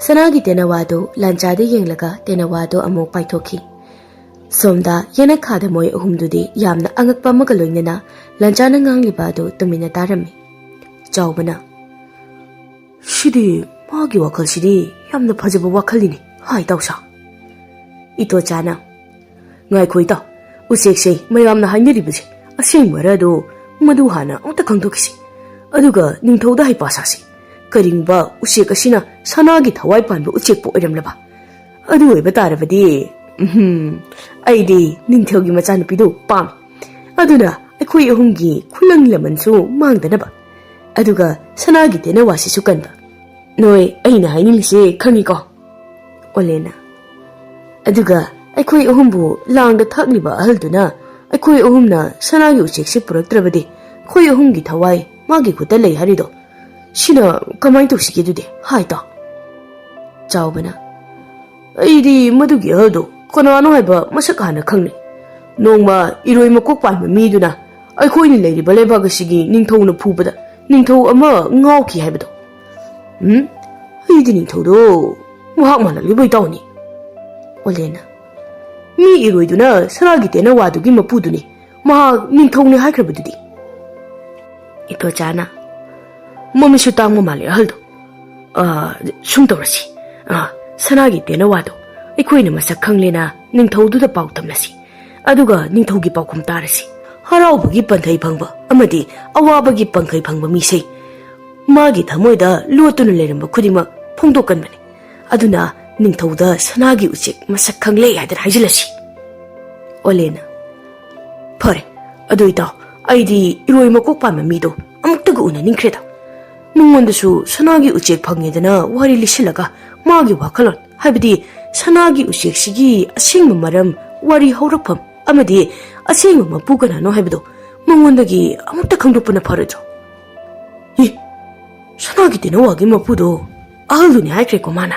ꯁꯅꯥꯒꯤ ꯇꯦꯅꯋꯥꯗꯨ ꯂꯥꯟꯆꯥꯗ ꯌꯦꯡꯂꯒ ꯇꯦꯅꯋꯥꯗꯨ ꯑꯃꯨꯛ ꯄꯥꯏꯊꯣꯛꯈꯤ꯫ ꯁꯣꯝꯗ ꯌꯦꯅꯈꯥꯗ ꯃꯣꯏ ꯑꯍꯨꯝꯗꯨꯗꯤ ꯌꯥꯝꯅ ꯑꯉꯛꯄ ꯑꯃꯒ ꯂꯣꯏꯅꯅ ꯂꯥꯟꯆꯥꯅ ꯉꯥꯡꯂꯤꯕ ꯑꯗꯨ ꯇꯨꯃꯤꯟꯅ ꯇꯥꯔꯝꯃꯤ꯫ ꯆꯥꯎꯕꯅ, "ꯁꯤꯗꯤ, ꯃꯥꯒꯤ ꯋꯥꯈꯜꯁꯤꯗꯤ ꯌꯥꯝꯅ ꯐꯖꯕ ꯋꯥꯈꯜꯅꯤꯅꯦ, ꯍꯥꯏ ꯇꯥꯎꯁꯥ꯫" ꯏꯇꯣꯆꯥꯅ, "ꯉꯥꯏꯈꯣ ꯏꯇꯥꯎ, ꯎꯆꯦꯛꯁꯦ ꯃꯌꯥꯝꯅ ꯍꯥꯏꯅꯔꯤꯕꯁꯦ ꯑꯁꯦꯡꯕꯔ ꯑꯗꯣ ꯃꯗꯨ ꯍꯥꯟꯅ ꯑꯃꯨꯛꯇ ꯈꯪꯗꯣꯛꯈꯤꯁꯤ꯫ ꯑꯗꯨꯒ ꯅꯤꯡꯊꯧꯗ ꯍꯩꯄꯥ ꯁꯥꯁꯤ꯫ ꯀꯔꯤꯒꯨꯝꯕ ꯎꯆꯦꯛ ꯑꯁꯤꯅ ꯁꯅꯥꯒꯤ ꯊꯋꯥꯏ ꯄꯥꯟꯕ ꯎꯆꯦꯛꯄꯨ ꯑꯣꯏꯔꯝꯂꯕ? ꯑꯗꯨ ꯑꯣꯏꯕ ꯇꯥꯔꯕꯗꯤ, ꯎꯝꯍꯨꯝ, ꯑꯩꯗꯤ ꯅꯤꯡꯊꯧꯒꯤ ꯃꯆꯥꯅꯨꯄꯤꯗꯨ ꯄꯥꯝꯃꯤ꯫ ꯑꯗꯨꯅ ꯑꯩꯈꯣꯏ ꯑꯍꯨꯝꯒꯤ ꯈꯨꯂꯪ ꯂꯃꯟꯁꯨ ꯃꯥꯡꯗꯅꯕ꯫ ꯑꯗꯨꯒ ꯁꯅꯥꯒꯤ ꯇꯦꯅꯋꯥꯁꯤꯁꯨ ꯀꯟꯕ꯫ ꯅꯣꯏ ꯑꯩꯅ ꯍꯥꯏꯅꯤꯡꯂꯤꯁꯦ ꯈꯪꯉꯤꯀꯣ?" ꯑꯣꯂꯦꯅ, "ꯑꯗꯨꯒ ꯑꯩꯈꯣꯏ ꯑꯍꯨꯝꯕꯨ ꯂꯥꯡꯗ ꯊꯥꯛꯂꯤꯕ ꯑꯍꯜꯗꯨꯅ ꯑꯩꯈꯣꯏ ꯑꯍꯨꯝꯅ ꯁꯅꯥꯒꯤ ꯎꯆꯦꯛꯁꯤ ꯄꯨꯔꯛꯇ꯭ꯔꯕꯗꯤ ꯑꯩꯈꯣꯏ ꯑꯍꯨꯝꯒꯤ ꯊꯋꯥꯏ ꯃꯥꯒꯤ ꯈꯨꯠꯇ ꯂꯩ ꯍꯥꯏꯔꯤꯗꯣ, ꯁꯤꯅ ꯀꯃꯥꯏꯅ ꯇꯧꯁꯤꯒꯦ ꯑꯗꯨꯗꯤ, ꯍꯥꯏ ꯇꯥꯎ?" ꯆꯥꯎꯕꯅ, "ꯑꯩꯗꯤ ꯃꯗꯨꯒꯤ ꯑꯍꯜꯗꯣ ꯀꯅꯥꯅꯣ ꯍꯥꯏꯕ ꯃꯁꯛ ꯍꯥꯟꯅ ꯈꯪꯅꯩ꯫ ꯅꯣꯡꯃ ꯏꯔꯣꯏ ꯃꯀꯣꯛ ꯄꯥꯟꯕ ꯃꯤꯗꯨꯅ ꯑꯩꯈꯣꯏꯅ ꯂꯩꯔꯤꯕ ꯂꯩꯕꯥꯛ ꯑꯁꯤꯒꯤ ꯅꯤꯡꯊꯧꯅ ꯐꯨꯕꯗ ꯅꯤꯡꯊꯧ ꯑꯃ ꯉꯥꯎꯈꯤ ꯍꯥꯏꯕꯗꯣ꯫" "ꯎꯝ, ꯑꯩꯗꯤ ꯅꯤꯡꯊꯧꯗꯣ ꯃꯍꯥꯛ ꯃꯥꯜꯂꯛꯂꯤꯕ ꯏꯇꯥꯎꯅꯤ꯫" ꯑꯣꯂꯦꯅ, "ꯃꯤ ꯏꯔꯣꯏꯗꯨꯅ ꯁꯅꯥꯒꯤ ꯇꯦꯅꯋꯥꯗꯨꯒꯤ ꯃꯄꯨꯗꯨꯅꯤ, ꯃꯍꯥꯛ ꯅꯤꯡꯊꯧꯅꯤ ꯍꯥꯏꯈ꯭ꯔꯕꯗꯨꯗꯤ꯫" ꯏꯇꯣꯆꯥꯅ, "ꯃꯃꯤꯠꯁꯨ ꯇꯥꯡꯕ ꯃꯥꯜꯂꯦ ꯑꯍꯜꯗꯣ꯫ ꯑꯥ, ꯁꯨꯝ ꯇꯧꯔꯁꯤ꯫ ꯑꯥ, ꯁꯅꯥꯒꯤ ꯇꯦꯅꯋꯥꯗꯣ ꯑꯩꯈꯣꯏꯅ ꯃꯁꯛ ꯈꯪꯂꯦꯅ ꯅꯤꯡꯊꯧꯗꯨꯗ ꯄꯥꯎ ꯇꯝꯂꯁꯤ꯫ ꯑꯗꯨꯒ ꯅꯤꯡꯊꯧꯒꯤ ꯄꯥꯎꯈꯨꯝ ꯇꯥꯔꯁꯤ꯫ ꯍꯔꯥꯎꯕꯒꯤ ꯄꯟꯊꯩ ꯐꯪꯕ ꯑꯃꯗꯤ ꯑꯋꯥꯕꯒꯤ ꯄꯟꯈꯩ ꯐꯪꯕ ꯃꯤꯁꯦ ꯃꯥꯒꯤ ꯊꯃꯣꯏꯗ ꯂꯣꯠꯇꯨꯅ ꯂꯩꯔꯝꯕ ꯈꯨꯗꯤꯡꯃꯛ ꯐꯣꯡꯗꯣꯛꯀꯟꯕꯅꯤ꯫ ꯑꯗꯨꯅ ꯅꯤꯡꯊꯧꯗ ꯁꯅꯥꯒꯤ ꯎꯆꯦꯛ ꯃꯁꯛ ꯈꯪꯂꯦ ꯍꯥꯏꯗꯅ ꯍꯥꯏꯖꯤꯜꯂꯁꯤ꯫ ꯑꯣꯂꯦꯟꯅ, "ꯐꯔꯦ, ꯑꯗꯨ ꯏꯇꯥꯎ, ꯑꯩꯗꯤ ꯏꯔꯣꯏ ꯃꯀꯣꯛ ꯄꯥꯟꯕ ꯃꯤꯗꯣ ꯑꯃꯨꯛꯇꯒ ꯎꯅꯅꯤꯡꯈ꯭ꯔꯦꯗ꯫ ꯃꯉꯣꯟꯗꯁꯨ ꯁꯅꯥꯒꯤ ꯎꯆꯦꯛ ꯐꯪꯉꯦꯗꯅ ꯋꯥꯔꯤ ꯂꯤꯁꯤꯜꯂꯒ ꯃꯥꯒꯤ ꯋꯥꯈꯜꯂꯣꯟ, ꯍꯥꯏꯕꯗꯤ ꯁꯅꯥꯒꯤ ꯎꯆꯦꯛꯁꯤꯒꯤ ꯑꯁꯦꯡꯕ ꯃꯔꯝ, ꯋꯥꯔꯤ ꯍꯧꯔꯛꯐꯝ ꯑꯃꯗꯤ ꯑꯁꯦꯡꯕ ꯃꯄꯨ ꯀꯅꯥꯅꯣ ꯍꯥꯏꯕꯗꯣ ꯃꯉꯣꯟꯗꯒꯤ ꯑꯃꯨꯛꯇ ꯈꯪꯗꯣꯛꯄꯅ ꯐꯔꯣꯏꯗ꯭ꯔꯣ?" "ꯏ, ꯁꯅꯥꯒꯤ ꯇꯦꯅꯋꯥꯒꯤ ꯃꯄꯨꯗꯣ ꯑꯍꯜꯗꯨꯅꯤ ꯍꯥꯏꯈ꯭ꯔꯦꯀꯣ ꯃꯥꯅ?"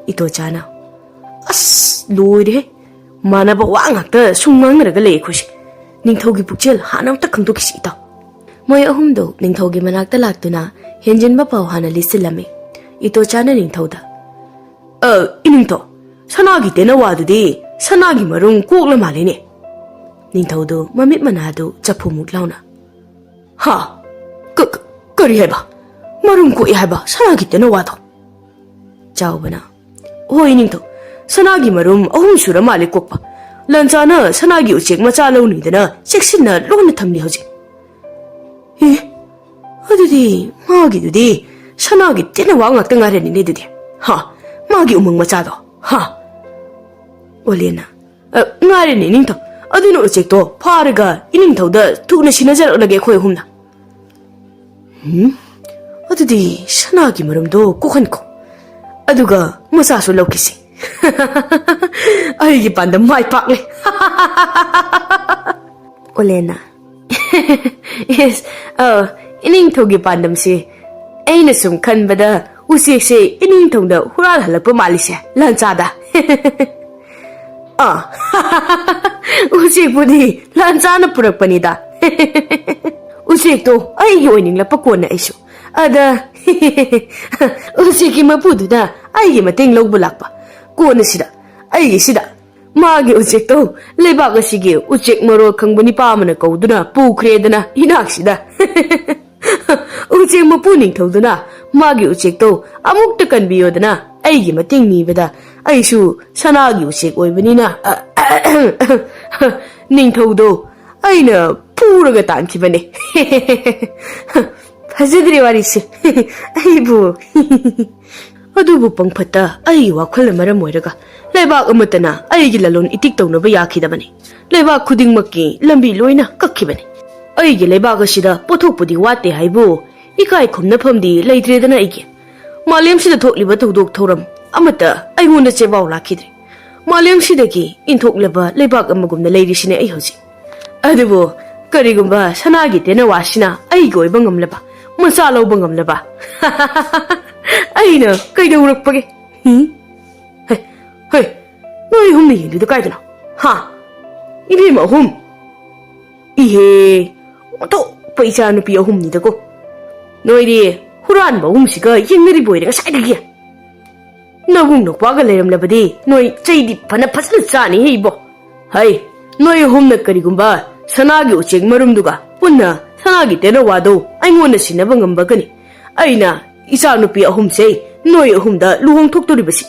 ꯏꯇꯣꯆꯥꯅ, "ꯑꯁ, ꯂꯣꯏꯔꯦꯍꯦ꯫ ꯃꯥꯟꯅꯕ ꯋꯥ ꯉꯥꯛꯇ ꯁꯨꯝ ꯉꯥꯡꯅꯔꯒ ꯂꯩ ꯑꯩꯈꯣꯏꯁꯦ꯫ ꯅꯤꯡꯊꯧꯒꯤ ꯄꯨꯛꯆꯦꯜ ꯍꯥꯟꯅ ꯑꯝꯇ ꯈꯪꯗꯣꯛꯈꯤꯁꯤ, ꯏꯇꯥꯎ꯫" ꯃꯣꯏ ꯑꯍꯨꯝꯗꯣ ꯅꯤꯡꯊꯧꯒꯤ ꯃꯅꯥꯛꯇ ꯂꯥꯛꯇꯨꯅ ꯍꯦꯟꯖꯤꯟꯕ ꯄꯥꯎ ꯍꯥꯟꯅ ꯂꯤꯁꯤꯜꯂꯝꯃꯤ꯫ ꯏꯇꯣꯆꯥꯅ ꯅꯤꯡꯊꯧꯗ, "ꯑ, ꯏꯅꯤꯡꯊꯧ, ꯁꯅꯥꯒꯤ ꯇꯦꯅꯋꯥꯗꯨꯗꯤ ꯁꯅꯥꯒꯤ ꯃꯔꯨꯝ ꯀꯣꯛꯂ ꯃꯥꯜꯂꯤꯅꯦ?" ꯅꯤꯡꯊꯧꯗꯨ ꯃꯃꯤꯠ ꯃꯅꯥꯗꯨ ꯆꯐꯨꯃꯨꯛ ꯂꯥꯎꯅ, "ꯍꯥ? ꯀ-, ꯀ-, ꯀꯔꯤ ꯍꯥꯏꯕ? ꯃꯔꯨꯝ ꯀꯣꯛꯏ ꯍꯥꯏꯕ ꯁꯅꯥꯒꯤ ꯇꯦꯅꯋꯥꯗꯣ?" ꯆꯥꯎꯕꯅ, "ꯍꯣꯏ ꯅꯤꯡꯊꯧ, ꯁꯅꯥꯒꯤ ꯃꯔꯨꯝ ꯑꯍꯨꯝ ꯁꯨꯔ ꯃꯥꯜꯂꯦ ꯀꯣꯛꯄ꯫ ꯂꯥꯟꯆꯥꯅ ꯁꯅꯥꯒꯤ ꯎꯆꯦꯛ ꯃꯆꯥ ꯂꯧꯅꯤꯗꯅ ꯆꯦꯛꯁꯤꯟꯅ ꯂꯣꯟꯅ ꯊꯝꯂꯤ ꯍꯧꯖꯤꯛ꯫" "ꯑꯦ, ꯑꯗꯨꯗꯤ ꯃꯥꯒꯤꯗꯨꯗꯤ ꯁꯅꯥꯒꯤ ꯇꯦꯅꯋꯥ ꯉꯥꯛꯇ ꯉꯥꯏꯔꯅꯤꯅꯦ ꯑꯗꯨꯗꯤ꯫ ꯍꯥ, ꯃꯥꯒꯤ ꯎꯃꯪ ꯃꯆꯥꯗꯣ, ꯍꯥ?" ꯑꯣꯂꯦꯟꯅ, "ꯑ, ꯉꯥꯏꯔꯦꯅꯦ ꯅꯤꯡꯊꯧ, ꯑꯗꯨꯅ ꯎꯆꯦꯛꯇꯣ ꯐꯥꯔꯒ ꯏꯅꯤꯡꯊꯧꯗ ꯊꯨꯅ ꯁꯤꯟꯅꯖꯔꯛꯂꯒꯦ ꯑꯩꯈꯣꯏ ꯑꯍꯨꯝꯅ꯫" "ꯎꯝ, ꯑꯗꯨꯗꯤ ꯁꯅꯥꯒꯤ ꯃꯔꯨꯝꯗꯣ ꯀꯣꯛꯍꯟꯈꯣ, ꯑꯗꯨꯒ ꯃꯆꯥꯁꯨ ꯂꯧꯈꯤꯁꯤ꯫" "ꯑꯩꯒꯤ ꯄꯥꯟꯗꯝ ꯃꯥꯏ ꯄꯥꯛꯂꯦ꯫" ꯑꯣꯂꯦꯟꯅ, "ꯏꯁ, ꯑ, ꯏꯅꯤꯡꯊꯧꯒꯤ ꯄꯥꯟꯗꯝꯁꯤ ꯑꯩꯅ ꯁꯨꯝ ꯈꯟꯕꯗ ꯎꯆꯦꯛꯁꯦ ꯏꯅꯤꯡꯊꯧꯅ ꯍꯨꯔꯥꯜꯍꯜꯂꯛꯄ ꯃꯥꯜꯂꯤꯁꯦ, ꯂꯥꯟꯆꯥꯗ꯫" "ꯑ, ꯎꯆꯦꯛꯄꯨꯗꯤ ꯂꯥꯟꯆꯥꯅ ꯄꯨꯔꯛꯄꯅꯤꯗ꯫ ꯎꯆꯦꯛꯇꯣ ꯑꯩꯒꯤ ꯑꯣꯏꯅꯤꯡꯂꯛꯄ ꯀꯣꯟꯅ ꯑꯩꯁꯨ꯫ ꯑꯗ ꯎꯆꯦꯛꯀꯤ ꯃꯄꯨꯗꯨꯅ ꯑꯩꯒꯤ ꯃꯇꯦꯡ ꯂꯧꯕ ꯂꯥꯛꯄ꯫ ꯀꯣꯟꯅꯁꯤꯗ ꯑꯩꯒꯤꯁꯤꯗ ꯃꯥꯒꯤ ꯎꯆꯦꯛꯇꯣ ꯂꯩꯕꯥꯛ ꯑꯁꯤꯒꯤ ꯎꯆꯦꯛ ꯃꯔꯣꯜ ꯈꯪꯕ ꯅꯤꯄꯥ ꯑꯃꯅ ꯀꯧꯗꯨꯅ ꯄꯨꯈ꯭ꯔꯦꯗꯅ ꯏꯅꯥꯛꯁꯤꯗ꯫ ꯎꯆꯦꯛ ꯃꯄꯨ ꯅꯤꯡꯊꯧꯗꯨꯅ ꯃꯥꯒꯤ ꯎꯆꯦꯛꯇꯣ ꯑꯃꯨꯛꯇ ꯀꯟꯕꯤꯌꯣꯗꯅ ꯑꯩꯒꯤ ꯃꯇꯦꯡ ꯅꯤꯕꯗ ꯑꯩꯁꯨ ꯁꯅꯥꯒꯤ ꯎꯆꯦꯛ ꯑꯣꯏꯕꯅꯤꯅ ꯅꯤꯡꯊꯧꯗꯣ ꯑꯩꯅ ꯐꯨꯔꯒ ꯇꯥꯟꯈꯤꯕꯅꯦ꯫ ꯐꯖꯗ꯭ꯔꯦ ꯋꯥꯔꯤꯁꯦ꯫ ꯑꯩꯕꯨ꯫ ꯑꯗꯨꯕꯨ ꯄꯪꯐꯠꯇ ꯑꯩꯒꯤ ꯋꯥꯈꯜꯅ ꯃꯔꯝ ꯑꯣꯏꯔꯒ ꯂꯩꯕꯥꯛ ꯑꯃꯠꯇꯅ ꯑꯩꯒꯤ ꯂꯂꯣꯟ ꯏꯇꯤꯛ ꯇꯧꯅꯕ ꯌꯥꯈꯤꯗꯕꯅꯤ꯫ ꯂꯩꯕꯥꯛ ꯈꯨꯗꯤꯡꯃꯛꯀꯤ ꯂꯝꯕꯤ ꯂꯣꯏꯅ ꯀꯛꯈꯤꯕꯅꯤ꯫ ꯑꯩꯒꯤ ꯂꯩꯕꯥꯛ ꯑꯁꯤꯗ ꯄꯣꯠꯊꯣꯛꯄꯨꯗꯤ ꯋꯥꯠꯇꯦ ꯍꯥꯏꯕꯨ, ꯏꯀꯥꯏ ꯈꯨꯝꯅꯐꯝꯗꯤ ꯂꯩꯇ꯭ꯔꯦꯗꯅ ꯑꯩꯒꯤ꯫ ꯃꯥꯂꯦꯝꯁꯤꯗ ꯊꯣꯛꯂꯤꯕ ꯊꯧꯗꯣꯛ ꯊꯧꯔꯝ ꯑꯃꯠꯇ ꯑꯩꯉꯣꯟꯗ ꯆꯦꯕꯥꯎ ꯂꯥꯛꯈꯤꯗ꯭ꯔꯦ꯫ ꯃꯥꯂꯦꯝꯁꯤꯗꯒꯤ ꯏꯟꯊꯣꯛꯂꯕ ꯂꯩꯕꯥꯛ ꯑꯃꯒꯨꯝꯅ ꯂꯩꯔꯤꯁꯤꯅꯦ ꯑꯩ ꯍꯧꯖꯤꯛ꯫ ꯑꯗꯨꯕꯨ ꯀꯔꯤꯒꯨꯝꯕ ꯁꯅꯥꯒꯤ ꯇꯦꯅꯋꯥꯁꯤꯅ ꯑꯩꯒꯤ ꯑꯣꯏꯕ ꯉꯝꯂꯕ, ꯃꯆꯥ ꯂꯧꯕ ꯉꯝꯂꯕ, ꯑꯩꯅ ꯀꯩꯗꯧꯔꯛꯄꯒꯦ? ꯍꯨꯝ? ꯍꯦ, ꯍꯦ, ꯅꯣꯏ ꯑꯍꯨꯝꯅ ꯌꯦꯡꯗꯣꯏꯗꯣ ꯀꯥꯏꯗꯅꯣ? ꯍꯥ? ꯏꯕꯦꯝꯃ ꯑꯍꯨꯝ? ꯏꯍꯦ, ꯑꯣꯟꯊꯣꯛꯄ ꯏꯆꯥ ꯅꯨꯄꯤ ꯑꯍꯨꯝꯅꯤꯗꯀꯣ꯫ ꯅꯣꯏꯗꯤ ꯍꯨꯔꯥꯟꯕ ꯑꯍꯨꯝꯁꯤꯒ ꯌꯦꯡꯅꯔꯤꯕ ꯑꯣꯏꯔꯦ ꯉꯁꯥꯏꯗꯒꯤ꯫ ꯅꯕꯨꯡ ꯅꯧꯄꯥꯒ ꯂꯩꯔꯝꯂꯕꯗꯤ ꯅꯣꯏ ꯆꯩꯗꯤ ꯐꯅ ꯐꯖꯅ ꯆꯥꯅꯤꯍꯦ ꯏꯕꯣ꯫ ꯍꯩ, ꯅꯣꯏ ꯑꯍꯨꯝꯅ ꯀꯔꯤꯒꯨꯝꯕ ꯁꯅꯥꯒꯤ ꯎꯆꯦꯛ ꯃꯔꯨꯝꯗꯨꯒ ꯄꯨꯟꯅ ꯁꯅꯥꯒꯤ ꯇꯦꯅꯋꯥꯗꯣ ꯑꯩꯉꯣꯟꯗ ꯁꯤꯟꯅꯕ ꯉꯝꯕꯒꯅꯤ ꯑꯩꯅ ꯏꯆꯥꯅꯨꯄꯤ ꯑꯍꯨꯝꯁꯦ ꯅꯣꯏ ꯑꯍꯨꯝꯗ ꯂꯨꯍꯣꯡꯊꯣꯛꯇꯣꯔꯤꯕꯁꯤ꯫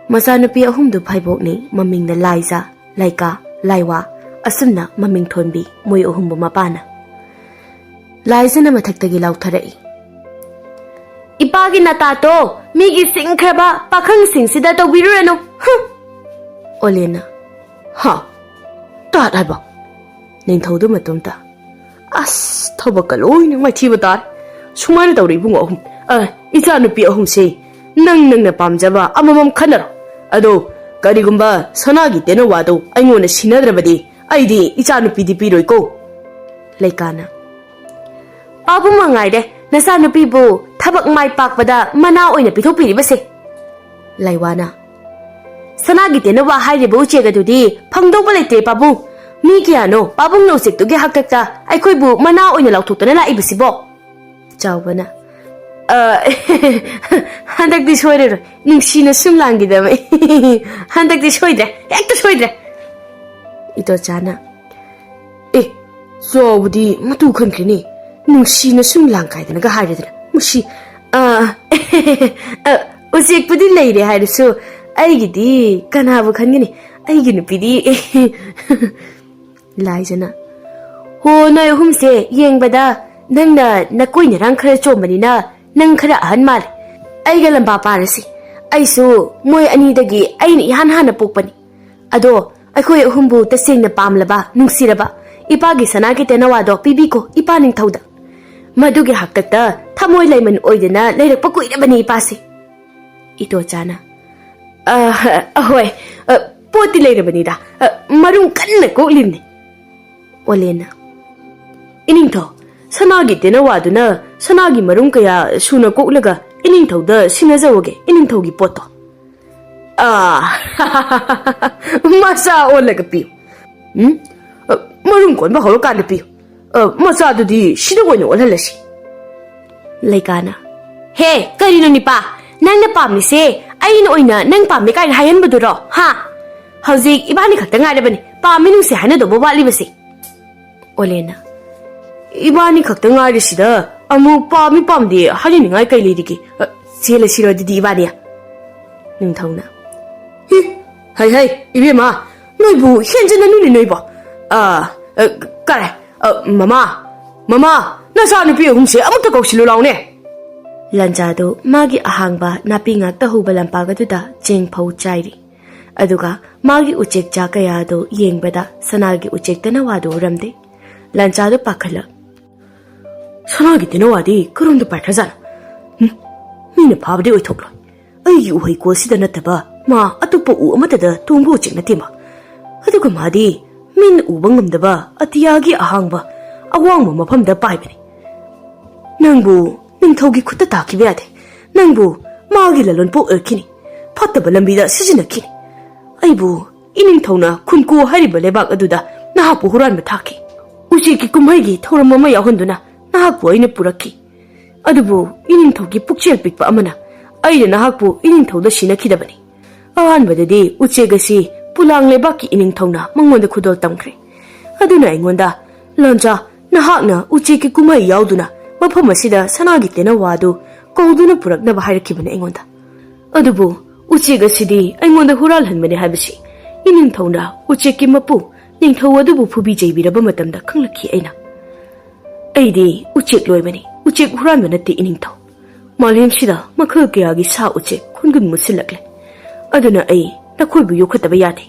ꯃꯆꯥꯅꯨꯄꯤ ꯑꯍꯨꯝꯗꯨ ꯐꯥꯏꯕꯣꯛꯅꯤ, ꯃꯃꯤꯡꯅ ꯂꯥꯏꯖꯥ, ꯂꯥꯏꯀꯥ, ꯂꯥꯏꯋꯥ, ꯑꯁꯨꯝꯅ ꯃꯃꯤꯡ ꯊꯣꯟꯕꯤ ꯃꯣꯏ ꯑꯍꯨꯝꯕꯨ ꯃꯄꯥꯅ꯫ ꯂꯥꯏꯖꯅ ꯃꯊꯛꯇꯒꯤ ꯂꯥꯎꯊꯔꯛꯏ, "ꯏꯄꯥꯒꯤ ꯅꯇꯥꯇꯣ ꯃꯤꯒꯤ ꯁꯤꯡꯈ꯭ꯔꯕ ꯄꯥꯈꯪꯁꯤꯡꯁꯤꯗ ꯇꯧꯕꯤꯔꯨꯔꯅꯨ꯫ ꯍꯨꯝ!" ꯑꯣꯂꯦꯟꯅ, "ꯍꯥ? ꯇꯥꯠ ꯍꯥꯏꯕ?" ꯅꯤꯡꯊꯧꯗꯨ ꯃꯇꯣꯝꯇ, "ꯑꯁ, ꯊꯕꯛꯀ ꯂꯣꯏꯅ ꯃꯥꯏꯊꯤꯕ ꯇꯥꯔꯦ꯫ ꯁꯨꯃꯥꯏꯅ ꯇꯧꯔꯦ ꯏꯕꯨꯡꯉꯣ ꯑꯍꯨꯝ, ꯑ, ꯏꯆꯥꯅꯨꯄꯤ ꯑꯍꯨꯝꯁꯦ ꯅꯪ ꯅꯪꯅ ꯄꯥꯝꯖꯕ ꯑꯃꯃꯝ ꯈꯟꯅꯔꯣ꯫ ꯑꯗꯣ ꯀꯔꯤꯒꯨꯝꯕ ꯁꯅꯥꯒꯤ ꯇꯦꯅꯋꯥꯗꯣ ꯑꯩꯉꯣꯟꯗ ꯁꯤꯟꯅꯗ꯭ꯔꯕꯗꯤ ꯑꯩꯗꯤ ꯏꯆꯥꯅꯨꯄꯤꯗꯤ ꯄꯤꯔꯣꯏꯀꯣ꯫" ꯂꯩꯀꯥꯅ, "ꯄꯥꯕꯨꯡ ꯃꯉꯥꯏꯔꯦ, ꯅꯆꯥꯅꯨꯄꯤꯕꯨ ꯊꯕꯛ ꯃꯥꯏ ꯄꯥꯛꯄꯗ ꯃꯅꯥ ꯑꯣꯏꯅ ꯄꯤꯊꯣꯛꯄꯤꯔꯤꯕꯁꯦ꯫" ꯂꯥꯏꯋꯥꯅ, "ꯁꯅꯥꯒꯤ ꯇꯦꯅꯋꯥ ꯍꯥꯏꯔꯤꯕ ꯎꯆꯦꯛ ꯑꯗꯨꯗꯤ ꯐꯪꯗꯧꯕ ꯂꯩꯇ꯭ꯔꯦ ꯄꯥꯕꯨꯡ꯫ ꯃꯤ ꯀꯌꯥꯅꯣ ꯄꯥꯕꯨꯡꯅ ꯎꯆꯦꯛꯇꯨꯒꯤ ꯍꯥꯛꯇꯛꯇ ꯑꯩꯈꯣꯏꯕꯨ ꯃꯅꯥ ꯑꯣꯏꯅ ꯂꯥꯎꯊꯣꯛꯇꯅ ꯂꯥꯛꯏꯕꯁꯤꯕꯣ?" ꯆꯥꯎꯕꯅ, "ꯑ, ꯍꯟꯗꯛꯇꯤ ꯁꯣꯏꯔꯔꯣꯏ, ꯅꯨꯡꯁꯤꯅ ꯁꯨꯝ ꯂꯥꯡꯈꯤꯗꯕ꯫ ꯍꯟꯗꯛꯇꯤ ꯁꯣꯏꯗ꯭ꯔꯦ, ꯍꯦꯛꯇ ꯁꯣꯏꯗ꯭ꯔꯦ꯫" ꯏꯇꯣꯆꯥꯅ, "ꯑꯦ, ꯆꯥꯎꯕꯗꯤ ꯃꯇꯨ ꯈꯟꯈ꯭ꯔꯦꯅꯦ, ꯅꯨꯡꯁꯤꯅ ꯁꯨꯝ ꯂꯥꯡ ꯀꯥꯏꯗꯅꯒ ꯍꯥꯏꯔꯗꯅ꯫ ꯃꯁꯤ, ꯑ, ꯑ, ꯎꯆꯦꯛꯄꯨꯗꯤ ꯂꯩꯔꯦ ꯍꯥꯏꯔꯁꯨ ꯑꯩꯒꯤꯗꯤ ꯀꯅꯥꯕꯨ ꯈꯟꯒꯅꯤ? ꯑꯩꯒꯤ ꯅꯨꯄꯤꯗꯤ꯫" ꯂꯥꯏꯖꯅ, ꯑꯣ, ꯅꯣꯏ ꯑꯍꯨꯝꯁꯦ ꯌꯦꯡꯕꯗ ꯅꯪꯅ ꯅꯀꯣꯏ ꯅꯔꯥꯡ ꯈꯔ ꯆꯣꯝꯕꯅꯤꯅ ꯅꯪ ꯈꯔ ꯑꯍꯟ ꯃꯥꯜꯂꯦ꯫ ꯑꯩꯒ ꯂꯝꯕꯥ ꯄꯥꯔꯁꯤ꯫ ꯑꯩꯁꯨ ꯃꯣꯏ ꯑꯅꯤꯗꯒꯤ ꯑꯩꯅ ꯏꯍꯥꯟ ꯍꯥꯟꯅ ꯄꯣꯛꯄꯅꯤ꯫ ꯑꯗꯣ ꯑꯩꯈꯣꯏ ꯑꯍꯨꯝꯕꯨ ꯇꯁꯦꯡꯅ ꯄꯥꯝꯂꯕ, ꯅꯨꯡꯁꯤꯔꯕ ꯏꯄꯥꯒꯤ ꯁꯅꯥꯒꯤ ꯇꯦꯅꯋꯥꯗꯣ ꯄꯤꯕꯤꯀꯣ ꯏꯄꯥ ꯅꯤꯡꯊꯧꯗ꯫ ꯃꯗꯨꯒꯤ ꯍꯥꯛꯇꯛꯇ ꯊꯃꯣꯏ ꯂꯩꯃꯟ ꯑꯣꯏꯗꯅ ꯂꯩꯔꯛꯄ ꯀꯨꯏꯔꯕꯅꯤ ꯏꯄꯥꯁꯦ꯫ ꯏꯇꯣꯆꯥꯅ, "ꯑ, ꯑꯍꯣꯏ, ꯑ, ꯄꯣꯠꯇꯤ ꯂꯩꯔꯕꯅꯤꯗ, ꯑ, ꯃꯔꯨꯝ ꯀꯟꯅ ꯀꯣꯛꯂꯤꯕꯅꯤ꯫" ꯑꯣꯂꯦꯟꯅ, "ꯏꯅꯤꯡꯊꯧ, ꯁꯅꯥꯒꯤ ꯇꯦꯅꯋꯥꯗꯨꯅ ꯁꯅꯥꯒꯤ ꯃꯔꯨꯝ ꯀꯌꯥ ꯁꯨꯅ ꯀꯣꯛꯂꯒ ꯏꯅꯤꯡꯊꯧꯗ ꯁꯤꯟꯅꯖꯧꯑꯒꯦ, ꯏꯅꯤꯡꯊꯧꯒꯤ ꯄꯣꯠꯇꯣ꯫" "ꯑ, ꯃꯆꯥ ꯑꯣꯜꯂꯒ ꯄꯤꯌꯨ꯫ ꯎꯝ? ꯑ, ꯃꯔꯨꯝ ꯀꯣꯟꯕ ꯍꯧꯔꯀꯥꯟꯗ ꯄꯤꯌꯨ꯫ ꯑ, ꯃꯆꯥꯗꯨꯗꯤ ꯁꯤꯗ ꯑꯣꯏꯅ ꯑꯣꯜꯍꯜꯂꯁꯤ꯫" ꯂꯩꯀꯥꯅ, "ꯍꯦ, ꯀꯔꯤꯅꯣ ꯅꯤꯄꯥ? ꯅꯪꯅ ꯄꯥꯝꯃꯤꯁꯦ ꯑꯩꯅ ꯑꯣꯏꯅ ꯅꯪ ꯄꯥꯝꯃꯦ ꯀꯥꯏꯅ ꯍꯥꯏꯍꯟꯕꯗꯨꯔꯣ? ꯍꯥ? ꯍꯧꯖꯤꯛ ꯏꯕꯥꯅꯤ ꯈꯛꯇ ꯉꯥꯏꯔꯕꯅꯤ ꯄꯥꯝꯃꯤ ꯅꯨꯡꯁꯤ ꯍꯥꯏꯅꯗꯧꯕ ꯋꯥꯠꯂꯤꯕꯁꯦ꯫" ꯑꯣꯂꯦꯟꯅ, "ꯏꯕꯥꯅꯤ ꯈꯛꯇ ꯉꯥꯏꯔꯤꯁꯤꯗ ꯑꯃꯨꯛ ꯄꯥꯝꯃꯤ ꯄꯥꯝꯗꯦ ꯍꯥꯏꯅꯅꯤꯡꯉꯥꯏ ꯀꯩ ꯂꯩꯔꯤꯒꯦ? ꯑ, ꯆꯦꯜꯂꯁꯤꯔꯣ ꯑꯗꯨꯗꯤ ꯏꯕꯥꯅꯤ?" ꯅꯤꯡꯊꯧꯅ, "ꯍꯤ, ꯍꯩ ꯍꯩ, ꯏꯕꯦꯝꯃ, ꯅꯣꯏꯕꯨ ꯍꯦꯟꯖꯤꯜꯂꯅꯨꯅꯦ ꯅꯣꯏꯕꯣ꯫ ꯑ, ꯑ, ꯀꯔꯦ, ꯑ, ꯃꯃꯥ, ꯃꯃꯥ, ꯅꯆꯥꯅꯨꯄꯤ ꯑꯍꯨꯝꯁꯦ ꯑꯃꯨꯛꯇ ꯀꯧꯁꯤꯜꯂꯨ ꯂꯥꯎꯅꯦ꯫" ꯂꯟꯖꯥꯗꯨ ꯃꯥꯒꯤ ꯑꯍꯥꯡꯕ ꯅꯥꯄꯤ ꯉꯥꯛꯇ ꯍꯧꯕ ꯂꯝꯄꯥꯛ ꯑꯗꯨꯗ ꯆꯦꯡ ꯐꯧ ꯆꯥꯏꯔꯤ꯫ ꯑꯗꯨꯒ ꯃꯥꯒꯤ ꯎꯆꯦꯛ ꯆꯥ ꯀꯌꯥ ꯑꯗꯨ ꯌꯦꯡꯕꯗ ꯁꯅꯥꯒꯤ ꯎꯆꯦꯛ ꯇꯦꯅꯋꯥꯗꯨ ꯎꯔꯝꯗꯦ꯫ ꯂꯟꯖꯥꯗꯨ ꯄꯥꯈꯠꯂ, "ꯁꯅꯥꯒꯤ ꯇꯦꯅꯋꯥꯗꯤ ꯀꯔꯣꯝꯗ ꯄꯥꯏꯈ꯭ꯔꯖꯥꯠꯅꯣ? ꯎꯝ, ꯃꯤꯅ ꯐꯥꯕꯗꯤ ꯑꯣꯏꯊꯣꯛꯂꯣꯏ꯫ ꯑꯩꯒꯤ ꯎꯍꯩꯀꯣꯜꯁꯤꯗ ꯅꯠꯇꯕ ꯃꯥ ꯑꯇꯣꯞꯄ ꯎ ꯑꯃꯠꯇꯗ ꯇꯣꯡꯕ ꯎꯆꯦꯛ ꯅꯠꯇꯦ ꯃꯥ꯫ ꯑꯗꯨꯒ ꯃꯥꯗꯤ ꯃꯤꯅ ꯎꯕ ꯉꯝꯗꯕ ꯑꯇꯤꯌꯥꯒꯤ ꯑꯍꯥꯡꯕ, ꯑꯋꯥꯡꯕ ꯃꯐꯝꯗ ꯄꯥꯏꯕꯅꯤ꯫ ꯅꯪꯕꯨ ꯅꯤꯡꯊꯧꯒꯤ ꯈꯨꯠꯇ ꯇꯥꯈꯤꯕ ꯌꯥꯗꯦ꯫ ꯅꯪꯕꯨ ꯃꯥꯒꯤ ꯂꯂꯣꯟꯄꯣꯛ ꯑꯣꯏꯔꯛꯈꯤꯅꯤ꯫ ꯐꯠꯇꯕ ꯂꯝꯕꯤꯗ ꯁꯤꯖꯤꯟꯅꯈꯤꯅꯤ꯫ ꯑꯩꯕꯨ ꯏꯅꯤꯡꯊꯧꯅ ꯈꯨꯟꯀꯣ ꯍꯥꯏꯔꯤꯕ ꯂꯩꯕꯥꯛ ꯑꯗꯨꯗ ꯅꯍꯥꯛꯄꯨ ꯍꯨꯔꯥꯟꯕ ꯊꯥꯈꯤ꯫ ꯎꯆꯦꯛꯀꯤ ꯀꯨꯝꯍꯩꯒꯤ ꯊꯧꯔꯝ ꯑꯃ ꯌꯥꯎꯍꯟꯗꯨꯅ ꯅꯍꯥꯛꯄꯨ ꯑꯩꯅ ꯄꯨꯔꯛꯈꯤ꯫ ꯑꯗꯨꯕꯨ ꯏꯅꯤꯡꯊꯧꯒꯤ ꯄꯨꯛꯆꯦꯜ ꯄꯤꯛꯄ ꯑꯃꯅ ꯑꯩꯅ ꯅꯍꯥꯛꯄꯨ ꯏꯅꯤꯡꯊꯧꯗ ꯁꯤꯟꯅꯈꯤꯗꯕꯅꯤ꯫ ꯑꯍꯥꯟꯕꯗꯗꯤ ꯎꯆꯦꯛ ꯑꯁꯤ ꯄꯨꯂꯥꯡ ꯂꯩꯕꯥꯛꯀꯤ ꯏꯅꯤꯡꯊꯧꯅ ꯃꯉꯣꯟꯗ ꯈꯨꯗꯣꯜ ꯇꯝꯈ꯭ꯔꯦ꯫ ꯑꯗꯨꯅ ꯑꯩꯉꯣꯟꯗ, 'ꯂꯥꯟꯖꯥ, ꯅꯍꯥꯛꯅ ꯎꯆꯦꯛꯀꯤ ꯀꯨꯝꯍꯩ ꯌꯥꯎꯗꯨꯅ ꯃꯐꯝ ꯑꯁꯤꯗ ꯁꯅꯥꯒꯤ ꯇꯦꯅꯋꯥꯗꯨ ꯀꯧꯗꯨꯅ ꯄꯨꯔꯛꯅꯕ ꯍꯥꯏꯔꯛꯈꯤꯕꯅꯤ ꯑꯩꯉꯣꯟꯗ꯫ ꯑꯗꯨꯕꯨ ꯎꯆꯦꯛ ꯑꯁꯤꯗꯤ ꯑꯩꯉꯣꯟꯗ ꯍꯨꯔꯥꯜꯍꯟꯕꯅꯤ ꯍꯥꯏꯕꯁꯤ ꯏꯅꯤꯡꯊꯧꯅ ꯎꯆꯦꯛꯀꯤ ꯃꯄꯨ ꯅꯤꯡꯊꯧ ꯑꯗꯨꯕꯨ ꯐꯨꯕꯤ ꯆꯩꯕꯤꯔꯕ ꯃꯇꯝꯗ ꯈꯪꯂꯛꯈꯤ ꯑꯩꯅ꯫ "ꯑꯩꯗꯤ ꯎꯆꯦꯛ ꯂꯣꯏꯕꯅꯤ, ꯎꯆꯦꯛ ꯍꯨꯔꯥꯟꯕ ꯅꯠꯇꯦ ꯏꯅꯤꯡꯊꯧ꯫ ꯃꯥꯂꯦꯝꯁꯤꯗ ꯃꯈꯜ ꯀꯌꯥꯒꯤ ꯁꯥ ꯎꯆꯦꯛ ꯈꯨꯟꯒꯨꯟ ꯃꯨꯠꯁꯤꯜꯂꯛꯂꯦ꯫ ꯑꯗꯨꯅ ꯑꯩ ꯅꯈꯣꯏꯕꯨ ꯌꯣꯛꯈꯠꯇꯕ ꯌꯥꯗꯦ꯫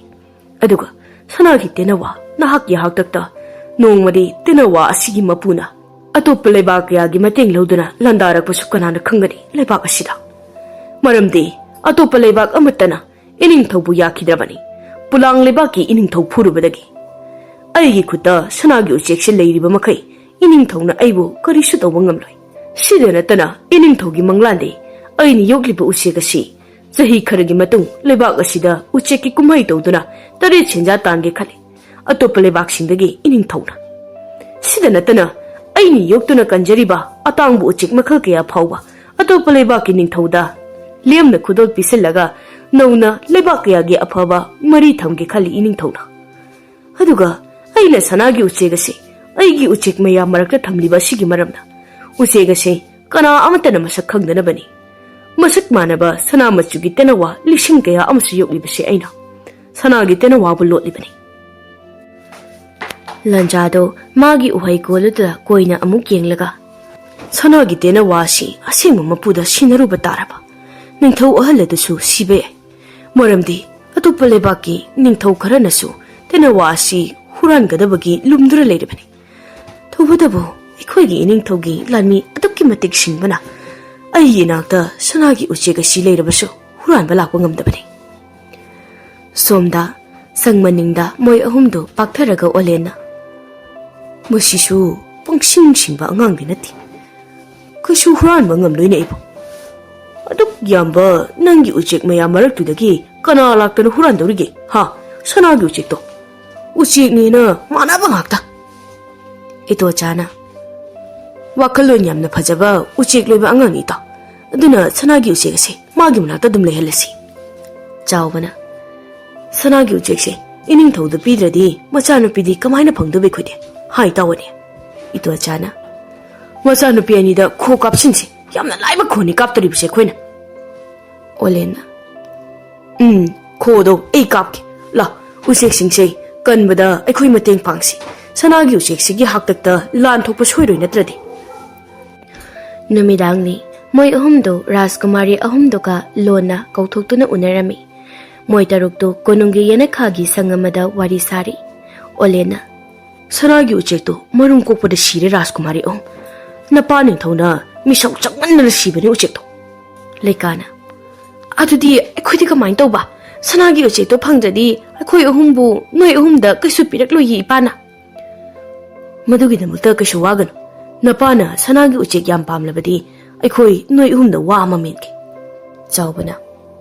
ꯑꯗꯨꯒ ꯁꯅꯥꯒꯤ ꯇꯦꯅꯋꯥ, ꯅꯍꯥꯛꯀꯤ ꯍꯥꯛꯇꯛꯇ ꯅꯣꯡꯃꯗꯤ ꯇꯦꯅꯋꯥ ꯑꯁꯤꯒꯤ ꯃꯄꯨꯅ ꯑꯇꯣꯞꯄ ꯂꯩꯕꯥꯛ ꯀꯌꯥꯒꯤ ꯃꯇꯦꯡ ꯂꯧꯗꯨꯅ ꯂꯥꯟꯗꯥꯔꯛꯄꯁꯨ ꯀꯅꯥꯅ ꯈꯪꯒꯅꯤ ꯂꯩꯕꯥꯛ ꯑꯁꯤꯗ? ꯃꯔꯝꯗꯤ ꯑꯇꯣꯞꯄ ꯂꯩꯕꯥꯛ ꯑꯃꯠꯇꯅ ꯏꯅꯤꯡꯊꯧꯕꯨ ꯌꯥꯈꯤꯗ꯭ꯔꯕꯅꯤ꯫ ꯄꯨꯂꯥꯡ ꯂꯩꯕꯥꯛꯀꯤ ꯏꯅꯤꯡꯊꯧ ꯐꯨꯔꯨꯕꯗꯒꯤ꯫ ꯑꯩꯒꯤ ꯈꯨꯠꯇ ꯁꯅꯥꯒꯤ ꯎꯆꯦꯛꯁꯦ ꯂꯩꯔꯤꯕ ꯃꯈꯩ ꯏꯅꯤꯡꯊꯧꯅ ꯑꯩꯕꯨ ꯀꯔꯤꯁꯨ ꯇꯧꯕ ꯉꯝꯂꯣꯏ꯫ ꯁꯤꯗ ꯅꯠꯇꯅ ꯏꯅꯤꯡꯊꯧꯒꯤ ꯃꯪꯂꯥꯟꯗꯤ ꯑꯩꯅ ꯌꯣꯛꯂꯤꯕ ꯎꯆꯦꯛ ꯑꯁꯤ ꯆꯍꯤ ꯈꯔꯒꯤ ꯃꯇꯨꯡ ꯂꯩꯕꯥꯛ ꯑꯁꯤꯗ ꯎꯆꯦꯛꯀꯤ ꯀꯨꯝꯍꯩ ꯇꯧꯗꯨꯅ ꯇꯔꯦꯠ ꯁꯦꯟꯖꯥ ꯇꯥꯟꯒꯦ ꯈꯜꯂꯤ꯫ ꯑꯇꯣꯞꯄ ꯂꯩꯕꯥꯛꯁꯤꯡꯗꯒꯤ ꯏꯅꯤꯡꯊꯧꯅ꯫ ꯁꯤꯗ ꯅꯠꯇꯅ ꯑꯩꯅ ꯌꯣꯛꯇꯨꯅ ꯀꯟꯖꯔꯤꯕ ꯑꯇꯥꯡꯕ ꯎꯆꯦꯛ ꯃꯈꯜ ꯀꯌꯥ ꯐꯥꯎꯕ ꯑꯇꯣꯞꯄ ꯂꯩꯕꯥꯛꯀꯤ ꯅꯤꯡꯊꯧꯗ ꯂꯦꯝꯅ ꯈꯨꯗꯣꯜ ꯄꯤꯁꯤꯜꯂꯒ ꯅꯧꯅ ꯂꯩꯕꯥꯛ ꯀꯌꯥꯒꯤ ꯑꯐꯕ ꯃꯔꯤ ꯊꯝꯒꯦ ꯈꯜꯂꯤ ꯏꯅꯤꯡꯊꯧꯅ꯫ ꯑꯗꯨꯒ ꯑꯩꯅ ꯁꯅꯥꯒꯤ ꯎꯆꯦꯛ ꯑꯁꯤ ꯑꯩꯒꯤ ꯎꯆꯦꯛ ꯃꯌꯥꯝ ꯃꯔꯛꯇ ꯊꯝꯂꯤꯕ ꯑꯁꯤꯒꯤ ꯃꯔꯝꯅ ꯎꯆꯦꯛ ꯑꯁꯤ ꯀꯅꯥ ꯑꯃꯠꯇꯅ ꯃꯁꯛ ꯈꯪꯗꯅꯕꯅꯤ꯫ ꯃꯁꯛ ꯃꯥꯟꯅꯕ ꯁꯅꯥ ꯃꯆꯨꯒꯤ ꯇꯦꯅꯋꯥ ꯂꯤꯁꯤꯡ ꯀꯌꯥ ꯑꯃꯁꯨ ꯌꯣꯛꯂꯤꯕꯁꯤ ꯑꯩꯅ ꯁꯅꯥꯒꯤ ꯇꯦꯅꯋꯥꯕꯨ ꯂꯣꯠꯂꯤꯕꯅꯤ꯫ ꯂꯟꯖꯥꯗꯣ ꯃꯥꯒꯤ ꯎꯍꯩ ꯀꯣꯜ ꯑꯗꯨꯗ ꯀꯣꯏꯅ ꯑꯃꯨꯛ ꯌꯦꯡꯂꯒ, "ꯁꯅꯥꯒꯤ ꯇꯦꯅꯋꯥ ꯑꯁꯤ ꯑꯁꯦꯡꯕ ꯃꯄꯨꯗ ꯁꯤꯟꯅꯔꯨꯕ ꯇꯥꯔꯕ ꯅꯤꯡꯊꯧ ꯑꯍꯜ ꯑꯗꯨꯁꯨ ꯁꯤꯕ ꯌꯥꯏ꯫ ꯃꯔꯝꯗꯤ ꯑꯇꯣꯞꯄ ꯂꯩꯕꯥꯛꯀꯤ ꯅꯤꯡꯊꯧ ꯈꯔꯅꯁꯨ ꯇꯦꯅꯋꯥ ꯑꯁꯤ ꯍꯨꯔꯥꯟꯒꯗꯕꯒꯤ ꯂꯨꯝꯗꯨꯅ ꯂꯩꯔꯤꯕꯅꯤ꯫ ꯇꯧꯕꯇꯕꯨ ꯑꯩꯈꯣꯏꯒꯤ ꯏꯅꯤꯡꯊꯧꯒꯤ ꯂꯥꯟꯃꯤ ꯑꯗꯨꯛꯀꯤ ꯃꯇꯤꯛ ꯁꯤꯡꯕꯅ ꯑꯩꯒꯤ ꯏꯅꯥꯛꯇ ꯁꯅꯥꯒꯤ ꯎꯆꯦꯛ ꯑꯁꯤ ꯂꯩꯔꯕꯁꯨ ꯍꯨꯔꯥꯟꯕ ꯂꯥꯛꯄ ꯉꯝꯗꯕꯅꯤ꯫" ꯁꯣꯝꯗ ꯁꯪ ꯃꯅꯤꯡꯗ ꯃꯣꯏ ꯑꯍꯨꯝꯗꯨ ꯄꯥꯛꯊꯔꯒ ꯑꯣꯂꯦꯟꯅ, "ꯃꯁꯤꯁꯨ ꯄꯪꯁꯤꯡ ꯁꯤꯡꯕ ꯑꯉꯥꯡꯗꯤ ꯅꯠꯇꯦ꯫ ꯀꯩꯁꯨ ꯍꯨꯔꯥꯟꯕ ꯉꯝꯂꯣꯏꯅꯦ ꯑꯩꯕꯨ꯫ ꯑꯗꯨꯛ ꯌꯥꯝꯕ ꯅꯪꯒꯤ ꯎꯆꯦꯛ ꯃꯌꯥꯝ ꯃꯔꯛꯇꯨꯗꯒꯤ ꯀꯅꯥ ꯂꯥꯛꯇꯅ ꯍꯨꯔꯥꯟꯗꯧꯔꯤꯒꯦ? ꯍꯥ? ꯁꯅꯥꯒꯤ ꯎꯆꯦꯛꯇꯣ? ꯎꯆꯦꯛꯅꯦꯅ ꯃꯥꯟꯅꯕ ꯉꯥꯛꯇ꯫" ꯏꯇꯣꯆꯥꯅ, "ꯋꯥꯈꯜꯂꯣꯟ ꯌꯥꯝꯅ ꯐꯖꯕ ꯎꯆꯦꯛ ꯂꯣꯏꯕ ꯑꯉꯥꯡꯅꯤ ꯏꯇꯥꯎ꯫ ꯑꯗꯨꯅ ꯁꯅꯥꯒꯤ ꯎꯆꯦꯛ ꯑꯁꯦ ꯃꯥꯒꯤ ꯃꯅꯥꯛꯇ ꯑꯗꯨꯝ ꯂꯩꯍꯜꯂꯁꯤ꯫" ꯆꯥꯎꯕꯅ, "ꯁꯅꯥꯒꯤ ꯎꯆꯦꯛꯁꯦ ꯏꯅꯤꯡꯊꯧꯗ ꯄꯤꯗ꯭ꯔꯗꯤ ꯃꯆꯥꯅꯨꯄꯤꯗꯤ ꯀꯃꯥꯏꯅ ꯐꯪꯗꯣꯏꯕ ꯑꯩꯈꯣꯏꯗꯤ? ꯍꯥꯏ ꯇꯥꯎꯑꯣꯅꯦ꯫" ꯏꯇꯣꯆꯥꯅ, "ꯃꯆꯥꯅꯨꯄꯤ ꯑꯅꯤꯗ ꯈꯣ ꯀꯥꯞꯁꯤꯟꯁꯤ꯫ ꯌꯥꯝꯅ ꯂꯥꯏꯕ ꯈꯣꯅꯤ ꯀꯥꯞꯇꯣꯔꯤꯕꯁꯦ ꯑꯩꯈꯣꯏꯅ꯫" ꯑꯣꯂꯦꯟꯅ, "ꯎꯝ, ꯈꯣꯗꯣ ꯑꯩ ꯀꯥꯞꯀꯦ꯫ ꯂꯥ, ꯎꯆꯦꯛꯁꯤꯡꯁꯦ ꯀꯟꯕꯗ ꯑꯩꯈꯣꯏ ꯃꯇꯦꯡ ꯄꯥꯡꯁꯤ꯫ ꯁꯅꯥꯒꯤ ꯎꯆꯦꯛꯁꯤꯒꯤ ꯍꯥꯛꯇꯛꯇ ꯂꯥꯟ ꯊꯣꯛꯄ ꯁꯣꯏꯔꯣꯏ ꯅꯠꯇ꯭ꯔꯗꯤ꯫ ꯅꯨꯃꯤꯗꯥꯡꯅꯤ꯫ ꯃꯣꯏ ꯑꯍꯨꯝꯗꯨ ꯔꯥꯖꯀꯨꯃꯥꯔꯤ ꯑꯍꯨꯝꯗꯨꯒ ꯂꯣꯟꯅ ꯀꯧꯊꯣꯛꯇꯨꯅ ꯎꯅꯔꯝꯃꯤ꯫ ꯃꯣꯏ ꯇꯔꯨꯛꯇꯨ ꯀꯣꯅꯨꯡꯒꯤ ꯌꯦꯅꯈꯥꯒꯤ ꯁꯪ ꯑꯃꯗ ꯋꯥꯔꯤ ꯁꯥꯔꯤ꯫ ꯑꯣꯂꯦꯟꯅ, "ꯁꯅꯥꯒꯤ ꯎꯆꯦꯛꯇꯣ ꯃꯔꯨꯝ ꯀꯣꯛꯄꯗ ꯁꯤꯔꯦ ꯔꯥꯖꯀꯨꯃꯥꯔꯤ ꯑꯍꯨꯝ꯫ ꯅꯄꯥ ꯅꯤꯡꯊꯧꯅ ꯃꯤꯁꯧ ꯆꯪꯃꯟꯗꯅ ꯁꯤꯕꯅꯦ ꯎꯆꯦꯛꯇꯣ꯫" ꯂꯩꯀꯥꯅ, "ꯑꯗꯨꯗꯤ ꯑꯩꯈꯣꯏꯗꯤ ꯀꯃꯥꯏꯅ ꯇꯧꯕ? ꯁꯅꯥꯒꯤ ꯎꯆꯦꯛꯇꯣ ꯐꯪꯗ꯭ꯔꯗꯤ ꯑꯩꯈꯣꯏ ꯑꯍꯨꯝꯕꯨ ꯅꯣꯏ ꯑꯍꯨꯝꯗ ꯀꯩꯁꯨ ꯄꯤꯔꯛꯂꯣꯏꯌꯦ ꯏꯄꯥꯅ꯫" "ꯃꯗꯨꯒꯤꯗꯃꯛꯇ ꯀꯩꯁꯨ ꯋꯥꯒꯅꯨ꯫ ꯅꯄꯥꯅ ꯁꯅꯥꯒꯤ ꯎꯆꯦꯛ ꯌꯥꯝ ꯄꯥꯝꯂꯕꯗꯤ ꯑꯩꯈꯣꯏ ꯅꯣꯏ ꯑꯍꯨꯝꯗ ꯋꯥ ꯑꯃ ꯃꯦꯟꯒꯦ꯫" ꯆꯥꯎꯕꯅ,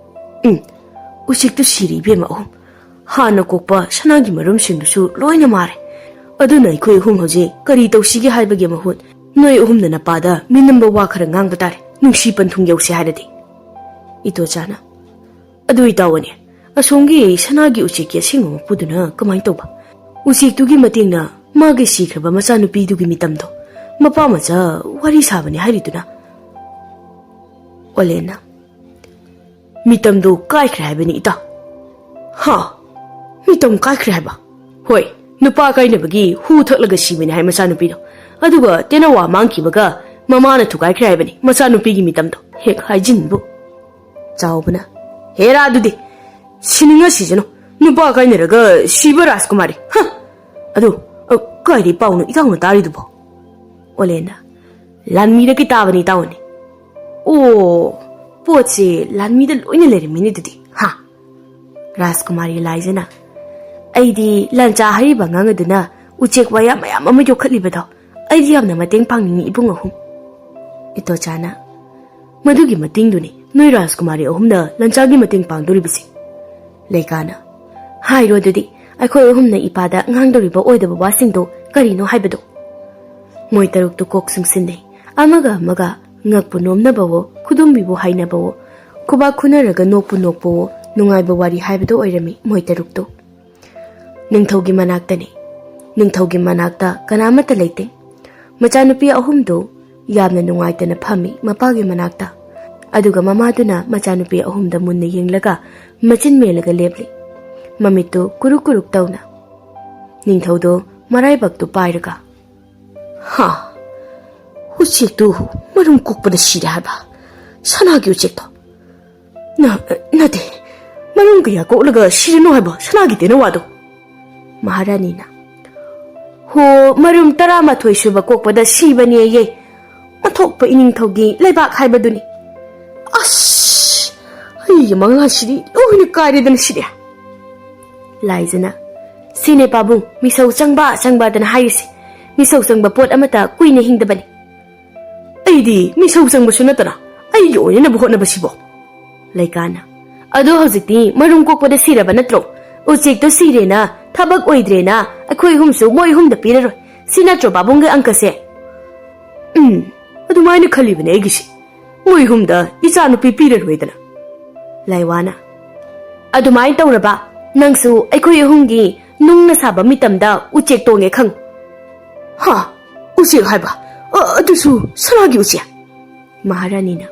"ꯎꯝ, ꯎꯆꯦꯛꯇꯨ ꯁꯤꯔꯦ ꯏꯕꯦꯝꯃ ꯑꯍꯨꯝ꯫ ꯍꯥꯟꯅ ꯀꯣꯛꯄ ꯁꯅꯥꯒꯤ ꯃꯔꯨꯝꯁꯤꯡꯗꯨꯁꯨ ꯂꯣꯏꯅ ꯃꯥꯔꯦ꯫ ꯑꯗꯨꯅ ꯑꯩꯈꯣꯏ ꯑꯍꯨꯝ ꯍꯧꯖꯤꯛ ꯀꯔꯤ ꯇꯧꯁꯤꯒꯦ ꯍꯥꯏꯕꯒꯤ ꯃꯍꯨꯠ ꯅꯣꯏ ꯑꯍꯨꯝꯅ ꯅꯄꯥꯗ ꯃꯤꯅꯝꯕ ꯋꯥ ꯈꯔ ꯉꯥꯡꯕ ꯇꯥꯔꯦ, ꯅꯨꯡꯁꯤ ꯄꯟꯊꯨꯡ ꯌꯧꯁꯦ ꯍꯥꯏꯔꯗꯤ꯫" ꯏꯇꯣꯆꯥꯅ, "ꯑꯗꯨ ꯏꯇꯥꯎ ꯑꯅꯤ, ꯑꯁꯣꯝꯒꯤ ꯁꯅꯥꯒꯤ ꯎꯆꯦꯛꯀꯤ ꯑꯁꯦꯡꯕ ꯃꯄꯨꯗꯨꯅ ꯀꯃꯥꯏꯅ ꯇꯧꯕ? ꯎꯆꯦꯛꯇꯨꯒꯤ ꯃꯇꯦꯡꯅ ꯃꯥꯒꯤ ꯁꯤꯈ꯭ꯔꯕ ꯃꯆꯥꯅꯨꯄꯤꯗꯨꯒꯤ ꯃꯤꯇꯝꯗꯣ ꯃꯄꯥ ꯃꯆꯥ ꯋꯥꯔꯤ ꯁꯥꯕꯅꯤ ꯍꯥꯏꯔꯤꯗꯨꯅ?" ꯑꯣꯂꯦꯟꯅ, "ꯃꯤꯇꯝꯗꯣ ꯀꯥꯏꯈ꯭ꯔꯦ ꯍꯥꯏꯕꯅꯤ ꯏꯇꯥꯎ꯫" "ꯍꯥ? ꯃꯤꯇꯝ ꯀꯥꯏꯈ꯭ꯔꯦ ꯍꯥꯏꯕ?" "ꯍꯣꯏ, ꯅꯨꯄꯥ ꯀꯥꯏꯅꯕꯒꯤ ꯍꯨ ꯊꯛꯂꯒ ꯁꯤꯕꯅꯤ ꯍꯥꯏ ꯃꯆꯥꯅꯨꯄꯤꯗꯣ꯫ ꯑꯗꯨꯒ ꯇꯦꯅꯋꯥ ꯃꯥꯡꯈꯤꯕꯒ ꯃꯃꯥꯅ ꯊꯨꯒꯥꯏꯈ꯭ꯔꯦ ꯍꯥꯏꯕꯅꯤ ꯃꯆꯥꯅꯨꯄꯤꯒꯤ ꯃꯤꯇꯝꯗꯣ꯫ ꯍꯦꯛ ꯍꯥꯏꯖꯤꯟꯕꯨ꯫" ꯆꯥꯎꯕꯅ, "ꯍꯦꯔꯥ ꯑꯗꯨꯗꯤ, ꯁꯤꯅꯤꯡꯉ ꯁꯤꯖꯅꯨ꯫ ꯅꯨꯄꯥ ꯀꯥꯏꯅꯔꯒ ꯁꯤꯕ ꯔꯥꯖꯀꯨꯃꯥꯔꯤ꯫ ꯍ! ꯑꯗꯣ, ꯑ, ꯀꯥꯏꯗꯩ ꯄꯥꯎꯅꯣ ꯏꯇꯥꯎꯅ ꯇꯥꯔꯤꯗꯨꯕꯣ?" ꯑꯣꯂꯦꯟꯅ, "ꯂꯥꯟꯃꯤꯗꯒꯤ ꯇꯥꯕꯅꯤ ꯏꯇꯥꯎꯅꯤ꯫" "ꯑꯣ, ꯄꯣꯠꯁꯦ ꯂꯥꯟꯃꯤꯗ ꯂꯣꯏꯅ ꯂꯩꯔꯝꯃꯤꯅꯦ ꯑꯗꯨꯗꯤ, ꯍꯥ?" ꯔꯥꯖꯀꯨꯃꯥꯔꯤ ꯂꯥꯏꯖꯅ, "ꯑꯩꯗꯤ ꯂꯥꯟꯆꯥ ꯍꯥꯏꯔꯤꯕ ꯑꯉꯥꯡ ꯑꯗꯨꯅ ꯎꯆꯦꯛ ꯋꯥꯌꯥ ꯃꯌꯥꯝ ꯑꯃ ꯌꯣꯛꯈꯠꯂꯤꯕꯗꯣ ꯑꯩꯗꯤ ꯌꯥꯝꯅ ꯃꯇꯦꯡ ꯄꯥꯡꯅꯤꯡꯉꯤ ꯏꯕꯨꯡ ꯑꯍꯨꯝ꯫" ꯏꯇꯣꯆꯥꯅ, "ꯃꯗꯨꯒꯤ ꯃꯇꯦꯡꯗꯨꯅꯤ ꯅꯣꯏ ꯔꯥꯖꯀꯨꯃꯥꯔꯤ ꯑꯍꯨꯝꯅ ꯂꯥꯟꯆꯥꯒꯤ ꯃꯇꯦꯡ ꯄꯥꯡꯗꯣꯔꯤꯕꯁꯦ꯫" ꯂꯩꯀꯥꯅ, "ꯍꯥꯏꯔꯣ ꯑꯗꯨꯗꯤ, ꯑꯩꯈꯣꯏ ꯑꯍꯨꯝꯅ ꯏꯄꯥꯗ ꯉꯥꯡꯗꯧꯔꯤꯕ ꯑꯣꯏꯗꯕ ꯋꯥꯁꯤꯡꯗꯣ ꯀꯔꯤꯅꯣ ꯍꯥꯏꯕꯗꯣ?" ꯃꯣꯏ ꯇꯔꯨꯛꯇꯨ ꯀꯣꯛ ꯆꯨꯡꯁꯤꯟꯅꯩ꯫ ꯑꯃꯒ ꯑꯃꯒ ꯉꯛꯄꯨ ꯅꯣꯝꯅꯕꯋꯣ, ꯈꯨꯗꯣꯝꯕꯤꯕꯨ ꯍꯥꯏꯅꯕꯋꯣ, ꯈꯨꯕꯥꯛ ꯈꯨꯅꯔꯒ ꯅꯣꯛꯄꯨ ꯅꯣꯛꯄꯋꯣ, ꯅꯨꯡꯉꯥꯏꯕ ꯋꯥꯔꯤ ꯍꯥꯏꯕꯗꯣ ꯑꯣꯏꯔꯝꯃꯤ ꯃꯣꯏ ꯇꯔꯨꯛꯇꯨ꯫ ꯅꯤꯡꯊꯧꯒꯤ ꯃꯅꯥꯛꯇꯅꯤ꯫ ꯅꯤꯡꯊꯧꯒꯤ ꯃꯅꯥꯛꯇ ꯀꯅꯥꯃꯠꯇ ꯂꯩꯇꯦ꯫ ꯃꯆꯥꯅꯨꯄꯤ ꯑꯍꯨꯝꯗꯨ ꯌꯥꯝꯅ ꯅꯨꯡꯉꯥꯏꯇꯅ ꯐꯝꯃꯤ ꯃꯄꯥꯒꯤ ꯃꯅꯥꯛꯇ꯫ ꯑꯗꯨꯒ ꯃꯃꯥꯗꯨꯅ ꯃꯆꯥꯅꯨꯄꯤ ꯑꯍꯨꯝꯗ ꯃꯨꯟꯅ ꯌꯦꯡꯂꯒ ꯃꯆꯤꯟ ꯃꯦꯜꯂꯒ ꯂꯦꯞꯂꯤ꯫ ꯃꯃꯤꯠꯇꯨ ꯀꯨꯔꯨꯛ ꯀꯨꯔꯨꯛ ꯇꯧꯅ꯫ ꯅꯤꯡꯊꯧꯗꯣ ꯃꯔꯥꯏꯕꯛꯇꯨ ꯄꯥꯏꯔꯒ, "ꯍꯥ, ꯎꯆꯦꯛꯇꯨ ꯃꯔꯨꯝ ꯀꯣꯛꯄꯗ ꯁꯤꯔꯦ ꯍꯥꯏꯕ? ꯁꯅꯥꯒꯤ ꯎꯆꯦꯛꯇꯣ? ꯅ-, ꯅꯠꯇꯦ, ꯃꯔꯨꯝ ꯀꯌꯥ ꯀꯣꯛꯂꯒ ꯁꯤꯔꯤꯅꯣ ꯍꯥꯏꯕ ꯁꯅꯥꯒꯤ ꯇꯦꯅꯋꯥꯗꯣ?" ꯃꯍꯥꯔꯥꯅꯤꯅ, "ꯍꯣ, ꯃꯔꯨꯝ ꯇꯔꯥꯃꯥꯊꯣꯏ ꯁꯨꯕ ꯀꯣꯛꯄꯗ ꯁꯤꯕꯅꯦꯌꯦ꯫ ꯑꯣꯟꯊꯣꯛꯄ ꯏꯅꯤꯡꯊꯧꯒꯤ ꯂꯩꯕꯥꯛ ꯍꯥꯏꯕꯗꯨꯅꯤ꯫ ꯑꯁ, ꯑꯩꯒꯤ ꯃꯪꯂꯥꯟꯁꯤꯗꯤ ꯂꯣꯏꯅ ꯀꯥꯏꯔꯦꯗꯅ ꯁꯤꯗꯤ꯫" ꯂꯥꯏꯖꯅ, "ꯁꯤꯅꯦ ꯄꯥꯕꯨꯡ, ꯃꯤꯁꯧ ꯆꯪꯕ ꯆꯪꯕꯗꯅ ꯍꯥꯏꯔꯤꯁꯤ꯫ ꯃꯤꯁꯧ ꯆꯪꯕ ꯄꯣꯠ ꯑꯃꯠꯇ ꯀꯨꯏꯅ ꯍꯤꯡꯗꯕꯅꯤ꯫" "ꯑꯩꯗꯤ ꯃꯤꯁꯧ ꯆꯪꯕꯁꯨ ꯅꯠꯇꯅ ꯑꯩꯒꯤ ꯑꯣꯏꯅꯅꯕ ꯍꯣꯠꯅꯕꯁꯤꯕꯣ?" ꯂꯩꯀꯥꯅ, "ꯑꯗꯣ ꯍꯧꯖꯤꯛꯇꯤ ꯃꯔꯨꯝ ꯀꯣꯛꯄꯗ ꯁꯤꯔꯕ ꯅꯠꯇ꯭ꯔꯣ? ꯎꯆꯦꯛꯇꯣ ꯁꯤꯔꯦꯅ, ꯊꯕꯛ ꯑꯣꯏꯗ꯭ꯔꯦꯅ ꯑꯩꯈꯣꯏ ꯑꯍꯨꯝꯁꯨ ꯃꯣꯏ ꯑꯍꯨꯝꯗ ꯄꯤꯔꯔꯣꯏ꯫ ꯁꯤ ꯅꯠꯇ꯭ꯔꯣ ꯄꯥꯕꯨꯡꯒꯤ ꯑꯪꯀꯁꯦ?" "ꯎꯝ, ꯑꯗꯨꯃꯥꯏꯅ ꯈꯜꯂꯤꯕꯅꯦ ꯑꯩꯒꯤꯁꯤ꯫ ꯃꯣꯏ ꯑꯍꯨꯝꯗ ꯏꯆꯥꯅꯨꯄꯤ ꯄꯤꯔꯔꯣꯏꯗꯅ꯫" ꯂꯥꯏꯋꯥꯅ, "ꯑꯗꯨꯃꯥꯏꯅ ꯇꯧꯔꯕ ꯅꯪꯁꯨ ꯑꯩꯈꯣꯏ ꯑꯍꯨꯝꯒꯤ ꯅꯨꯡꯅ ꯁꯥꯕ ꯃꯤꯇꯝꯗ ꯎꯆꯦꯛ ꯇꯣꯡꯉꯦ ꯈꯪ꯫" "ꯍꯥ? ꯎꯆꯦꯛ ꯍꯥꯏꯕ? ꯑ-, ꯑꯗꯨꯁꯨ ꯁꯅꯥꯒꯤ ꯎꯆꯦꯛ?" ꯃꯍꯥꯔꯥꯅꯤꯅ,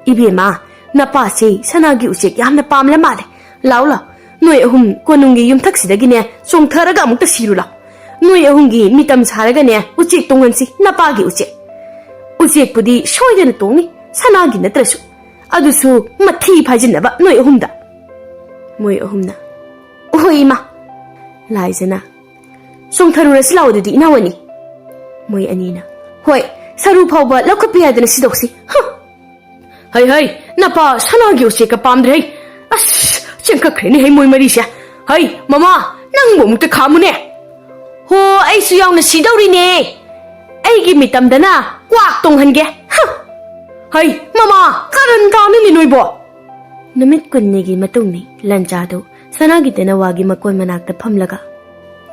"ꯏꯕꯦꯝꯃ, ꯅꯄꯥꯁꯦ ꯁꯅꯥꯒꯤ ꯎꯆꯦꯛ ꯌꯥꯝꯅ ꯄꯥꯝꯂ ꯃꯥꯜꯂꯦ꯫ ꯂꯥꯎ ꯂꯥꯎ, ꯅꯣꯏ ꯑꯍꯨꯝ ꯀꯣꯅꯨꯡꯒꯤ ꯌꯨꯝꯊꯛꯁꯤꯗꯒꯤꯅꯦ ꯆꯣꯡꯊꯔꯒ ꯑꯃꯨꯛꯇ ꯁꯤꯔꯨ ꯂꯥꯎ꯫ ꯅꯣꯏ ꯑꯍꯨꯝꯒꯤ ꯃꯤꯇꯝ ꯁꯥꯔꯒꯅꯦ ꯎꯆꯦꯛ ꯇꯣꯡꯍꯟꯁꯤ, ꯅꯄꯥꯒꯤ ꯎꯆꯦꯛ꯫ ꯎꯆꯦꯛꯄꯨꯗꯤ ꯁꯣꯏꯗꯅ ꯇꯣꯡꯅꯤ, ꯁꯅꯥꯒꯤ ꯅꯠꯇ꯭ꯔꯁꯨ꯫ ꯑꯗꯨꯁꯨ ꯃꯊꯤ ꯐꯥꯏꯖꯤꯟꯅꯕ ꯅꯣꯏ ꯑꯍꯨꯝꯗ꯫" ꯃꯣꯏ ꯑꯍꯨꯝꯅ, "ꯍꯣꯏ ꯏꯃꯥ꯫" ꯂꯥꯏꯖꯅ, "ꯆꯣꯡꯊꯔꯨꯔꯁꯤ ꯂꯥꯛꯑꯣ ꯑꯗꯨꯗꯤ ꯏꯅꯥꯎ ꯑꯅꯤ꯫" ꯃꯣꯏ ꯑꯅꯤꯅ, "ꯍꯣꯏ, ꯁꯔꯨ ꯐꯥꯎꯕ ꯂꯧꯈꯠꯄ ꯌꯥꯗꯅ ꯁꯤꯗꯣꯛꯁꯤ꯫ ꯍ!" "ꯍꯩ ꯍꯩ, ꯅꯄꯥ ꯁꯅꯥꯒꯤ ꯎꯆꯦꯛꯀ ꯄꯥꯝꯗ꯭ꯔꯦ ꯍꯩ꯫ ꯑꯁ, ꯆꯦꯟꯈꯠꯈ꯭ꯔꯦꯅꯦ ꯍꯩ ꯃꯣꯏ ꯃꯔꯤꯁꯦ꯫ ꯍꯩ, ꯃꯃꯥ, ꯅꯪꯕꯨ ꯑꯃꯨꯛꯇ ꯈꯥꯝꯃꯨꯅꯦ꯫ ꯍꯣ, ꯑꯩꯁꯨ ꯌꯥꯎꯅ ꯁꯤꯗꯧꯔꯤꯅꯦ꯫ ꯑꯩꯒꯤ ꯃꯤꯇꯝꯗꯅ ꯀ꯭ꯋꯥꯛ ꯇꯣꯡꯍꯟꯒꯦ꯫ ꯍ! ꯍꯩ, ꯃꯃꯥ, ꯀꯔꯟ ꯇꯥꯅꯨꯅꯦ ꯅꯣꯏꯕꯣ꯫" ꯅꯨꯃꯤꯠ ꯀꯨꯟꯅꯤꯒꯤ ꯃꯇꯨꯡꯅꯤ ꯂꯟꯆꯥꯗꯨ ꯁꯅꯥꯒꯤ ꯇꯦꯅꯋꯥꯒꯤ ꯃꯀꯣꯟ ꯃꯅꯥꯛꯇ ꯐꯝꯂꯒ,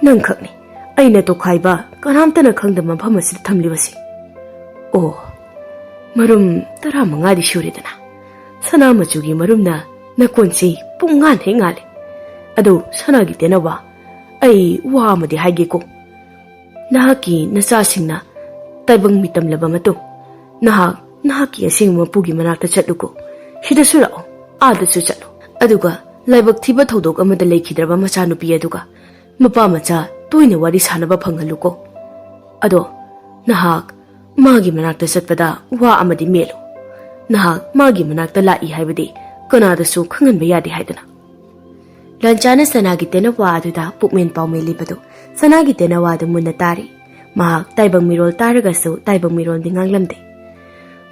"ꯅꯪꯈꯛꯅꯤ ꯑꯩꯅ ꯇꯣꯈꯥꯏꯕ ꯀꯅꯥꯝꯇꯅ ꯈꯪꯗꯕ ꯃꯐꯝ ꯑꯁꯤꯗ ꯊꯝꯂꯤꯕꯁꯤ꯫ ꯑꯣ, ꯃꯔꯨꯝ ꯇꯔꯥꯃꯉꯥꯗꯤ ꯁꯨꯔꯦꯗꯅ꯫ ꯁꯅꯥ ꯃꯆꯨꯒꯤ ꯃꯔꯨꯝꯅ ꯅꯀꯣꯟꯁꯤ ꯄꯨꯡꯉꯥꯟ ꯍꯦꯛ ꯉꯥꯜꯂꯦ꯫ ꯑꯗꯨ ꯁꯅꯥꯒꯤ ꯇꯦꯅꯋꯥ, ꯑꯩ ꯋꯥ ꯑꯃꯗꯤ ꯍꯥꯏꯒꯦꯀꯣ꯫ ꯅꯍꯥꯛꯀꯤ ꯅꯆꯥꯁꯤꯡꯅ ꯇꯥꯏꯕꯪ ꯃꯤꯇꯝꯂꯕ ꯃꯇꯨꯡ, ꯅꯍꯥꯛ ꯅꯍꯥꯛꯀꯤ ꯑꯁꯦꯡꯕ ꯃꯄꯨꯒꯤ ꯃꯅꯥꯛꯇ ꯆꯠꯂꯨꯀꯣ꯫ ꯁꯤꯗꯁꯨ ꯂꯥꯛꯑꯣ, ꯑꯥꯗꯁꯨ ꯆꯠꯂꯨ꯫ ꯑꯗꯨꯒ ꯂꯥꯏꯕꯛ ꯊꯤꯕ ꯊꯧꯗꯣꯛ ꯑꯃꯗ ꯂꯩꯈꯤꯗ꯭ꯔꯕ ꯃꯆꯥꯅꯨꯄꯤ ꯑꯗꯨꯒ ꯃꯄꯥ ꯃꯆꯥ ꯇꯣꯏꯅ ꯋꯥꯔꯤ ꯁꯥꯟꯅꯕ ꯐꯪꯍꯜꯂꯨꯀꯣ꯫ ꯑꯗꯣ ꯅꯍꯥꯛ ꯃꯥꯒꯤ ꯃꯅꯥꯛꯇ ꯆꯠꯄꯗ ꯋꯥ ꯑꯃꯗꯤ ꯃꯦꯜꯂꯨ꯫ ꯅꯍꯥꯛ ꯃꯥꯒꯤ ꯃꯅꯥꯛꯇ ꯂꯥꯛꯏ ꯍꯥꯏꯕꯗꯤ ꯀꯅꯥꯗꯁꯨ ꯈꯪꯍꯟꯕ ꯌꯥꯗꯦ ꯍꯥꯏꯗꯅ꯫ ꯂꯥꯟꯆꯥꯅ ꯁꯅꯥꯒꯤ ꯇꯦꯅꯋꯥ ꯑꯗꯨꯗ ꯄꯨꯛꯃꯦꯟ ꯄꯥꯎꯃꯦꯜꯂꯤꯕꯗꯨ ꯁꯅꯥꯒꯤ ꯇꯦꯅꯋꯥꯗꯨ ꯃꯨꯟꯅ ꯇꯥꯔꯤ꯫ ꯃꯍꯥꯛ ꯇꯥꯏꯕꯪ ꯃꯤꯔꯣꯜ ꯇꯥꯔꯒꯁꯨ ꯇꯥꯏꯕꯪ ꯃꯤꯔꯣꯜꯗꯤ ꯉꯥꯡꯂꯝꯗꯦ꯫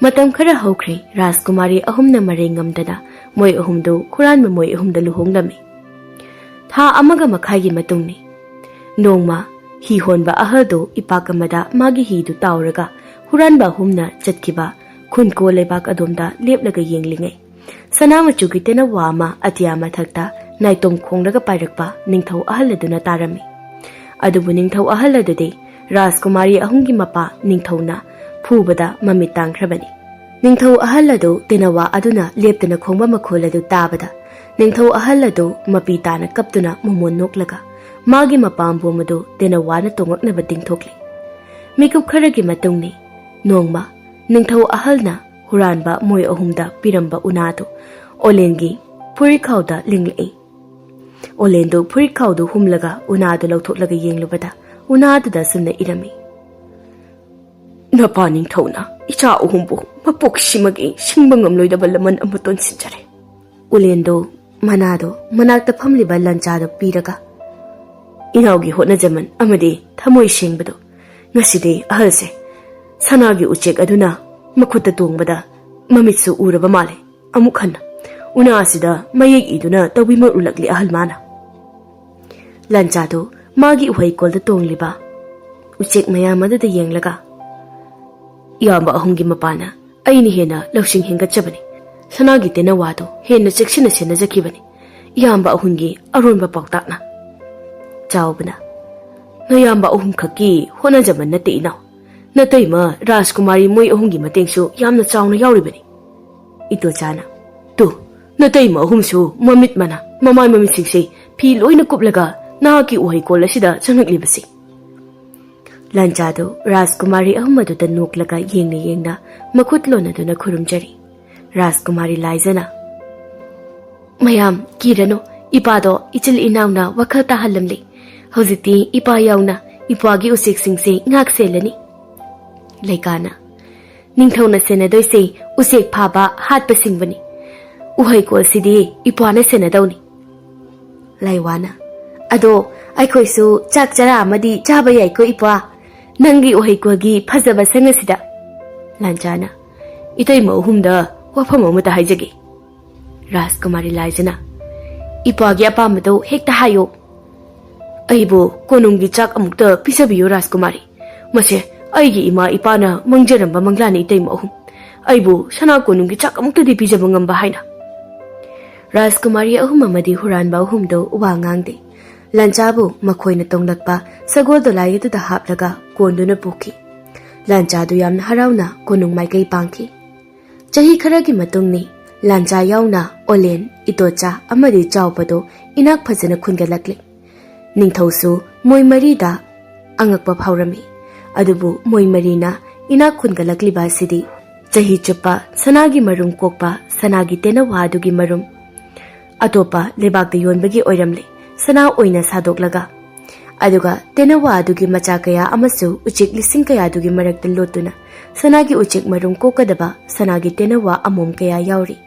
ꯃꯇꯝ ꯈꯔ ꯍꯧꯈ꯭ꯔꯦ, ꯔꯥꯖꯀꯨꯃꯥꯔꯤ ꯑꯍꯨꯝꯅ ꯃꯔꯩ ꯉꯝꯗꯅ ꯃꯣꯏ ꯑꯍꯨꯝꯗꯨ ꯍꯨꯔꯥꯟꯕ ꯃꯣꯏ ꯑꯍꯨꯝꯗ ꯂꯨꯍꯣꯡꯂꯝꯃꯤ꯫ ꯊꯥ ꯑꯃꯒ ꯃꯈꯥꯏꯒꯤ ꯃꯇꯨꯡꯅꯤ꯫ ꯅꯣꯡꯃ ꯍꯤ ꯍꯣꯟꯕ ꯑꯍꯜꯗꯨ ꯏꯄꯥꯛ ꯑꯃꯗ ꯃꯥꯒꯤ ꯍꯤꯗꯨ ꯇꯥꯎꯔꯒ ꯍꯨꯔꯥꯟꯕ ꯑꯍꯨꯝꯅ ꯆꯠꯈꯤꯕ ꯈꯨꯟꯀꯣ ꯂꯩꯕꯥꯛ ꯑꯗꯣꯝꯗ ꯂꯦꯞꯂꯒ ꯌꯦꯡꯂꯤꯉꯩ, ꯁꯅꯥ ꯃꯆꯨꯒꯤ ꯇꯦꯅꯋꯥ ꯑꯃ ꯑꯇꯤꯌꯥ ꯃꯊꯛꯇ ꯅꯥꯏꯇꯣꯝ ꯈꯣꯡꯂꯒ ꯄꯥꯏꯔꯛꯄ ꯅꯤꯡꯊꯧ ꯑꯍꯜ ꯑꯗꯨꯅ ꯇꯥꯔꯝꯃꯤ꯫ ꯑꯗꯨꯕꯨ ꯅꯤꯡꯊꯧ ꯑꯍꯜ ꯑꯗꯨꯗꯤ ꯔꯥꯖꯀꯨꯃꯥꯔꯤ ꯑꯍꯨꯝꯒꯤ ꯃꯄꯥ ꯅꯤꯡꯊꯧꯅ ꯐꯨꯕꯗ ꯃꯃꯤꯠ ꯇꯥꯡꯈ꯭ꯔꯕꯅꯤ꯫ ꯅꯤꯡꯊꯧ ꯑꯍꯜ ꯑꯗꯨ ꯇꯦꯅꯋꯥ ꯑꯗꯨꯅ ꯂꯦꯞꯇꯅ ꯈꯣꯡꯕ ꯃꯈꯣꯜ ꯑꯗꯨ ꯇꯥꯕꯗ, ꯅꯤꯡꯊꯧ ꯑꯍꯜ ꯑꯗꯨ ꯃꯄꯤ ꯇꯥꯅ ꯀꯞꯇꯨꯅ ꯃꯃꯣꯟ ꯅꯣꯛꯂꯒ ꯃꯥꯒꯤ ꯃꯄꯥꯝꯕꯣꯝ ꯑꯗꯨ ꯇꯦꯅꯋꯥꯅ ꯇꯣꯡꯂꯛꯅꯕ ꯇꯤꯡꯊꯣꯛꯂꯤ꯫ ꯃꯤꯀꯨꯞ ꯈꯔꯒꯤ ꯃꯇꯨꯡꯅꯤ꯫ ꯅꯣꯡꯃ ꯅꯤꯡꯊꯧ ꯑꯍꯜꯅ ꯍꯨꯔꯥꯟꯕ ꯃꯣꯏ ꯑꯍꯨꯝꯗ ꯄꯤꯔꯝꯕ ꯎꯅꯥꯗꯨ ꯑꯣꯂꯦꯟꯒꯤ ꯐꯨꯔꯤꯠꯈꯥꯎꯗ ꯂꯤꯡꯂꯛꯏ꯫ ꯑꯣꯂꯦꯟꯗꯨ ꯐꯨꯔꯤꯠꯈꯥꯎꯗꯨ ꯍꯨꯝꯂꯒ ꯎꯅꯥꯗꯨ ꯂꯧꯊꯣꯛꯂꯒ ꯌꯦꯡꯂꯨꯕꯗ ꯎꯅꯥꯗꯨꯗ ꯑꯁꯨꯝꯅ ꯏꯔꯝꯃꯤ: "ꯅꯄꯥ ꯅꯤꯡꯊꯧꯅ ꯏꯆꯥ ꯑꯍꯨꯝꯕꯨ ꯃꯄꯣꯛꯁꯤꯃꯒꯤ ꯁꯤꯡꯕ ꯉꯝꯂꯣꯏꯗꯕ ꯂꯃꯟ ꯑꯃ ꯇꯣꯟꯁꯤꯟꯖꯔꯦ꯫" ꯎꯂꯦꯟꯗꯣ ꯃꯅꯥꯗꯣ ꯃꯅꯥꯛꯇ ꯐꯝꯂꯤꯕ ꯂꯟꯆꯥꯗꯣ ꯄꯤꯔꯒ, "ꯏꯅꯥꯎꯒꯤ ꯍꯣꯠꯅꯖꯃꯟ ꯑꯃꯗꯤ ꯊꯃꯣꯏ ꯁꯦꯡꯕꯗꯣ ꯉꯁꯤꯗꯤ ꯑꯍꯜꯁꯦ ꯁꯅꯥꯒꯤ ꯎꯆꯦꯛ ꯑꯗꯨꯅ ꯃꯈꯨꯠꯇ ꯇꯣꯡꯕꯗ ꯃꯃꯤꯠꯁꯨ ꯎꯔꯕ ꯃꯥꯜꯂꯦ꯫ ꯑꯃꯨꯛ ꯍꯟꯅ ꯎꯅꯥ ꯑꯁꯤꯗ ꯃꯌꯦꯛ ꯏꯗꯨꯅ ꯇꯧꯕꯤꯃꯔꯨꯂꯛꯂꯤ ꯑꯍꯜ ꯃꯥꯅ꯫" ꯂꯟꯆꯥꯗꯨ ꯃꯥꯒꯤ ꯎꯍꯩꯀꯣꯜꯗ ꯇꯣꯡꯂꯤꯕ ꯎꯆꯦꯛ ꯃꯌꯥꯝ ꯑꯗꯨꯗ ꯌꯦꯡꯂꯒ, "ꯏꯌꯥꯝꯕ ꯑꯍꯨꯝꯒꯤ ꯃꯄꯥꯅ ꯑꯩꯅ ꯍꯦꯟꯅ ꯂꯧꯁꯤꯡ ꯍꯦꯟꯒꯠꯆꯕꯅꯤ꯫ ꯁꯅꯥꯒꯤ ꯇꯦꯅꯋꯥꯗꯨ ꯍꯦꯟꯅ ꯆꯦꯛꯁꯤꯟꯅ ꯁꯦꯟꯅꯖꯈꯤꯕꯅꯤ ꯏꯌꯥꯝꯕ ꯑꯍꯨꯝꯒꯤ ꯑꯔꯣꯟꯕ ꯄꯥꯎꯇꯥꯛꯅ꯫" ꯆꯥꯎꯕꯅ, "ꯅꯌꯥꯝꯕ ꯑꯍꯨꯝꯈꯛꯀꯤ ꯍꯣꯠꯅꯖꯕ ꯅꯠꯇꯦ ꯏꯅꯥꯎ, ꯅꯇꯩꯃ ꯔꯥꯖꯀꯨꯃꯥꯔꯤ ꯃꯣꯏ ꯑꯍꯨꯝꯒꯤ ꯃꯇꯦꯡꯁꯨ ꯌꯥꯝꯅ ꯆꯥꯎꯅ ꯌꯥꯎꯔꯤꯕꯅꯤ꯫" ꯏꯇꯣꯆꯥꯅ, "ꯇꯨ, ꯅꯇꯩꯃ ꯑꯍꯨꯝꯁꯨ ꯃꯃꯤꯠ ꯃꯅꯥ, ꯃꯃꯥꯏ ꯃꯃꯤꯠꯁꯤꯡꯁꯦ ꯐꯤ ꯂꯣꯏꯅ ꯀꯨꯞꯂꯒ ꯅꯍꯥꯛꯀꯤ ꯎꯍꯩꯀꯣꯜ ꯑꯁꯤꯗ ꯆꯪꯂꯛꯂꯤꯕꯁꯤ꯫" ꯂꯟꯆꯥꯗꯨ ꯔꯥꯖꯀꯨꯃꯥꯔꯤ ꯑꯍꯨꯝ ꯑꯗꯨꯗ ꯅꯣꯛꯂꯒ ꯌꯦꯡꯅ ꯌꯦꯡꯅ ꯃꯈꯨꯠ ꯂꯣꯟꯅꯗꯨꯅ ꯈꯨꯔꯨꯝꯖꯔꯤ꯫ ꯔꯥꯖꯀꯨꯃꯥꯔꯤ ꯂꯥꯏꯖꯅ, "ꯃꯌꯥꯝ ꯀꯤꯔꯅꯨ, ꯏꯄꯥꯗꯣ ꯏꯆꯤꯜ ꯏꯅꯥꯎꯅ ꯋꯥꯈꯜ ꯇꯥꯍꯜꯂꯝꯂꯤ꯫ ꯍꯧꯖꯤꯛꯇꯤ ꯏꯄꯥ ꯌꯥꯎꯅ ꯏꯄ꯭ꯋꯥꯒꯤ ꯎꯆꯦꯛꯁꯤꯡꯁꯦ ꯉꯥꯛ ꯁꯦꯜꯂꯅꯤ꯫ ꯂꯩꯀꯥꯅ, "ꯅꯤꯡꯊꯧꯅ ꯁꯦꯟꯅꯗꯣꯏꯁꯦ ꯎꯆꯦꯛ ꯐꯥꯕ ꯍꯥꯠꯄꯁꯤꯡꯕꯨꯅꯤ꯫ ꯎꯍꯩꯀꯣꯜꯁꯤꯗꯤ ꯏꯄ꯭ꯋꯥꯅ ꯁꯦꯟꯅꯗꯧꯅꯤ꯫" ꯂꯥꯏꯋꯥꯅ, "ꯑꯗꯣ ꯑꯩꯈꯣꯏꯁꯨ ꯆꯥꯛ ꯆꯔꯥ ꯑꯃꯗꯤ ꯆꯥꯕ ꯌꯥꯏꯀꯣ ꯏꯄ꯭ꯋꯥ, ꯅꯪꯒꯤ ꯎꯍꯩꯀꯣꯜꯒꯤ ꯐꯖꯕ ꯁꯪ ꯑꯁꯤꯗ꯫" ꯂꯥꯟꯆꯥꯅ, "ꯏꯇꯩꯃ ꯑꯍꯨꯝꯗ ꯋꯥꯐꯝ ꯑꯃꯇ ꯍꯥꯏꯖꯒꯦ꯫" ꯔꯥꯖꯀꯨꯃꯥꯔꯤ ꯂꯥꯏꯖꯅ, "ꯏꯄ꯭ꯋꯥꯒꯤ ꯑꯄꯥꯝꯕꯗꯣ ꯍꯦꯛꯇ ꯍꯥꯏꯌꯣ꯫" "ꯑꯩꯕꯨ ꯀꯣꯅꯨꯡꯒꯤ ꯆꯥꯛ ꯑꯃꯨꯛꯇ ꯄꯤꯖꯕꯤꯌꯨ ꯔꯥꯖꯀꯨꯃꯥꯔꯤ꯫ ꯃꯁꯦ ꯑꯩꯒꯤ ꯏꯃꯥ ꯏꯄꯥꯅ ꯃꯪꯖꯔꯝꯕ ꯃꯪꯂꯥꯟꯅꯤ ꯏꯇꯩꯃ ꯑꯍꯨꯝ꯫ ꯑꯩꯕꯨ ꯁꯅꯥ ꯀꯣꯅꯨꯡꯒꯤ ꯆꯥꯛ ꯑꯃꯨꯛꯇꯗꯤ ꯄꯤꯖꯕ ꯉꯝꯕ ꯍꯥꯏꯅ꯫" ꯔꯥꯖꯀꯨꯃꯥꯔꯤ ꯑꯍꯨꯝ ꯑꯃꯗꯤ ꯍꯨꯔꯥꯟꯕ ꯑꯍꯨꯝꯗꯨ ꯋꯥ ꯉꯥꯡꯗꯦ꯫ ꯂꯥꯟꯆꯥꯕꯨ ꯃꯈꯣꯏꯅ ꯇꯣꯡꯂꯛꯄ ꯁꯒꯣꯜ ꯗꯣꯂꯥꯏ ꯑꯗꯨꯗ ꯍꯥꯞꯂꯒ ꯀꯣꯟꯗꯨꯅ ꯄꯨꯈꯤ꯫ ꯂꯥꯟꯆꯥꯗꯨ ꯌꯥꯝꯅ ꯍꯔꯥꯎꯅ ꯀꯣꯅꯨꯡ ꯃꯥꯏꯀꯩ ꯄꯥꯡꯈꯤ꯫ ꯆꯍꯤ ꯈꯔꯒꯤ ꯃꯇꯨꯡꯅꯤ, ꯂꯥꯟꯆꯥ ꯌꯥꯎꯅ ꯑꯣꯂꯦꯟ, ꯏꯇꯣꯆꯥ ꯑꯃꯗꯤ ꯆꯥꯎꯕꯗꯨ ꯏꯅꯥꯛ ꯐꯖꯅ ꯈꯨꯟꯒꯠꯂꯛꯂꯤ꯫ ꯅꯤꯡꯊꯧꯁꯨ ꯃꯣꯏ ꯃꯔꯤꯗ ꯑꯉꯛꯄ ꯐꯥꯎꯔꯝꯃꯤ꯫ ꯑꯗꯨꯕꯨ ꯃꯣꯏ ꯃꯔꯤꯅ ꯏꯅꯥꯛ ꯈꯨꯟꯒꯠꯂꯛꯂꯤꯕ ꯑꯁꯤꯗꯤ ꯆꯍꯤ ꯆꯨꯞꯄ ꯁꯅꯥꯒꯤ ꯃꯔꯨꯝ ꯀꯣꯛꯄ ꯁꯅꯥꯒꯤ ꯇꯦꯅꯋꯥ ꯑꯗꯨꯒꯤ ꯃꯔꯨꯝ ꯑꯇꯣꯞꯄ ꯂꯩꯕꯥꯛꯇ ꯌꯣꯟꯕꯒꯤ ꯑꯣꯏꯔꯝꯂꯦ, ꯁꯅꯥ ꯑꯣꯏꯅ ꯁꯥꯗꯣꯛꯂꯒ꯫ ꯑꯗꯨꯒ ꯇꯦꯅꯋꯥ ꯑꯗꯨꯒꯤ ꯃꯆꯥ ꯀꯌꯥ ꯑꯃꯁꯨ ꯎꯆꯦꯛ ꯂꯤꯁꯤꯡ ꯀꯌꯥꯗꯨꯒꯤ ꯃꯔꯛꯇ ꯂꯣꯠꯇꯨꯅ ꯁꯅꯥꯒꯤ ꯎꯆꯦꯛ ꯃꯔꯨꯝ ꯀꯣꯛꯀꯗꯕ ꯁꯅꯥꯒꯤ ꯇꯦꯅꯋꯥ ꯑꯃꯣꯝ ꯀꯌꯥ ꯌꯥꯎꯔꯤ꯫